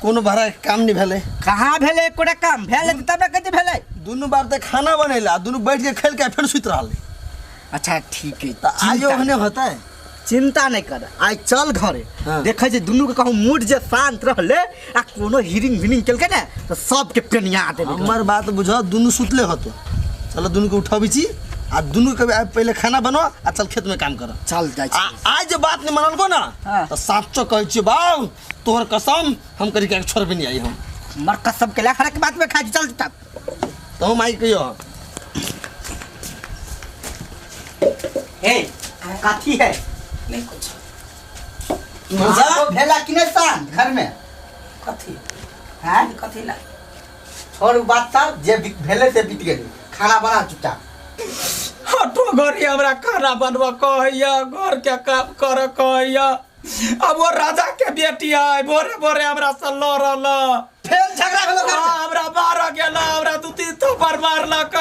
Speaker 7: कोनो भाड़ा के काम नहीं भेलै।
Speaker 2: कहाँ भेलै? एकोटा काम भेलै तब ने कथी भेलै?
Speaker 7: दुनू बार तऽ खाना बनेला, दुनू बैठ के खेल के फेर सुति रहलै।
Speaker 2: अच्छा ठीक है,
Speaker 7: तऽ आइयो ओहने होतै।
Speaker 2: चिंता नहीं कर, आइ चल घरे।
Speaker 7: हाँ।
Speaker 2: देखै जे दुनू के कहूँ मूड जे शांत रहले आ कोनो हिरिंग विरिंग केलकै ने तऽ सबके पेनिया देबै।
Speaker 7: हमर बात बुझ, दुनू सुतले होतो। चलो दुनू के उठाबै छी आ दुनू के आइ पहिले खाना बनो आ चल खेत में काम कर।
Speaker 2: चल जाइ छी।
Speaker 7: आइ जे बात नहीं मानलको ना तऽ साँचो कहै छियै बाउ तोहर कसम हम करी के छोड़बे नहीं आई हम।
Speaker 2: मर कसम के खड़ा के बात में खा चल तब।
Speaker 7: तो माई कहियो।
Speaker 2: ए कथी है?
Speaker 1: नहीं कुछ।
Speaker 2: मजा भेला कि नहीं शांत घर में?
Speaker 1: कथी
Speaker 2: हैं?
Speaker 1: कथी ला?
Speaker 2: छोड़ बात सब जे भेले से बीत गेलै। खाना बना चुपचाप।
Speaker 1: हटो घरी हमरा खाना बनबऽ कहैया, घर के काम करऽ कहैया। अब वो राजा के बेटी है, भोरे भोरे हमरा से लड़ल,
Speaker 2: फेर झगड़ा भेलो घर में।
Speaker 1: हमरा मारऽ गेल, हमरा 2-3 थप्पड़ मारलक।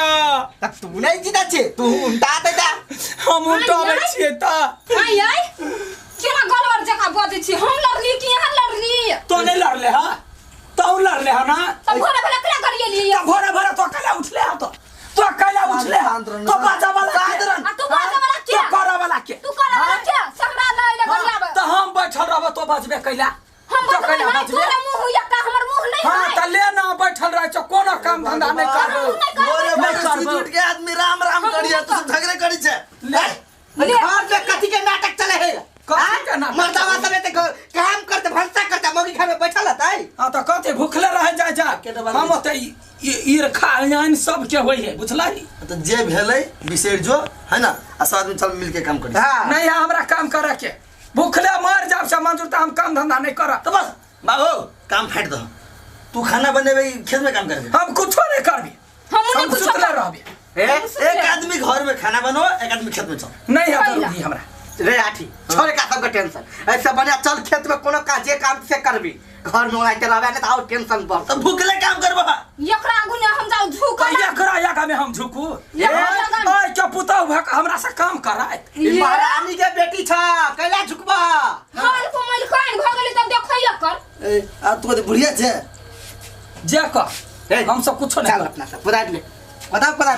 Speaker 2: त तू नहीं जीता छे, तू उल्टा देता।
Speaker 1: हम उल्टाबै छियै तऽ।
Speaker 5: आइ आइ केना गलवर जकाँ बजै छी? हम लड़ली कि अहाँ लड़ली?
Speaker 1: तो नहीं लड़ले हा, तो लड़ले हा ना।
Speaker 5: तब भोरे भोरे केना गरिएली?
Speaker 1: तब भोरे भोरे तो कैला उठले हा? तो कैला उठले हा? तो बाजा वाला के,
Speaker 5: आ तू बाजा वाला के,
Speaker 1: तो करऽ वाला के,
Speaker 5: तू करऽ वाला के सगरा नहीं ले गरियाबै।
Speaker 1: तऽ हम बैठल रहब तो बजबे कैला?
Speaker 5: हम बजबै नहीं, तोरा मुँह होइया का हमर मुँह नहीं
Speaker 1: हां
Speaker 5: है।
Speaker 1: तऽ ले ना बैठल रहै छौ, कोनो काम धंधा नहीं करबो।
Speaker 7: भोरे भोरे सुति उठ के आदमी राम राम करिया, तू सब झगड़े करै छे।
Speaker 1: ले
Speaker 2: घर में कथी के नाटक चले है?
Speaker 1: कथी के नाटक?
Speaker 2: मर्दावा सब एते काम करते भनसा करते मौगी घर में बैठल रहतै।
Speaker 1: हां तऽ कथी भूखले रह जाय जा। हम ओते ईर्खा यानी सब के होई है, बुझलही?
Speaker 7: तऽ जे भेलै बिसरि जो है ना, आ सब आदमी चल मिल के काम करी।
Speaker 1: नहीं है हमरा काम करे के, भूखले मर जाब से मंजूर तऽ हम काम धंधा नहीं करब।
Speaker 7: तऽ बस बाबू काम फाटि दह, तू खाना बनेबै खेत में काम करबे।
Speaker 1: हम कुछो नहीं करबी,
Speaker 5: हम
Speaker 1: सुतले रहबे।
Speaker 7: एक आदमी घर में खाना बनो, एक आदमी खेत में चल।
Speaker 1: नहीं है जरूरी हमरा।
Speaker 2: रे आठी छोड़ का सबके टेंशन, ऐसे बढ़िया चल खेत में कोनो काज जे काम से करबी, घर में ओनाहिते रहबे ने तऽ और टेंशन बढ़त।
Speaker 7: तऽ भूखले काम करबो।
Speaker 5: एकरा आगू ने हम जाउ झुकऽ।
Speaker 1: एकरा आगा में हम झुकू? ओइ के पुतहु भक हमरा से काम करायत।
Speaker 2: ई महारानी के बेटी छ, कैला झुकबा?
Speaker 5: हल को मलकान भ गेलै तब देखै एकर।
Speaker 7: ए आ तू कते बुढ़िया छे
Speaker 1: जे कर, हम सब कुछो नहीं।
Speaker 2: चल अपना सब पदार्थ ले बता पता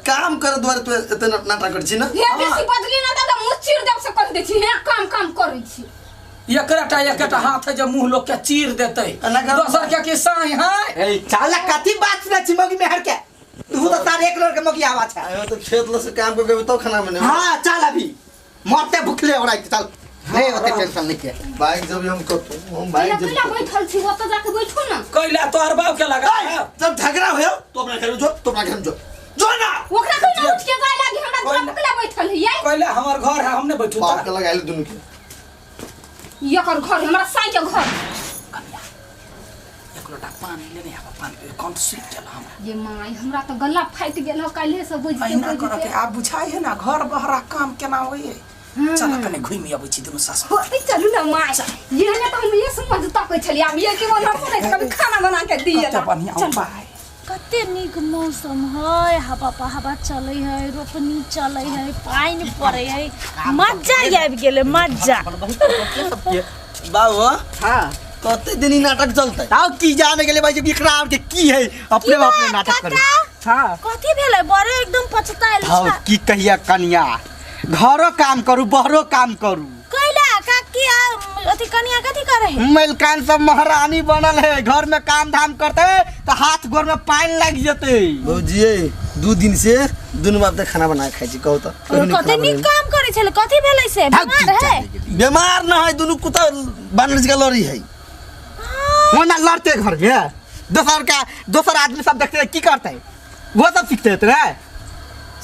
Speaker 7: काम कर द्वारे तू एते नाटक करै छी ना।
Speaker 5: हे बेसी बदली ना दादा मुँह चीर देब से कह दै छी। हे काम काम करै छी।
Speaker 1: एकरा एकटा हाथ है जे मुँह लोग के चीर देतै, दोसर के की साई है।
Speaker 2: ए चल कथी बात सुनै छी मौगी मेहर के? तू तो सारे एक लोग के मौगी आवा छै।
Speaker 7: आयो तो खेत ल से काम करके तब खाना बनेबै।
Speaker 2: हां चल अभी मरते भूखले ओराइ चल। नहीं ओते टेंशन नहीं के
Speaker 7: बाइक जब हम कतौ हम बाइक जब
Speaker 5: कैला बैठल छी ओतऽ जाके बैठू ना
Speaker 1: कैला तोहर बाप के लगा
Speaker 7: जब झगड़ा होयो तो अपना घर में जो तो अपना घर में जो जो ना
Speaker 5: ओकरा कहिना उठ के जाय लागी हमरा दुआर पर कैला बैठल है ये
Speaker 1: कैला हमर घर है हमने बैठू
Speaker 7: बाप के लगाइल दुनू के
Speaker 5: एकर घर हमरा साई के घर
Speaker 1: एक लोटा पानी लेने आब पानी पी कंठ सूख गेल हमरा
Speaker 5: ये माय हमरा तऽ गला फाटि गेल हो काल्हे से बुझते
Speaker 1: अहिना करऽ के
Speaker 5: बुझते
Speaker 1: आब बुझाइ है ना घर बहरा काम केना होइए चल कने घुमि अबै छी दुनू सासु
Speaker 5: हो, ई चलू ना माय ये ने तऽ हम ये समझ तकै छलियै आब ये के मन हम नहीं कभी खाना बना के दिए
Speaker 1: कते बढ़िया उपाय
Speaker 8: कते नीक मौसम है हवा हवा चलै है रोपनी चलै है पानि पड़ै है मजा आबि गेलै मजा
Speaker 7: बाबू
Speaker 2: हां
Speaker 7: कते दिन ई नाटक चलतै
Speaker 2: ताव की जाने गेले भाई जब एकरा आर के की है अपने अपने नाटक करे हां
Speaker 8: कथी भेलै बड़े एकदम पछतायल
Speaker 2: हां
Speaker 8: छै
Speaker 2: की कहिया कनिया घरो काम करू बहरो काम करू
Speaker 8: कैला काकी आ अथी कनिया कथी करै है
Speaker 2: मलकान सब महारानी बनल है घर में काम धाम करते तो हाथ गोर में पानी लग जते
Speaker 7: भौजी 2 दिन से दुनू बाप त खाना बना के खाइ छी कहू त कहियो नहि
Speaker 8: कते
Speaker 7: खाना
Speaker 8: नीक
Speaker 7: बनेने।
Speaker 8: काम करै छलै कथी भेलै से बीमार है
Speaker 7: बीमार न है दुनू कुत्ता बानर जकाँ लड़ी है
Speaker 2: वो ना लड़ते घर में दोसर का दोसर आदमी सब देखते की करते वो सब सीखते रे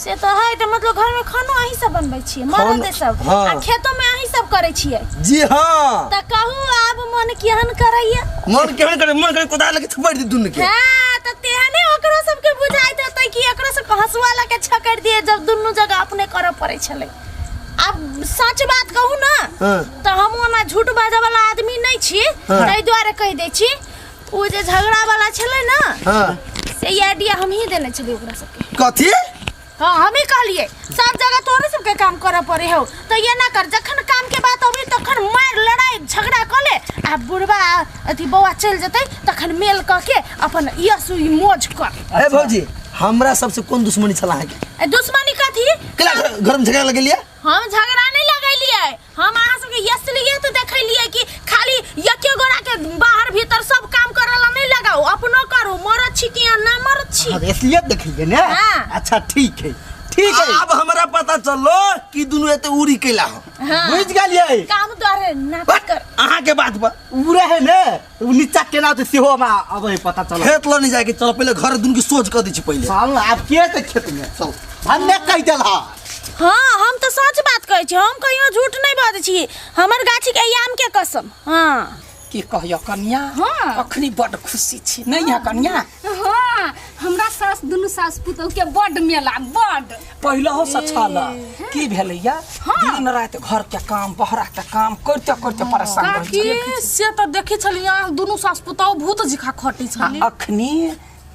Speaker 8: से तऽ है तऽ मतलब घर में खानो अहीं सब बनबै छियै मरद सब
Speaker 7: हाँ।
Speaker 8: आ खेतो में अहीं सब करै छियै
Speaker 7: जी हाँ
Speaker 8: तऽ कहू आब मन केहन करैया
Speaker 7: मन केहन करे मन करे कुदाल के थपड़ दी दुनू के
Speaker 8: हाँ तऽ तेहने ओकरो सबके बुझाइत हेतै कि एकरो सबके हँसुआ लऽ के छकड़ि दिए जब दुनू जगह अपने करऽ पड़ै छलै आब सच बात कहू ना
Speaker 7: हाँ।
Speaker 8: तऽ हम ओना झूठ बाजऽ वाला आदमी नहि छी
Speaker 7: हाँ।
Speaker 8: ताहि दुआरे कहि दै छी ओ जे झगड़ा वाला छलै ना
Speaker 7: हाँ
Speaker 8: से ई आइडिया हमही देने छलियै ओकरा सबके
Speaker 7: कथी
Speaker 8: हाँ हमही कहलियै सब जगह तोरे सबके काम करऽ पड़े हौ तऽ ये ना कर जखन काम के बात अबै तखन मारि लड़ाई झगड़ा कऽ ले आ बुढ़बा अथी बौआ चलि जेतै तखन मेल कऽ के अपन यश ई मौज कर
Speaker 7: ए भौजी हमरा सबसे कोन दुश्मनी छल अहाँके
Speaker 8: ए, दुश्मनी कथी
Speaker 7: केला घर में झगड़ा लगेलियै
Speaker 8: हम झगड़ा नहीं लगेलियै हम अहाँ सबके यसलिए तऽ देखेलियै कि खाली एके गोरा के बाहर भीतर सब काम करे ला नहीं लगाओ अपनो करू मरद छी कि ना मरद छी
Speaker 2: हाँ, इसलिए देखिए ना
Speaker 8: हाँ।
Speaker 2: अच्छा ठीक है ठीक है
Speaker 7: अब हमरा पता चललो कि दुनू एते उड़ी कैला हो
Speaker 8: हाँ।
Speaker 2: बुझ गेलियै
Speaker 8: काम द्वारे नाटक कर
Speaker 7: अहाँ के बात पर
Speaker 2: उड़े है ने उ नीचा केना होतै सेहो हमरा अब पता चल
Speaker 7: खेत ल नहीं जाके चलो पहिले घर दुनू के सोच कर दै छी पहिले
Speaker 2: चल आब के तऽ खेत में
Speaker 7: चल
Speaker 2: हमने कहि देल हा
Speaker 8: हाँ हम तऽ सच बात कहै छी हम कहियो झूठ नहीं बाजै छी हमर गाछी के आम के कसम हाँ
Speaker 1: की कहियो कन्या
Speaker 5: हाँ।
Speaker 1: अखनी बड खुशी छी नहीं है कन्या
Speaker 5: हाँ हमरा सास दुनू सास पुतहु के बड मेला बड
Speaker 1: पहिलहो से छल की भेलैया दिन राति घर के काम बहरा के काम करते करते परेशान रहै
Speaker 4: काकी
Speaker 1: छलियै।
Speaker 4: से तऽ देखै छलियै अहाँ दुनू सास पुतहु भूत जिखा खटै
Speaker 1: आ
Speaker 4: छली
Speaker 1: अखनी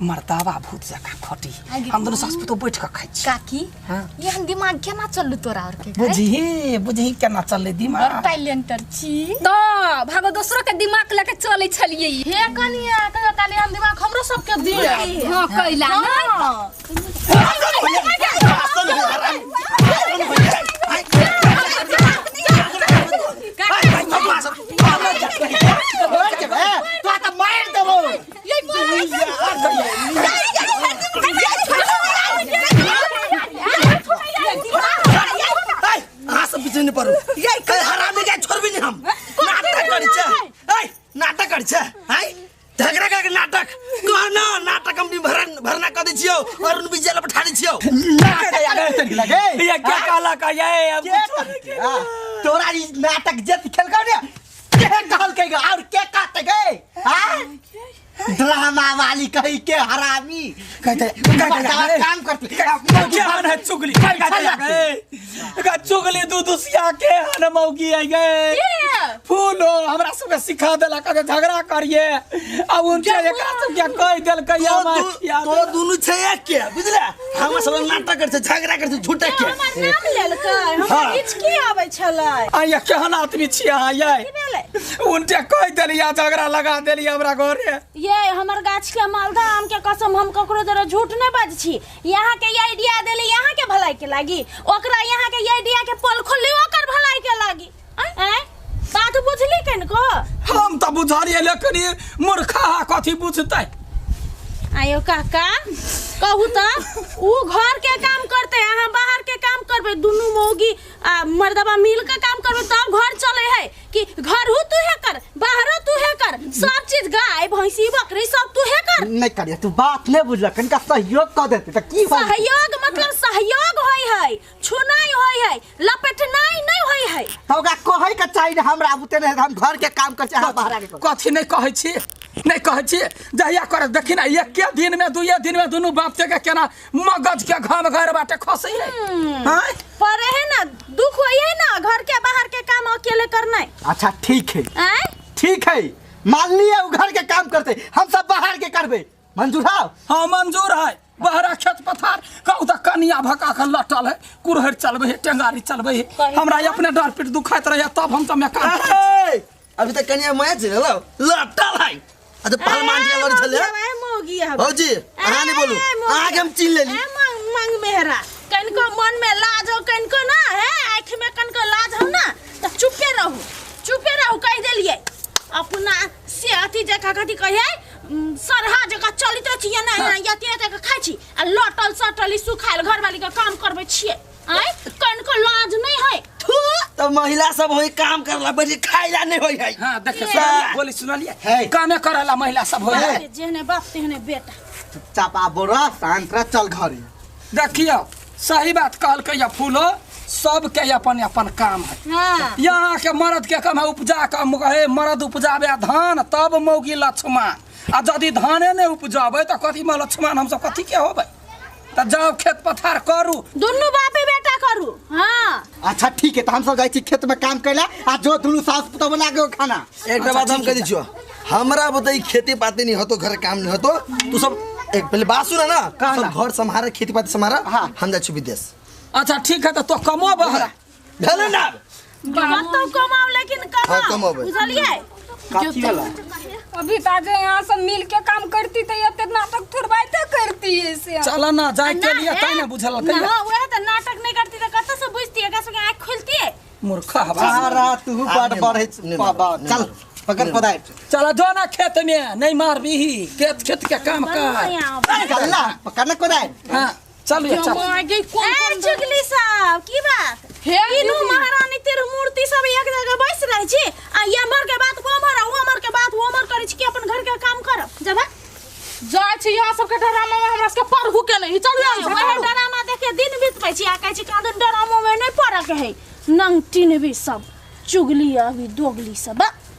Speaker 1: मर्दावा भूत जकाँ खटी हम दुनू सास पुतहु बैठ कऽ खाइ छी
Speaker 3: काकी
Speaker 1: हाँ।
Speaker 3: एहन दिमाग केना चलू तोरा और के
Speaker 1: बुझही बुझही केना चललै दिमाग
Speaker 3: टैलेंटर छी
Speaker 5: तऽ भागो दोसरो के दिमाग लके चलै छलियै
Speaker 4: हे कनिया कहियो काली एहन दिमाग हमरो सबके दिए
Speaker 5: हाँ कैला ना
Speaker 4: हाँ।
Speaker 2: तो तऽ मारि देबौ
Speaker 7: ए अहाँ सब पीछे नहीं पड़ू ए हरामी के छोड़बी नहीं हम नाटक करै छै ए नाटक करै छै हैं झगड़ा करके नाटक कह ना नाटक हम भरना कर दै छियौ अरुण विजय ल पठा दै छियौ
Speaker 2: लगे
Speaker 1: ये क्या कहला का ये अब
Speaker 2: के कहलकै? हाँ, तोरा ई नाटक जे सिखेलकौ ने के कहलकै गे और के कहतै गे हाँ? ड्रामा वाली कही के हरामी
Speaker 1: कहते
Speaker 2: मर्दावा काम करते
Speaker 1: के हन है चुगली कहते चुगली दू दुसिया के हन मौगी आई गए फूलो हमरा सबके सिखा देला कहते झगड़ा करिए अब उनके एकरा सबके कहि देलकै
Speaker 7: तो
Speaker 1: हमरा
Speaker 7: तो दुनू छै एक के बुझले हमरा सब नाटक करै छै झगड़ा करै छै झूठे के
Speaker 8: हमर नाम लेलकै हमरा हिचकी आबै छलै
Speaker 1: आया केहन आदमी छियै अहाँ ये
Speaker 8: की भेलै
Speaker 1: उनके कहि देलियै झगड़ा लगा देलियै हमरा घरे
Speaker 8: ये हमर गाछ के मालदा आम के कसम हम ककरो जरा झूठ नहीं बाजै छी यहाँ के ये आइडिया देली यहाँ के भलाई के लागी ओकरा यहाँ के ये आइडिया के पोल खोली ओकर भलाई के लागी आँय बात बुझली कनको
Speaker 1: हम तऽ बुझलियै लेकिन ई मूर्खा कथी बुझतै
Speaker 8: आयो काका कहू तऽ ऊ घर के काम करते अहाँ बाहर के काम करबै दुनू मौगी आ मर्दबा मिल के काम करबै तब घर चले है।
Speaker 2: नहीं करिए तू बात नहीं बुझल कनिका सहयोग क देते त की बात
Speaker 8: सहयोग मतलब सहयोग होय है छुनाई होय है लपेटनाई नहीं होय है
Speaker 2: त ओकरा कहै के चाही ने हमरा बुते नहीं हम घर के काम कर चाहे बाहर के
Speaker 1: कथी नहीं कहै छी नहीं कहै छी जहिया कर देखी ना एके दिन में दुइये दिन में दुनू बाप के केना मगज के घाम घर बाटे खसै है हां
Speaker 8: पर है ना दुख होय है ना घर के बाहर के काम अकेले करना
Speaker 2: अच्छा ठीक है
Speaker 8: आय
Speaker 2: ठीक है मान लिया उ घर के काम करते हम सब बाहर के करबे मंजूर है
Speaker 1: हाँ मंजूर है बहरा खेत पथार कहू तऽ कनिया भका के लटल है कुरहरि चलबै है टेंगारी चलबै है हमरा अपने डर पीठ दुखाइत रहैया तब हम तऽ मैं काम
Speaker 7: ए, अभी तक कनिया मैं छे लो लटल है अच्छा पहलवान जी लड़ छले
Speaker 8: मौगी है
Speaker 7: भौजी अहाँ नहीं बोलू अहाँ के हम चिन्ह लेली
Speaker 8: ए मंग मंग मेहरा कनको मन में लाज हो कनको ना है आँख में कनको लाज हो ना त चुपे रहू चुपे रहू कह देलिए अपना से अथी जका कथी कहे सरहा जका चलिते छियै ना ना यते यते के खाइ छी आ लटल सटल ई सुखायल घरवाली के काम करबै छियै आँय कनको लाज नहीं है थू
Speaker 7: तब महिला सब होई काम करला बैठ के खाइला नहीं होई है
Speaker 1: हाँ देखे सुनलिए बोली सुनलिए कामे करला महिला सब होय है
Speaker 8: जेहने बाप तेहने बेटा
Speaker 2: चुपचाप आ बोरा शांत रह चल घरे
Speaker 1: देखियो सही बात कहलकै या फूलो सबके अपन अपन काम है
Speaker 8: हाँ
Speaker 1: यहाँ के मर्द के काम है उपजा के हे मर्द उपजाबे धान तब मौगी लक्ष्मण आ यदि धाने नहीं उपजाबे तो कथी में लक्ष्मण हमसब कथी के होबै त जाओ खेत पथार करू
Speaker 8: दुनू बापे बेटा करू हाँ
Speaker 2: अच्छा ठीक है तो हम सब जाइ छी खेत में काम कैला आ जो दुनू सास पुतोह बना के खाना
Speaker 7: एक बात हम कह दी छियो हमरा बताई खेती पाती नहीं होतो घर काम नहीं होतो तू सब एक पहले बात सुना ना सब घर संभारा खेती पाती संभारा
Speaker 2: हाँ।
Speaker 7: हम जाइ छी विदेश
Speaker 1: अच्छा ठीक है तो तो कमो बहरा
Speaker 7: भेलै ना
Speaker 8: कतौ कमाओ लेकिन
Speaker 7: हाँ,
Speaker 8: कमाओ
Speaker 7: कमाबै।
Speaker 8: बुझलिए
Speaker 2: कथी वाला
Speaker 5: अभी ताजे यहाँ सब मिल के काम करती तो ये नाटक थोड़बाइते करती है से
Speaker 1: चल ना जाय के लिए तै ना बुझल
Speaker 8: ना वह तो नाटक नहीं करती तो कतौ से बुझती एकरा सबके आँख खुलती
Speaker 1: मूर्खा हवा
Speaker 2: सारा तू बड़ बढ़े बाबा चल पकड़ पदाय
Speaker 1: चल जो ना खेत में नहीं मारबी खेत खेत के काम कर
Speaker 2: चल ना पकड़ ना कोदाय
Speaker 1: हाँ चल ये चल
Speaker 4: आगे कौन
Speaker 8: ए चुगली साहब की बात
Speaker 4: हे
Speaker 8: तीनू महारानी तिरुमूर्ति सब एक जगह बैस रहे छी आ ये मर के बात वो मर वो मर के बात वो मर करै छी कि अपन घर के काम करब जब
Speaker 4: जाइ छी यहाँ सबके ड्रामा में हमरा सबके पढ़ू के नहीं चलू यहाँ से,
Speaker 8: वह
Speaker 4: चलू।
Speaker 8: डरामा देखे दिन बीतबै छी आ कहै छी कादन डरामो में नहीं पढ़ऽ के है नंगटीन भी सब चुगली अभी दोगली सब बा।